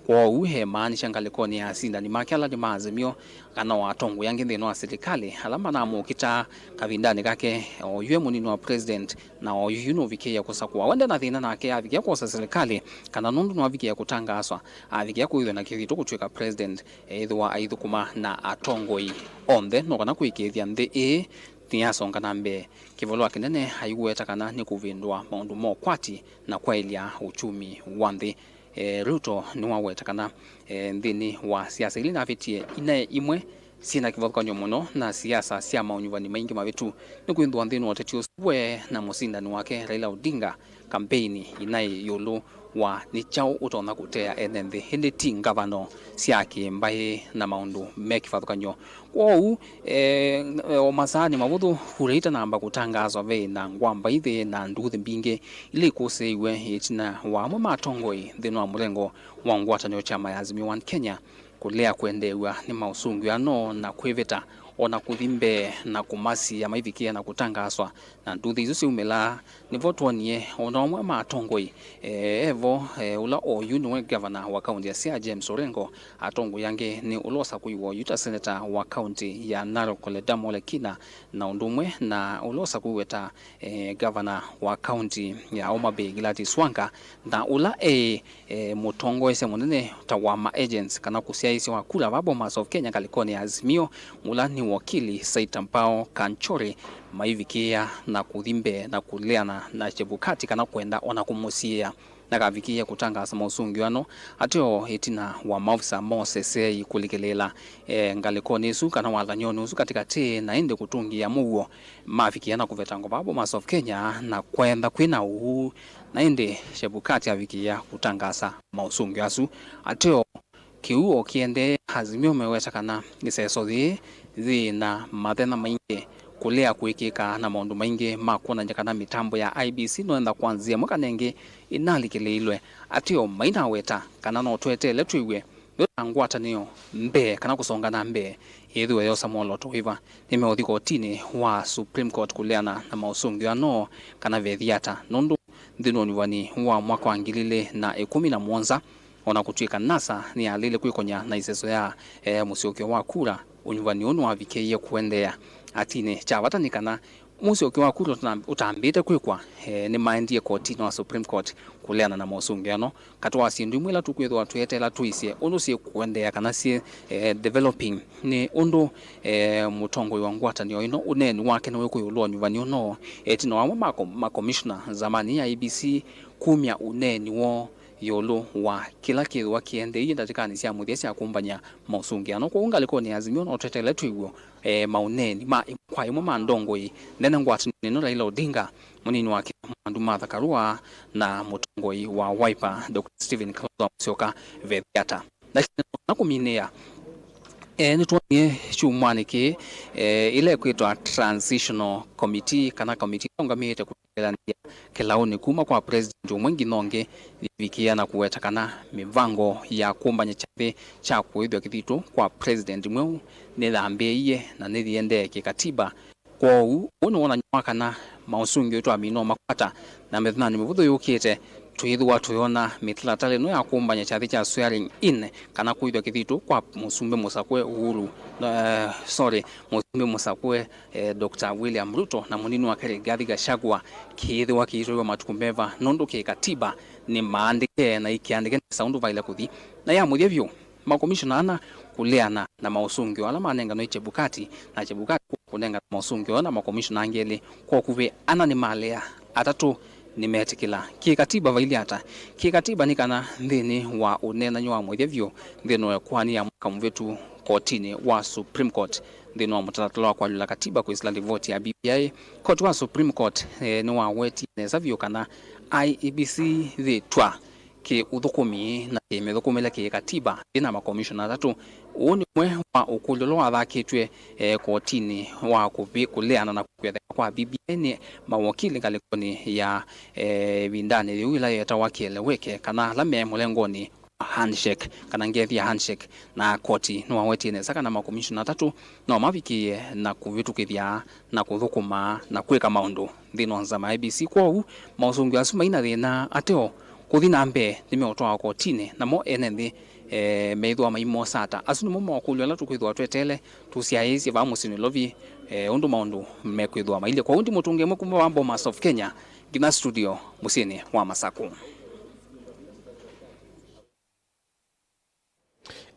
Kwoou emaanisha ngalĩkonĩ ya asindani make ala nĩ ma Azimio, kana o atongoi angĩ nthĩnĩ wa silikalĩ ala manamũkitaa kavindanĩ kake, oyu e mũnini wa president, na oyu yu nũvikĩie kũsakũa. We nde na thĩna nake, avikĩa kwosa silikalĩ, kana nũndũ nĩwavikĩie kũtangaaswa, avikĩa kũĩthwa na kĩthito kũtw'ĩka president, eĩthĩwa aithũkũma na atongoi onthe, no kana kũĩkĩĩthya nthĩ ĩĩ nĩyasonga na mbee. Kĩvalũa kĩnene aiweta kana nĩ kũvĩndũa maũndũ ma ũkwati na kwaĩlya uchumi wa nthĩ. E, Ruto nĩwaweta kana, e, nthĩnĩ wa siasa ila inavĩtie, inaĩ imwe syĩ na kĩvathũkany'o mũno na siasa sya maũnyuvani maingĩ mavĩtu, nĩkwĩthĩwa nthĩnĩ wa ũteti ũsu we na mũsindani wake Raila Odinga, kambeini inaĩ ĩũlũ wa nĩ kyaũ ũtonya kũtea ene nthĩ, ĩndĩ ti ngavano sya kĩmbaĩ na maũndũ me kĩvathũkany'o. Kwoou, e, o masaanĩ mavũthũ, kura itanamba kũtangaaswa, ve na ngwamba ithi na nduthi mbingĩ ila ikũsĩĩiwe ĩtina wa amwe ma atongoi nthĩnĩ wa mũlengo wa ngwatanĩo kyama ya Azimio One Kenya kũlea kwendeew'a nĩ maũsũngĩo ano na kwĩvĩta o na kũthi mbee na kũmasiĩa maivikĩĩa na kũtangaaswa. Na nduthi isu syaumĩlaa, nĩvo twonie o na amwe ma atongoi, e, evo, e, ũla oyu nĩwe ngavana wa kaunti ya Siaya James Orengo, atongoi angĩ nĩ ũla ũsakũiwe oyu ta seneta wa kaunti ya Narok Ledama Ole Kina, na ũndũ ũmwe na ũla ũsakũiwe ta, e, ngavana wa kaunti ya Homa Bay Gladys Wanga, na ũla e, e, mũtongoesya mũnene ta wa ma agents kana kũsyaĩĩsya wa kura va Bomas of Kenya ngalĩkonĩ ya Azimio, ũla nĩ wakili Saitambao Kanchori, maivikĩĩa na kũthi mbee na kũleana na Chebukati kana kwenda o na kũmũsiĩĩa. Nakavikĩĩa kũtangaasa maũsũngĩo ano ateo ĩtina wa maofisa ma ũseseei kũlikĩlĩĩla, e, ngalĩkonĩ ĩsu kana wathany'onĩ ũsu katĩkatĩ, na ĩndĩ kũtũngĩĩa mũuo mavikĩĩa na kũvetangwa vaa Bomas of Kenya na kwentha kwĩ na ũuu. Na ĩndĩ Chebukati avikĩĩa kũtangaasa maũsũngĩo asu ateo. Kĩu o kĩendee, Azimio meweta kana ĩseso yĩĩ yĩ na mathĩna maingĩ kũlea kwĩkĩka na maũndũ maingĩ ma kwonany'a kana mĩtambo ya I E B C noenda kwa nzĩa ĩmwe kana ĩngĩ ĩnalikĩlĩĩlwe. Ateo mainaweta kana no tweteele twĩw'e nĩ ta ngwatanĩo mbee kana kũsonga na mbee ĩthĩwe yosa mwolooto wĩva. Nĩmeũthi kotinĩ wa Supreme Court kũleana na maũsũngĩo ano kana vethi ata, nũndũ nthĩnĩ wa ũnyuvani wa mwaka wa ngili ilĩ na ĩkũmi na mũonza, o na kũtw'ĩka NASA nĩyalĩle kwĩkony'a na ĩseso ya, e, mũsyokeo wa kura, ũnyuvani ũũ nĩwavikĩie kũendeea. Atinĩ, kya vata nĩ kana Mũsyokyo wa kura ũtambĩte kwĩkwa, eh, nĩmaendie kotinĩ wa Supreme Court kũleana na mosũngĩano. Katĩ wa syĩndũ imwe ila tũkwĩthĩwa tweteela twĩsye ũndũ syĩkũendeea kana syĩ, eh, developing, nĩ ũndũ, eh, mũtongoi wa ngwatanĩo ĩno ũneeni wake nĩwĩkũĩũlwa ũnyuvani ũno, eh, ĩtina wa amwe ma ko-, makomishona zamani ya I E B C kumya ũneeni woo ĩũlũ wa kĩla kĩthĩwa kĩendeeie ndatĩkanĩ sya mũthya sya kũmbany'a mosũngĩano. Kwoou ngalĩkonĩ ya Azimio no tweteele twĩw'e, eh, maũneeni ma ĩmwe kwa ĩmwe ma ndongoi nene ngwatanĩo ĩno, Raila Odinga, mũnini wake Mwandu Martha Karua, na mũtongoi wa Wiper, Doctor Stephen Kalonzo Musyoka, Vethĩ Ata. Na kũminĩa, eh, nĩtwonie kyumwanĩ kĩĩ, eh, ĩla ĩkwĩtwa Transitional Committee, kana committee ĩla ĩũngamĩĩte kũtethelanĩa kĩlaũnĩ kuma kwa president ũmwe nginya ũngĩ, yĩvikĩĩa na kũweta kana mĩvango ya kũmbany'a kyathĩ kya kũĩthw'a kĩthitũ kwa president mweũ nĩyambĩĩie na nĩyĩendee kĩkatiba. Kwoou, ũũ nĩ wonany'o wa kana maũsũngĩo twamina ũmakwata, na mĩthenyanĩ mĩvũthũ yũkĩte, twĩthĩwa tũyona mĩtalatala ĩno ya kũmbany'a kyathĩ kya swearing in, kana kũĩthw'a kĩthitũ kwa mũsumbĩ mũsakũe Uhuru, eh, sorry, mũsumbĩ mũsakũe, eh, Doctor William Ruto na mũnini wake Rigathi Gachagua, kĩĩthĩwa kĩitwaiwa matukũ meva, nũndũ kĩkatiba nĩ maandĩke na ikĩandĩke nesa ũndũ vaĩle kũthi. Na ya mũthya vyũ, makomishona ana kũleana na maũsũngĩo ala manenganwe Chebukati, na Chebukati kũnengana maũsũngĩo na makomishona angĩ elĩ, kwa ũkuvĩ ana nĩmalea, atatũ nĩmetĩkĩla. Kĩkatiba vailye ata? Kĩkatiba nĩ kana nthĩnĩ wa ũneenany'a wa mũthya vyũ nthĩnĩ wa ĩkoani ya mwaka mũvĩtu kotinĩ wa Supreme Court, nthĩnĩ wa mũtalatala wa kũalyũla katiba kwĩsĩla livoti ya B B I, koti wa Supreme Court, eh, nĩwawetie nesa vyũ kana I E B C yĩtw'a kĩ ũthũkũmi na kĩ mĩthũkũmĩle kĩ katiba yĩ na makomishona atatũ. Ũũ nĩ ũmwe wa ũkũlyo ũla wathakĩtw'e, eh, kotinĩ wa kũvĩ-, kũleana na kwĩtheka kwa B B I nĩ mawokili ngalĩkonĩ ya, eh, ĩvindanĩ yĩu ĩla yetawa kĩeleweke, kana ala me mũlengonĩ wa handshake, kana ngethi ya handshake, na koti nĩwawetie nesa kana makomishona atatũ no mavikĩĩe na kũvĩtũkĩthya na kũthũkũma na kwĩka maũndũ nthĩnĩ wa nzama ya I E B C. Kwoou, maũsũngĩo asu mai na thĩna ateo kũthi na mbee nĩmeũtwawa kotinĩ, namo ene nthĩ, eh, meĩthĩwa maimosa ata? Asu nĩmo mokũlyo ala tũkwĩthĩwa tweteele tũsyaĩĩsye vaa mũsyĩ Nairobi, eh, ũndũ maũndũ mekwĩthĩwa mailyĩ. Kwoou ndimũtũnge ĩmwe kuma vaa Bomas of Kenya nginya studio mũsyĩnĩ wa Masakũ.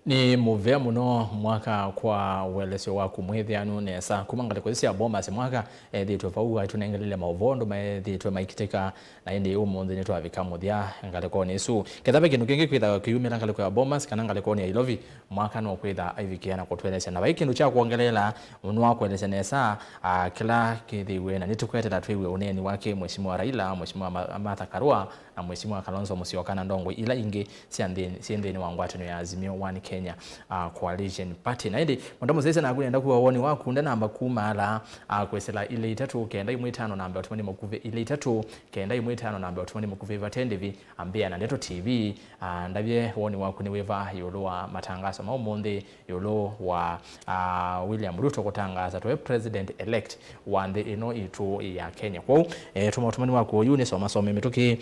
Nĩ mũvea mũno Mwaka kwa ũelesyo waku mwĩthĩanu nesa. Kuma ngalĩko isu sya Bomas, Mwaka ethĩĩtwe vau aitũnengelile maũvoo ũndũ maethĩĩtwe maikitĩka, na ĩndĩ ũmũnthĩ nĩtwavika mũthya ngalĩkonĩ isu. Ketha ve kĩndũ kĩngĩ kwĩtha kĩyumĩla ngalĩko ya Bomas kana ngalĩkonĩ ya Ilovi, Mwaka no kwĩtha aivikĩa na kũtũelesya. Na vai kĩndũ kya kwongeleela, nĩwakwelesya nesa, ah, kĩla kĩthĩiwe, na nĩtũkwetela twĩw'e ũneeni wake Mheshimiwa Raila, Mheshimiwa Ma-, Martha Karua, na Mheshimiwa Kalonzo Musyoka na ndongoi ila ingĩ sya nthĩ-, syĩ nthĩnĩ wa ngwatanĩo ya Azimio One Kenya, uh, Coalition Party. Na ĩndĩ, Mwenda Mũsese, naku nenda kũa woni waku, ndanamba kuma ala, uh, kwĩsĩla ilĩ itatũ kenda imwe itano namba ũtũmani mũkuvĩ, ilĩ itatũ kenda imwe itano namba ũtũmani mũkuvĩ, vate ndĩvi, ambĩa na Ndeto T V, uh, ndavye woni waku nĩ wĩva ĩũlũ wa matangaso ma ũmũnthĩ, ĩũlũ wa, ah, William Ruto kũtangaasa tawe president elect wa nthĩ ĩno itũ ya Kenya. Kwoou, eh, tũma ũtũmani waku ũyu nĩ Soma Some Mĩtũkĩ.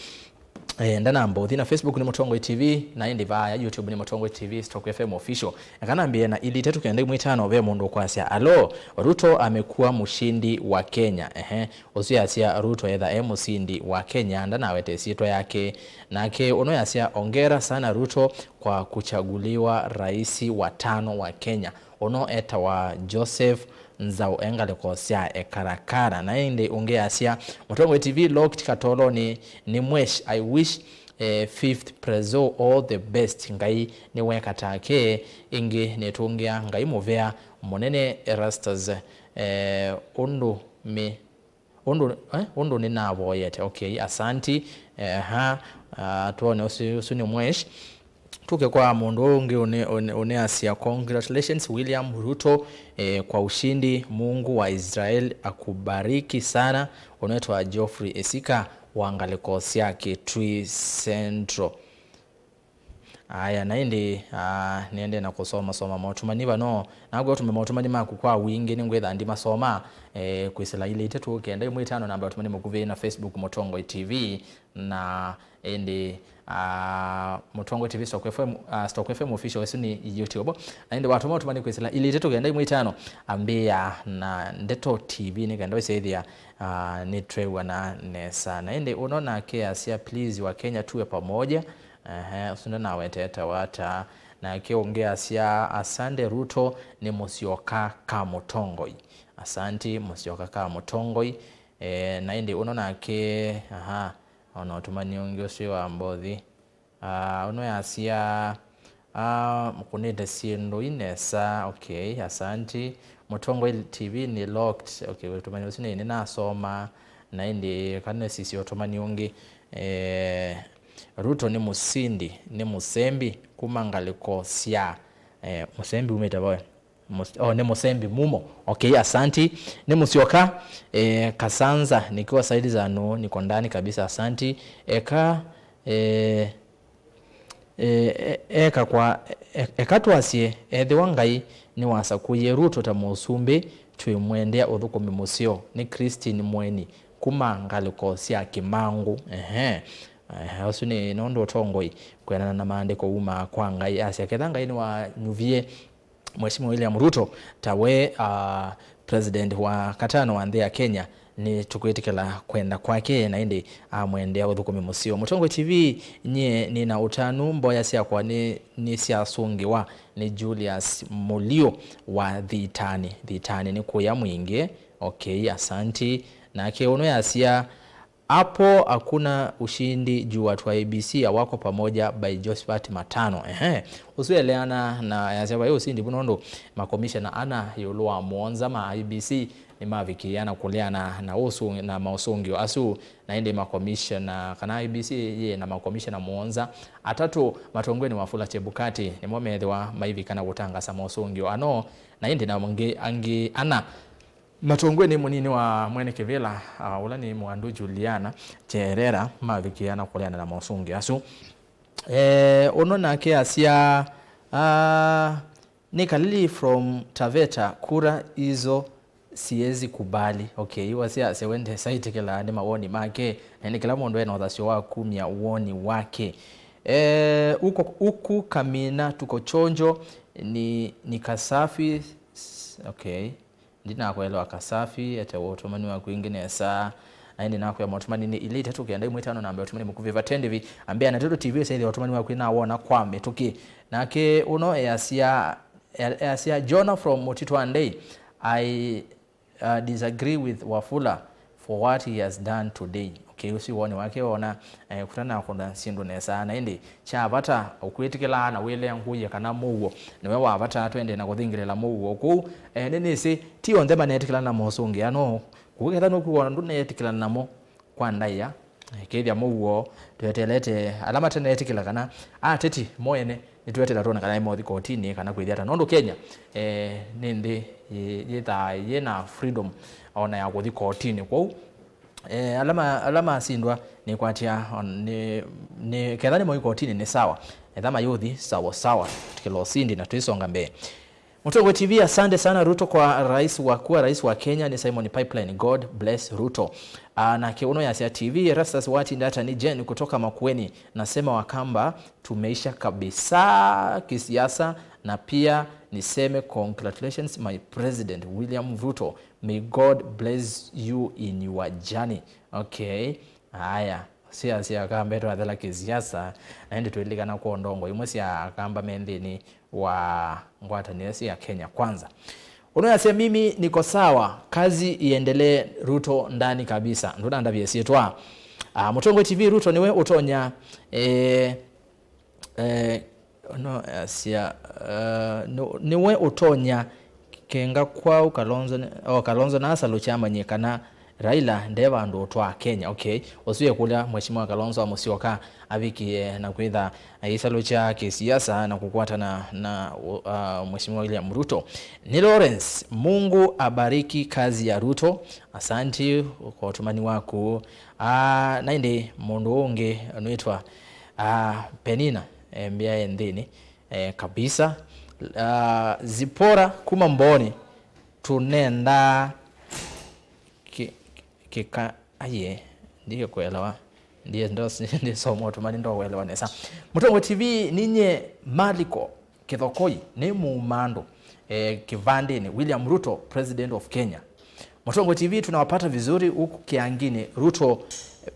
Eh, ndanamba ũthi na Facebook nĩ Mũtongoi T V, na ĩndĩ vaya YouTube nĩ Mũtongoi T V, Stock F M Official. Eka nambĩe na ilĩ itatũ kenda imwe itano, ve mũndũ ũkwasya, "Alo, Ruto amekuwa mshindi wa Kenya." Ehe, ũsu yasya Ruto etha e mũsindi wa Kenya, ndanawete ĩsyĩtwa yake. Nake ũno yasya, "Ongera sana Ruto kwa kuchaguliwa rais wa tano wa Kenya." Ũno etawa Joseph Nzau, e ngalĩko sya Ekarakara. Na ĩndĩ ũngĩ asya, Mũtongoi T V locked katolonĩ nĩ Mwesh, I wish, eh, fifth Prezo all the best. Ngai nĩweka take, ĩngĩ nĩtũngĩa Ngai mũvea mũnene Erastus, eh, ũndũ mĩ Ũndũ, eh, ũndũ nĩnavoyete. Okay, asanti. Eha, ah, twone ũsu, ũsu nĩ Mwesh. Tuke kwa mũndũ ũngĩ ũne-, ũne-, ũneasya, "Congratulations, William Ruto, eh, kwa ushindi. Mungu wa Israel akubariki sana." Ũnetwa Geoffrey Esika wa ngalĩko sya Kitui Central. Aya, na ĩndĩ, ah, nĩendee na kũsoma soma maũtũmani vano. Nakwĩa ũtũme maũtũmani maku kwa wingĩ, nĩngwĩtha ndimasoma, eh, kwĩsĩla ilĩ itatũ kenda ĩmwe itano namba ya ũtũmani mũkuvĩ na Facebook Mũtongoi T V, na ĩndĩ, ah, Mũtongoi T V Stock F M, ah, Stock F M Official, ĩsu nĩ YouTube. Na ĩndĩ watũma ũtũmani kwĩsĩla ilĩ itatũ kenda ĩmwe itano, ambĩĩa na Ndeto T V nĩ kenda wĩsĩthĩa, ah, nĩtwew'ana nesa. Na ĩndĩ ũno nake asya, "Please, wa Kenya tuwe pamoja." Ehe, ũsu ndanawetete wata. Nake ũngĩ asya, "Asante Ruto, nĩ Mũsyoka ka Mũtongoi." Asanti, Mũsyoka ka Mũtongoi. Eh, na ĩndĩ ũno nake, aha, ona ũtũmani ũngĩ ũsu wa mbothi. Ah, ũno yasya, ah, mũkũnĩte syĩndũ inesa. Okay, asanti. Mũtongoi T V nĩ locked. Okay, ũtũmani ũsu nĩ, nĩnasoma. Na ĩndĩ kana sisya ũtũmani ũngĩ. Eh, Ruto nĩ mũsindi, nĩ mũsembi kuma ngalĩko sya, eh, mũsembi umĩte voe. Mus-, oh, nĩ mũsembi mumo. Okay, asanti. Nĩ Mũsyoka, eh, Kasanza, nikiwa saidi za nũ, niko ndani kabisa, asanti. Eka, eh, eh, e-, eka kwa, e-, eka twasye, ethĩwa Ngai nĩwasakũie Ruto ta mũsumbĩ, twĩmwendea ũthũkũmi mũseo. Nĩ Christine Mweni, kuma ngalĩko sya Kĩmangũ. Ehe. Ehe, ũsu nĩ nũndũ ũtongoi kwĩanana na maandĩko uma kwa Ngai. Asya, ketha Ngai nĩwanyuvie Mheshimiwa William Ruto ta we, ah, president wa katano wa nthĩ ya Kenya, nĩtũkwĩtĩkĩla kwenda kwake, na ĩndĩ amwendea ũthũkũmi mũseo. Mũtongoi T V, nyie nĩna ũtanu, mboya syakwa nĩ, nĩsyasũngĩwa nĩ Julius Mũlio wa Thitani. Thitani nĩ kũya mwingĩ. Okay, asanti. Nake ũno yasya, "Hapo hakuna ushindi juu watu wa I E B C hawako pamoja," by Josephat Matano. Ehe. Ũsu eleana na yasya vai ũsindi vu nũndũ makomishena ana ĩũlũ wa mũonza ma I E B C nĩmavikĩĩa na kũleana na ũsũ-, na maũsũngĩo asu. Na ĩndĩ makomishena, kana I E B C yĩ na makomishena mũonza, atatũ matongwe nĩ Wafula Chebukati nĩmo methĩwa maivika na kũtangasa maũsũngĩo ano, na ĩndĩ na angĩ, angĩ ana matongwe nĩ mũnini wa mwene kĩvĩla, ah, ũla nĩ Mwandu Juliana Cherera, mavikĩĩa na kũleana na maũsũngĩo asu. Eh, ũno nake asya, ah, nĩ Kalili from Taveta, kura hizo siwezi kubali. Okay, wasya asya we ndesaitikĩla nĩ mawoni make, na nĩ kĩla mũndũ ena ũthasyo wa kumya woni wake. Eh, uko, huku Kamina tuko chonjo, ni, ni Kasafi, s-, okay. Ndinakwelewa Kasafi, ete ũtũmani waku ĩngĩ nesa. Na ĩndĩ nakwĩa maũtũmani nĩ ilĩ itatũ kenda ĩmwe itano namba ya ũtũmani mũkuvĩ vate ndĩvi. Ambĩa na Ndeto T V ũsethĩa ũtũmani waku nawona kwa mĩtũkĩ. Nake ũno easya, e-, easya, "Jonah from Mũtitũ wa Ndei, I, uh, disagree with Wafula for what he has done today." Okay, ũsu woni wake wona, eh, kũtanakũna syĩndũ nesa, na ĩndĩ kya vata ũkwĩtĩkĩlaa na wĩlea ngũie kana mũuo nĩwe wa vata, twende na kũthingĩlĩla mũuo kũu. Eh, nĩnĩsĩ ti onthe manetĩkĩlana na mosũngĩano, kũu ketha nũkwĩwona ndũnetĩkĩlana namo kwa ndaĩa, eh, kethĩa mũuo twetelete ala mateneetĩkĩla kana ateti mo ene nĩtũetela twone kana mothi kotinĩ kana kwĩthĩa ata, nũndũ Kenya, eh, nĩ nthĩ yĩ-, yĩthaa yĩ na freedom ona ya kũthi kotinĩ. Kwoou, eh, ala ma-, ala masindwa nĩkwatya, on-, nĩ, nĩ, ketha nĩmo ikotinĩ nĩ sawa, etha mayũthi sawa sawa, tũkĩla ũsindi na tũisonga mbee. Mũtongoi T V, asante sana. Ruto kwa rais wa, kuwa rais wa Kenya ni Simon Pipeline. God bless Ruto. Ah, nake ũno yasya T V, Erastus watinda ata, ni Jane kutoka Makueni. Nasema Wakamba tumeisha kabisa kisiasa, na pia niseme congratulations my president William Ruto. May God bless you in your journey. Okay. Haya. Siasa ya Kamba ĩtwathela kĩsiasa, na ĩndĩ twĩlikana kwa ndongo imwe sya Akamba me nthĩnĩ wa ngwatanĩo sya Kenya Kwanza. Ũno yasya, "Mimi niko sawa, kazi iendelee, Ruto ndani kabisa." Ndũnandavye syĩtwa. Ah, Mũtongoi T V, Ruto nĩwe ũtonya, eh, eh, no, asya, eh, nĩ-, nĩwe ũtonya kenga kwau Kalonzo nĩ-, oh, Kalonzo naasalukya amanye kana Raila nde vandũ ũtwaa Kenya. Okay. Ũsu ekũlya Mheshimiwa Kalonzo Musyoka avikie na kwĩtha aisalukya kĩsiasa na kũkwatana na, uh, Mheshimiwa William Ruto. Nĩ Lawrence, Mungu abariki kazi ya Ruto. Asanti kwa ũtũmani waku. Ah, na ĩndĩ mũndũ ũngĩ nwĩtwa, ah, Penina. eh, mbĩa ĩ nthĩnĩ, eh, kabisa. Ah, Zipora kuma Mbooni, tunenda ki-, kika-, aye, ndike kuelewa. Ndiye ndo-, ndisoma ũtũmani, ndo kuelewa nesa. Mũtongoi T V, ninye Maliko Kithokoi, nĩ muuma andũ, eh, kĩvandĩnĩ. William Ruto, President of Kenya. Mũtongoi T V, tunawapata vizuri huku Kiangini. Ruto,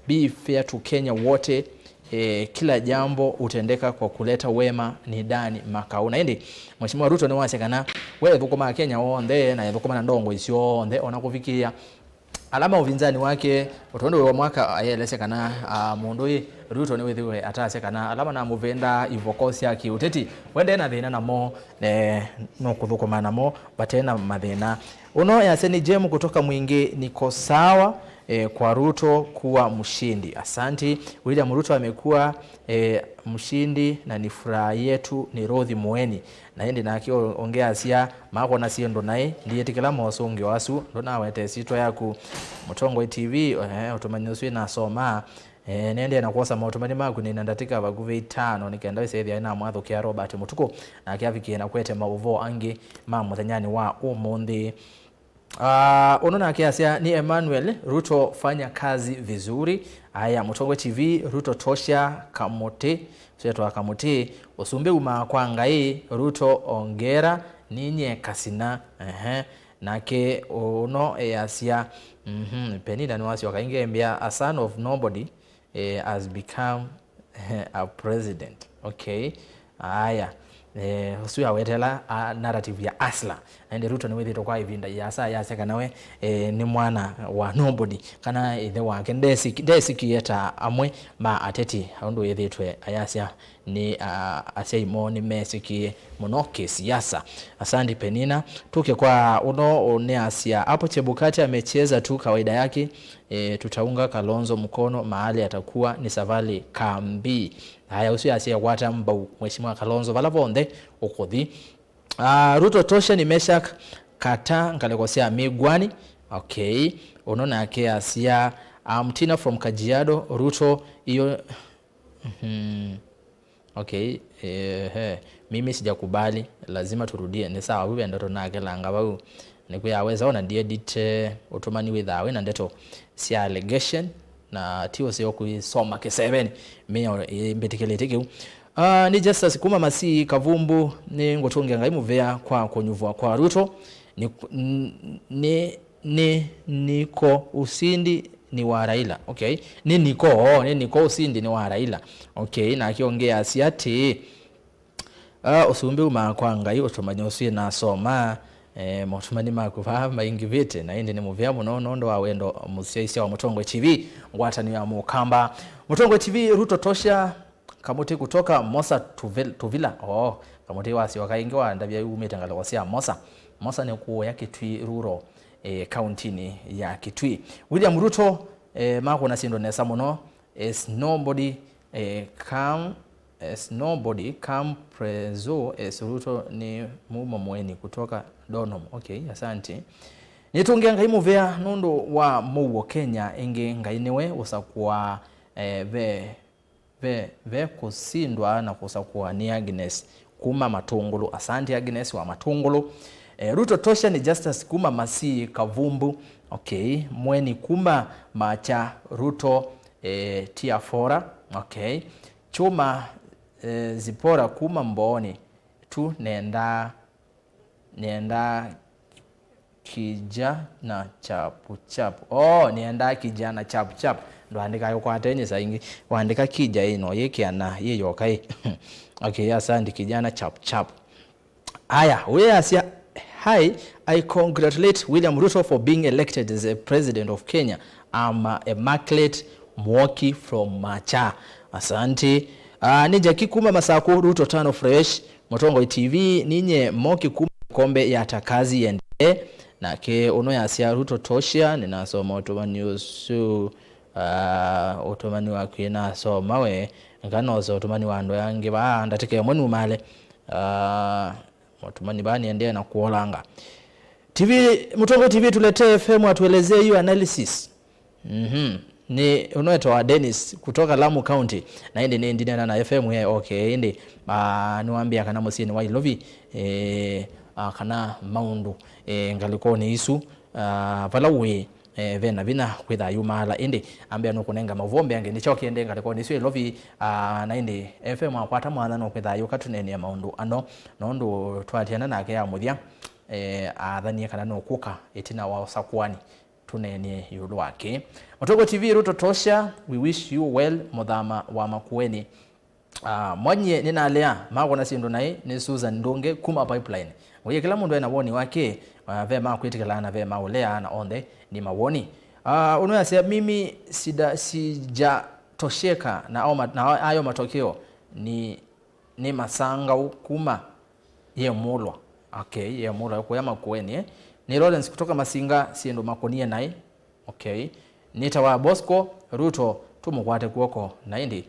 be fair to Kenya wote. Eh, kila jambo hutendeka kwa kuleta wema ni ndani makau. Na ĩndĩ, Mheshimiwa Ruto nĩwasya kana we ethũkũma Kenya onthe na ethũkũma na ndongo isyonthe, ona kũvikĩĩa ala ma ũvinzani wake, ũtondũ wa mwaka ayelesya kana, ah, mũndũ ĩ Ruto nĩwĩthĩwe atasya kana ala manamũvĩndaa ivoko sya kĩũteti, we nde na thĩna namo, eh, nũkũthũkũma namo vate na mathĩna. Ũno yasya nĩ Jem kutoka Mwingi, niko sawa, eh, kwa Ruto kuwa mshindi. Asanti. William Ruto amekuwa, eh, mshindi na ni furaha yetu, ni Rothy Mueni. Na ĩndĩ nake ũ-, ũngĩ asya, makona syĩndũ naĩ, ndiyĩtĩkĩla mosũngĩo asu, ndũnawete ĩsyĩtwa yaku. Mũtongoi T V, eh, ũtũmani ũsu ĩnasoma. Eh, nĩendee na kwosa maũtũmani maku nĩna ndatĩka vakuvĩ itano nĩ kenda wĩsethĩa ĩnamwathũkĩa Robert Mũtukũ, nake avikie na kwete maũvoo angĩ ma mũthenyanĩ wa ũmũnthĩ. Ah, ũno nake asya, ni Emmanuel Ruto, fanya kazi vizuri. Aya, Mũtongoi T V, Ruto tosha, Kamũtĩ, ũsetwa Kamũtĩ, ũsumbĩ umaa kwa Ngai, Ruto ongera, ninye kasina. Ehe. Nake ũno easya, mhm, Penina nĩwasyoka ĩngĩ embĩa, a son of nobody, eh, has become a president. Okay. Aya. Eh, ũsu awetela, a, narrative ya Asla. Na ĩndĩ Ruto nĩwĩthĩtwe kwa ĩvinda yĩasa yasya kana we, eh, nĩ mwana wa nobody, kana ĩthe wake ndesiki-, ndesikie ta amwe ma ateti, ũndũ yĩthĩtwe ayasya nĩ, a, asyai moo nĩmesikie mũno kĩsiasa. Asante Penina. Tuke kwa ũno ũneasya, hapo Chebukati amecheza tu kawaida yake. E, tutaunga Kalonzo mkono mahali atakuwa ni Savali Kambi. Haya, ũsu yasya kwata mbau Mheshimiwa Kalonzo vala vonthe ũkũthi. Ah, Ruto tosha ni Meshak Kata ngalĩko sya Migwani. Okay. Ũno nake asya, I'm Tina from Kajiado. Ruto iyo. Mhm. Okay, ehe. Mimi sijakubali, lazima turudie. Nĩ sawa, vu ve ndeto nakelanga vau. Nĩkwĩa wesa ona ndiedite ũtũmani wĩthaa wĩna ndeto sya allegation, na ti ũseo kũisoma kĩsevenĩ. Mĩao ĩmbĩtĩkĩlĩte kĩu. Ah, nĩ Justus kuma Masii Kavumbu, nĩ ngũtũngĩa Ngai mũvea kwa kũnyuvwa kwa Ruto. Nĩ, nĩ, nĩ, niko usindi ni wa Raila. Okay. Nĩ niko, oh, nĩ niko usindi ni wa Raila. Okay, nake ũngĩ asya atĩĩ, ah, ũsumbĩ umaa kwa Ngai, ũtũmani ũsu nasoma, eh, maũtũmani maku vaa maingĩvĩte, na ĩndĩ nĩ mũvea mũno nũndũ wa wendo mũsyaisya wa Mũtongoi T V, ngwatanĩo ya Mũkamba. Mũtongoi T V, Ruto tosha, Kamũtĩ kutoka Mosa Tuvil-, Tuvila. Oh, Kamũtĩ wasyoka ĩngĩ wandavya umĩte ngalĩko sya Mosa. Mosa nĩ kũũya Kitui Rural, eh, kauntinĩ ya Kitui. William Ruto, eh, makũna syĩndũ nesa mũno. Is nobody, eh, come, is nobody come preso, is Ruto nĩ mumo mweni kutoka Donom. Okay, asante. Nĩtũngĩa Ngai mũvea nũndũ wa mũuo Kenya ĩngĩ. Ngai nĩwe ũsakũaa, eh, ve ve, ve kũsindwa na kũsakũa nĩ Agnes kuma Matũngũlũ. Asante Agnes wa Matũngũlũ. Eh, Ruto tosha ni Justus kuma Masii Kavumbu. Okay. Mweni kuma Macha, Ruto, eh, Tiafora. Okay. Chuma, eh, Zipora kuma Mbooni. Tu nenda Nĩendaa kijana chapu chapu. Oh, nĩendaa kijana chapu chapu. Ndũandĩkae ũkwate nyĩsa ingĩ. Wandĩka kija ĩno yĩkĩana yĩ yoka ĩ. Okay, asante kijana chapu chapu. Aya, ũyĩ asya, "Hi, I congratulate William Ruto for being elected as a president of Kenya. I'm, uh, Immaculate Mwoki from Macha." Asante. Ah, nĩ Jackie kuma Masaku, Ruto tano fresh. Mũtongoi T V, ninye Moki kuma Kombe ya Takazi yende. Nake ũno yasya Ruto tosha, nĩnasoma ũtũmani ũsu, ah, ũtũmani waku ĩnasoma we, nganose ũtũmani wa andũ angĩ vaa, ndatĩka ĩmwe numale. Ah, ũtũmani vaa nĩendee na kuolanga. T V, Mũtongoi T V, tuletee F M atuelezee hiyo analysis. Mhm. Nĩ ũnwetwa Dennis kutoka Lamu County, na ĩndĩ nĩ ndineena na F M ya OK, ĩndĩ, ah, nĩwambĩa kana mũsyĩnĩ wa Ilovi, eh, ah, kana maũndũ, eh, ngalĩkonĩ isu, ah, vala wĩ, eh, ve na vinya kwĩthaa yumaala, ĩndĩ ambĩa nũkũnenga maũvoo mbeange nĩkyo kĩende ngalĩkonĩ isu Ilovi, ah, na ĩndĩ F M akwata mwanya nũkwĩthaa yũka tũneenea maũndũ ano, nũndũ twatiana nake ya mũthya, eh, aathanie kana nũkũka ĩtina wa ũsakũani tũneenye ĩũlũ wake. Mũtũngũ T V, Ruto tosha, we wish you well, mũthama wa Makueni. Ah, mwanyie nĩnalea, makona syĩndũ naĩ nĩ Susan Ndũnge kuma Pipeline. Ngũie kĩla mũndũ ena woni wake, ah, ve ma kwĩtĩkĩlaa na ve ma ũlea, na onthe nĩ mawoni. Ah, ũnũyasya mimi sida, sijatosheka na, au ma-, na ayo matokeo ni nĩ Masangaũ kuma Yemũlwa. Okay, Yemũlwa kũya Makueni, eh? Nĩ Lawrence kutoka Masinga, syĩndũ makonie naĩ. Okay. Nĩtawa Bosco, Ruto tũmũkwate kw'oko na ĩndĩ.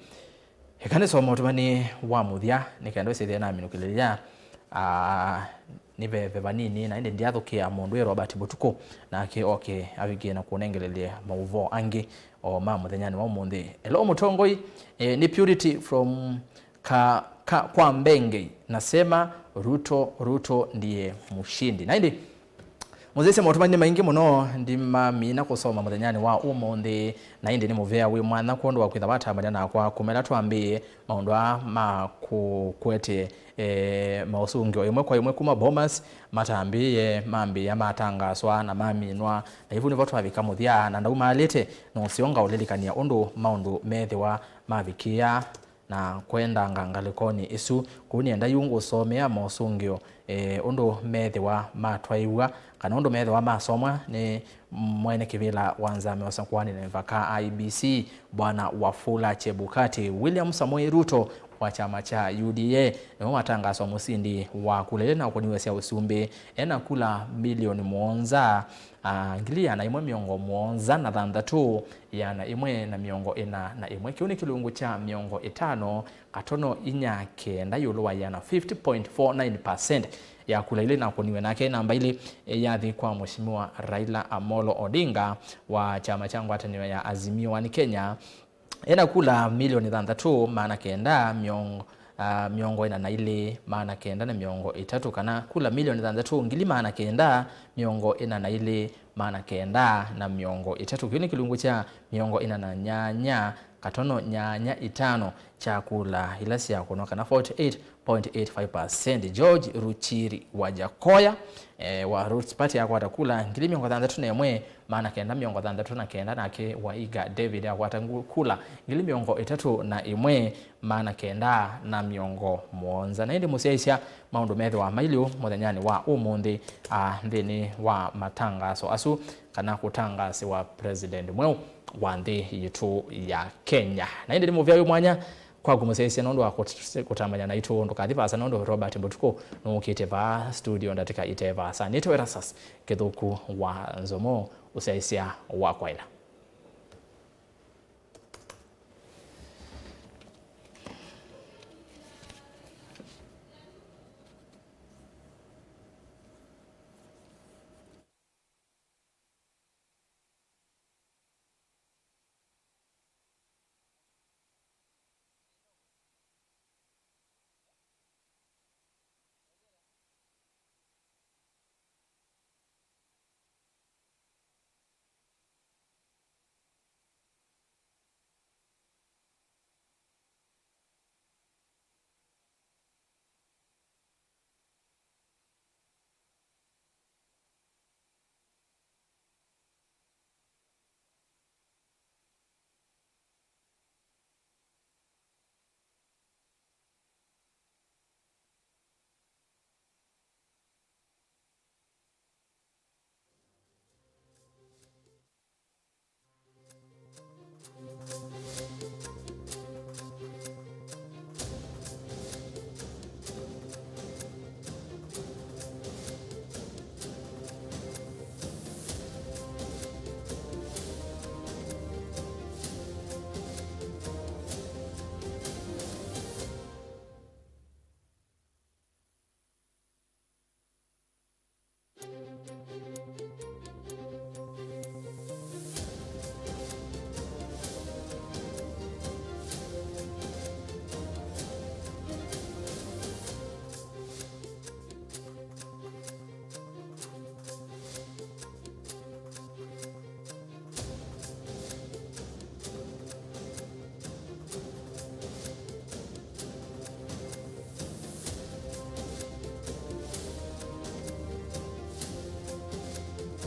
Eka nĩsoma ũtũmani wa mũthya nĩ kenda ĩsĩthĩe naminũkĩlĩlya, ah, nĩveve vanini na ĩndĩ ndyathũkĩa mũndũ wĩ Robert Mũtukũ, nake oke avikie na kũnengelelye maũvoo angĩ o ma mũthenyanĩ wa ũmũnthĩ. Hello mũtongoi, eh, nĩ Purity from ka, ka, kwa Mbengei, nasema Ruto, Ruto ndiye mshindi. Na ĩndĩ, mũsyaĩĩsya maũtũmani nĩ maingĩ mũno, ndimamina kũsoma mũthenyanĩ wa ũmũnthĩ, na ĩndĩ nĩ mũvea wĩ mwanya kwondũ wa kwĩtha watambania nakwa kuma ĩla twambĩĩe maũndũ aa ma kũkwete, eh, maũsũngĩo ĩmwe kwa ĩmwe kuma Bomas, matambĩĩe, mambĩĩa, matangaswa na maminwa, na ĩvu nĩvo twavika mũthya, na ndaumaalĩte, nũseo ngaũlilikany'a ũndũ maũndũ methĩwa mavikĩa na kwendanga ngalĩkonĩ ĩsu. Kũu nĩenda yu ngũsomea mosũngĩo, eh, ũndũ methĩwa matwaĩw'a, kana ũndũ methĩwa masomwa nĩ mwene kĩvĩla wa nzama ya ũsakũani na mĩvaka, I E B C, Bwana Wafula Chebukati. William Samoei Ruto wa kyama kya U D A nĩwe watangaswa mũsindi wa kula ila na ũkũniwe sya ũsumbĩ ena kula milioni mũonza, ah, ngili ĩana ĩmwe mĩongo mũonza na thanthatũ, ĩana ĩmwe na mĩongo ĩna na ĩmwe. Kĩu nĩ kĩlungu kya mĩongo ĩtano katono inya kenda ĩũlũ wa ĩana, fifty point four nine percent ya kula ila inakũniwe. Nake namba ilĩ, eh, yathi kwa Mheshimiwa Raila Amolo Odinga wa kyama kya ngwatanĩo ya Azimio One Kenya, ena kula milioni thanthatũ maana kenda mĩongo, ah, mĩongo ĩna na ilĩ maana kenda na mĩongo ĩtatũ, kana kula milioni thanthatũ ngili maana kenda mĩongo ĩna na ilĩ maana kenda na mĩongo ĩtatũ. Kĩu nĩ kĩlungu kya mĩongo ĩna na nyanya katono nyanya itano kya kula ila syakũnwa, kana forty eight point eight five percent. George Ruchiri Wajakoya, eh, wa Roots Party akwata kula ngili mĩongo thanthatũ na ĩmwe maana kenda mĩongo thanthatũ na kenda, nake Waiga David akwata ngu-, kula ngili mĩongo ĩtatũ na ĩmwe maana kenda na mĩongo mũonza. Na ĩndĩ mũsyaĩĩsya maũndũ methĩwa mailyũ mũthenyanĩ wa ũmũnthĩ, ah, nthĩnĩ wa matangaso asu, kana kũtangasĩwa president mweũ wa nthĩ yitũ ya Kenya. Na ĩndĩ nĩ mũvea wĩ mwanya kwaku mũsyaĩĩsya nũndũ wa kũt-, kũtambany'a naitũ. Ndũkathi vaasa nũndũ Robert Mũtukũ nũũkĩte vaa studio ndatĩka ite vaasa. Nĩtawa Erastus Kĩthũku wa Nzomo, ũsyaĩĩsya wa kwaĩla.